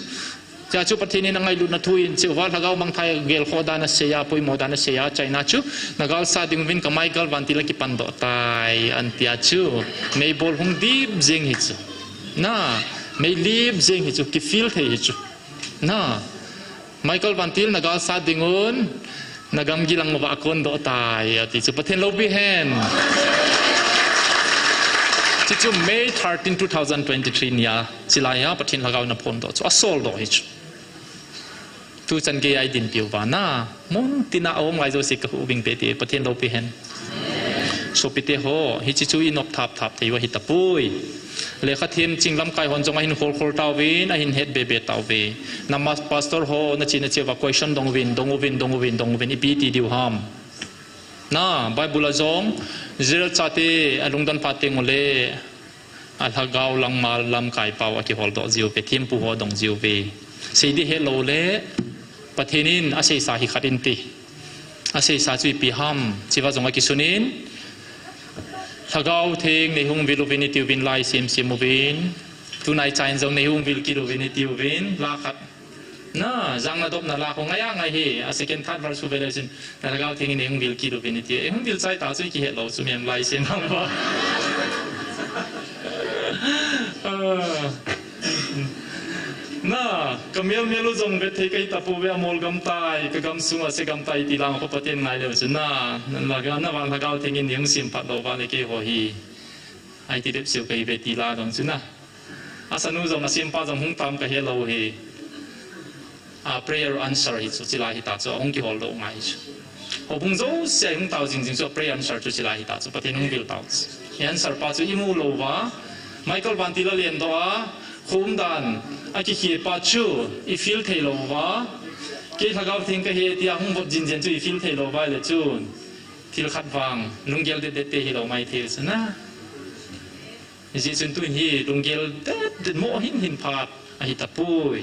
Tia chu Pathen in angailutna thu in cheuva lhagao mangthai gelkhoh dan asei a, poimo dan asei a, achaina chu, na galsat ding uvin ka Michael vantil akipan doh tai, ahin tia chu, meibol hung dip jeng hi chu. Na, meilip jeng hi chu, kifeel thei hi chu. Na, Michael vantil na galsat ding un, na gamgi lang uva akon doh tai, ati chu Pathen loupi hen. Chu chu May thirteen, two thousand twenty-three nia, chilai a Pathen lhagao in aphon doh chu, asol doh hi chu. Tuchan gei a idinpi uva na, mun tina aum ngai jouse kahuhbing peh ti, Pathen loupi hen. Sopite ho, hiche chu inop thap thap thei u ahi tapoi. Lekha them ching lamkai hon jong ahin khol khol tauvin, ahin het be be tauve. Na ma-, pastor ho, na chi na cheuva question dong uvin, dong uvin, dong uvin, dong uvin, ipi ti diu ham. Na, Bible a jong, Israel chate, alungdon phat teng ule, alhagao langma lamkai pau akihol doh jiu ve, thempu ho adong jiu ve. Sei ding helou le, Pathen in aseisa hi khat inte. Aseisa chu ipi ham, chiva jong akisun in, Lhagao Theng nei hung vil uvin iti uvin, lai sim sim uvin. Tunai chan jong nei hung vil kit uvin iti uvin, la khat. Na, jang na dopna la khu ngai a ngai hi, a second, third verse khu ve le chun, na Lhagao Theng in nei hung vil kit uvin iti. Ei hung vil chai ta chu ikihet lou chu mem lai sim ham ba. Ah. Na, ka mel mel u jong vet thei kahi tapouve, amol gam tai, ka gamsung a se gam tai ti lang khu Pathen ngai leu chu na, na Lhagao, na vang Lhagao Theng in nei hung sim phat lou va le keiho hi. Ai ti dep siu kahi ve ti la dong chu na. Asanu jong, asempa jong hung tam kahe lou hi. A prayer answer hi chu, chilai hita chu, ahung kihol doh ngai chu. Houbung jouse a hung tao jing jing chu, a prayer answer chu, chilai hita chu, Pathen hung vil tao chu. Hi answer pa chu imu lou va, Michael vantil alen doh a, khum dan, akikhe pa chu, i feel thei lou va, kei Lhagao Theng kahi tia hung vot jin jin chu, i feel thei lou va le chun. Thil khat vang, lunggel det det te hilou mai thei chu na. Hijeh chun tun hi lunggel det det mo hin hin phat ahi tapoi.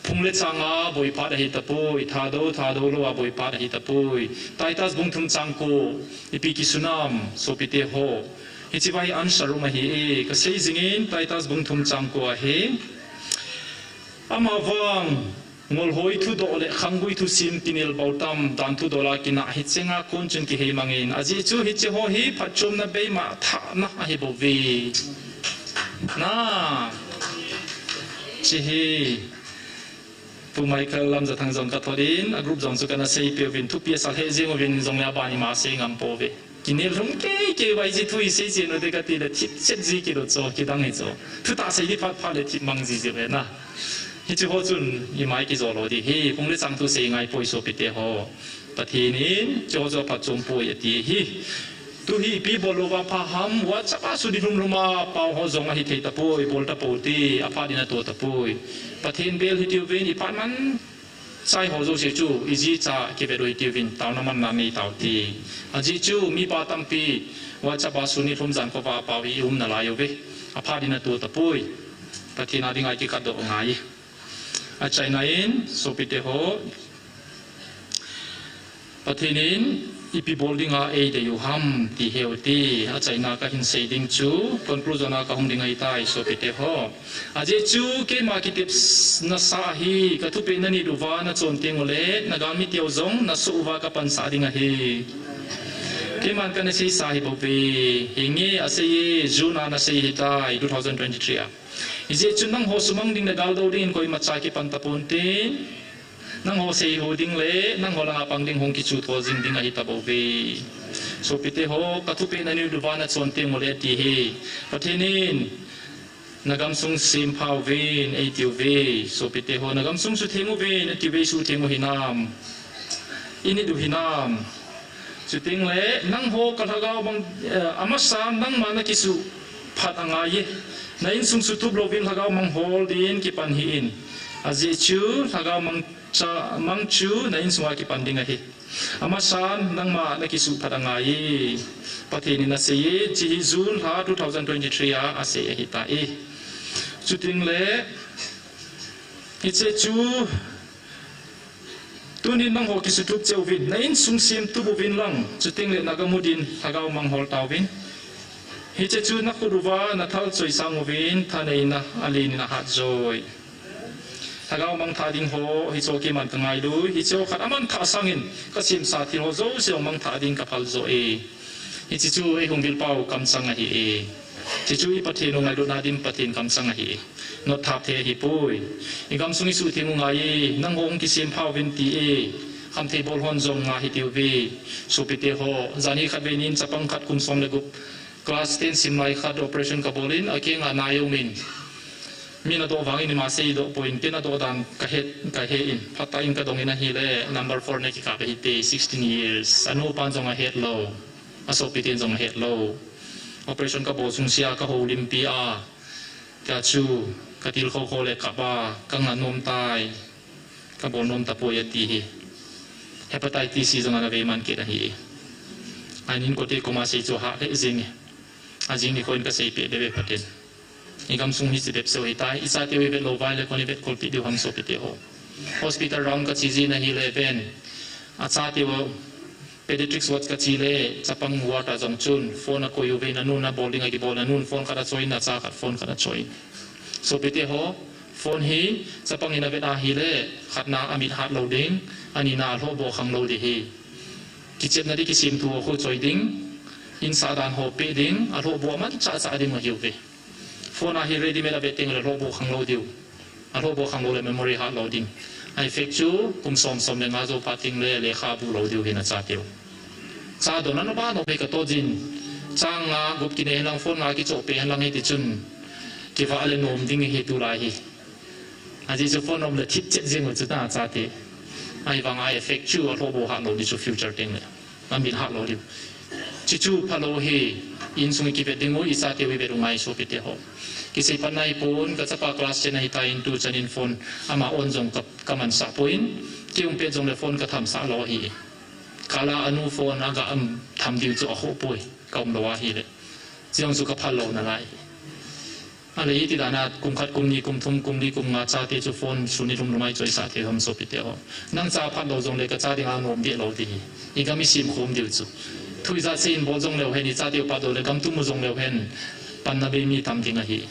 Phung le chang a boi phat ahi tapoi. Thadou, thadou lou a boi phat ahi tapoi. Titus bung thum chang ko, ipi kisun am, sopite ho. Hiche va hi answer um ahi e, kasei jing in Titus bung thum chang ko ahi. Ama vang, Ngolhoi thudoh le khanggui thusim kinel bou tam, dan thudoh la kinah hi chenga kon chun kihei mangin. Ajeh chu hiche ho hi phatchomna beima thahna ahi bouve. Na. Hiche hi. Pu Michael Lamjathang jong kathot in, a group jong chu kana seipeh uvin, thupi asal heh jeng uvin, jongle aban ima sei ngam pouve. Kinel lhum kei kei uva hiche thu isei chen u te kati le thip chet ji kit u chu, kidang hi chu. Thutah sei di phat phat le thip mang ji ji uve na. Hiche ho chun imai kijo lou di hi, phung le chang thu sei ngai poi sopite ho. Pathen in, hiche ho chu aphatchom poi ati hi. Tu hi ipi bol louva pha ham, WhatsApp a sudi lhum lhum a pao ho jong ahi thei tapoi, bol tapou te, aphat in ato tapoi. Pathen bel hitiuvin, iphat man chai ho jouse chu, iji cha kivet u hitiuvin, taona manna nei tau te. Ajeh chu, mipa tampi, WhatsApp a suni lhum jan khovah a pao hi i um nalai uve. Aphat in ato tapoi. Pathen a dinga i kikatdoh ngai. Achaina in, sopite ho, Pathen in, ipi bol dinga eidei u ham, ti heu te. Achaina kahin sei ding chu, conclusion a kahung ding ahitai, sopite ho. Ajeh chu, keima kitepna sa hi, kathupeh nanit uva nachon teng ule, nagalmi teu jong, nasoh uva kapansah ding ahi. Keiman kana seisa hi bouve, hinge asei e, June a nasei hitai, two thousand twenty-three a. Hijeh chun nangho sumang ding le galdou dingin koimacha kipan taponte. Nangho seiho ding le nangho langa pang ding hung kichuh thou jing ding ahi tabouve. Sopite ho, kathupeh nanit uva nachon teng ule ti hi. Pathen in nagamsung sempha uvin eitiuve. Sopite ho, nagamsung sutheng uvin atiuve, sutheng u hinam. Init u hinam. Chuteng le, nangho ka lhagao mang, eh, amasan nangma nakisuh phat angai e. Na insung sutup louvin lhagao manghol din kipan hih in. Ajeh chu lhagao mangcha, mang chu na insunga kipan ding ahi. Amasan nangma nakisuh phat angai e. Pathen in asei e, hiche hi June lha two thousand twenty-three a asei ahitai. Chuteng le, hiche chu Tunin nangho kisutup cheh uvin, na insung semtup uvin lang, chuteng le nagam u din lhagao manghol tauvin. Hiche chu nakhut uva nathal choisang uvin, thaneina alen in ahat joi. Lhagao mangthah ding ho, hiche ho keiman ka ngailu, hiche ho khat amanthah sangin, ka semsa thil ho jouse ho mangthah ding ka phal jo e. Hiche chu eihung bilpau kamchang ahi e. Hiche chu i Pathen u ngailutna ding Pathen kamchang ahi e. Notthap thei ahipoi. I gamsung i suhtheng u ngai e, nangho hung kisempha uvin ti e. Khamthei bol hon jong nga hitiuve. Sopite ho, janhi khatvei nin chapang khat kum som le gup, class ten simlai khat operation kabol in, akeng a nai aumin. Min adoh vangin ima seidoh poi, tin adoh dan kahet, kahe in. Phatah in kadong in ahile, number four na kikap ahite, sixteen years. Anupan jong ahet lou. Asopiten jong ahet lou. Operation kabol sungse a kahoulimpi a. Tia chu, katilkhou khou le kap a, kanga nom tai. Kabol nom tapoi ati hi. Hepatitis C jong ana vei man kit ahi. Ahin inkote koma sei chu hah lheh jeng e. Ajing nikho in kaseipeh bebe phaten. I gamsung hi chibep seh u hitai, i chateu i vet lou vai le koin i vetkol peh diu ham sopite ho. Hospital round kache jin ahile ven. Achateu pediatrics ward kache le, chapang ward a jong chun, phone akoi uve, nanun abol ding akibol, nanun phone khat achoiyin, acha khat phone khat achoiyin. Sopite ho, phone hi, chapang in avet ahile, khatna amit hat lou ding, anina alhohboh khang lou ding hi. Kichepna ding kisemthu ho khu choi ding, insah dan ho peh ding, alhohboh amanchah chah ding ahiuve. Phone a hi ready made a vet teng le alhohboh khang lou diu. Alhohboh khang lou le memory hat lou ding. A effect chu kum som som le nga jou phat teng le lekha bu lou diu hin achateu. Cha donna nop a nop hi katoh jin. Cha nga gup kinei henlang phone nga kichoh peh henlang hiti chun. Kivah le nom ding hi tulai hi. Ajeh chu phone um le thipchet jeng u chu ta chate. Ahivang a effect chu alhohboh hat lou ding chu future teng le. Amit hat lou diu. Hichu phalou hi, insung i kivet ding u, i chateu i vet u ngai sopite ho. Kisei pan nai pon, kachapa class ten ahitan tuchan in phone, ama on jong ka, kamansah poi, kei hung pet jong le phone kathamsah lou ahi. Kala anu phone aga am tham diu chu akhoh poi, kaum lou ahile. Chujong chu kaphal lou nalai. Ahile iti dan a kum khat, kum ni, kum thum, kum li, kum nga chate chu phone sun ni lhum lhum a i choisah thei ham sopite ho. Nang cha phat lou jong le kacha dinga nom deh lou ding hi. I gam i semkhom diu chu. Thu ijat sei in bol jong leu hen, i chateu phat lou le gam tum u jong leu hen. Panna bei mi tam ding ahi.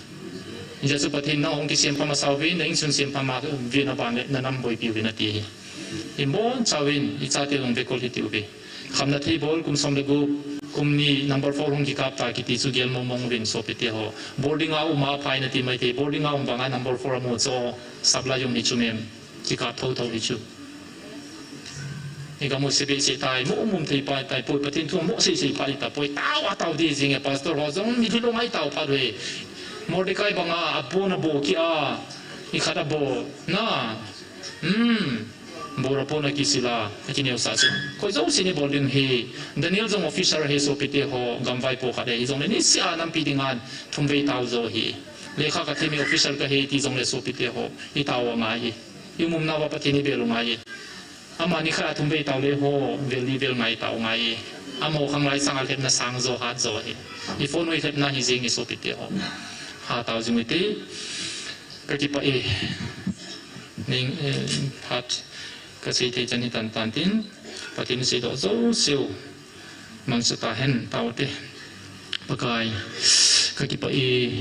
Hijeh chun Pathen in nang hung kisempha masa uvin, na insung sempha ma uvin aban le na nam boipi uvin ati hi. Ibonchauvin, i chateu jong vekol hiti uve. Khamna thei bol kum som le gup, kum ni number four hung kikap ta kiti chu gel mong mong uvin sopite ho. Boarding a um a phai nati maithei, boarding a um vanga number four amu chu, sap lai um hi chu mem, kikap thotho hi chu. I gam u sei be sei tai, mo mum thei pai tai poi, Pathen thu mo sei sei pai ta poi, tao a tao di jing e, pastor ho jong mi thu lo ngai tao phat ve. Mordecai banga, abon abo ki a, i khat abo, na, Hmm. Bora pon akisila, akineosah chu. Koi jouse ni bol ding hi. Daniel jong officer hi sopite ho, gamvaipo khat hi jongle niseh a nampi dinga thumvei tao jo hi. Lekha kathem e, officer kahi ti jongle sopite ho, i tao angai hi. I umna uva Pathen i bel u ngai hi. Amani khat a thumvei tao le ho, vel ni vel ngai tao ngai hi. Amaho khanglai sanga lhepna sang jo hat jo hi. I phone u i lhepna hi jing hi sopite ho. Ha tao jing u hite. Kakipah e, ning, eh, phat kasei thei chan hi tan tan tin, Pathen in seidoh jouseu mangcha tahen, tao te. Pakai, kakipah e.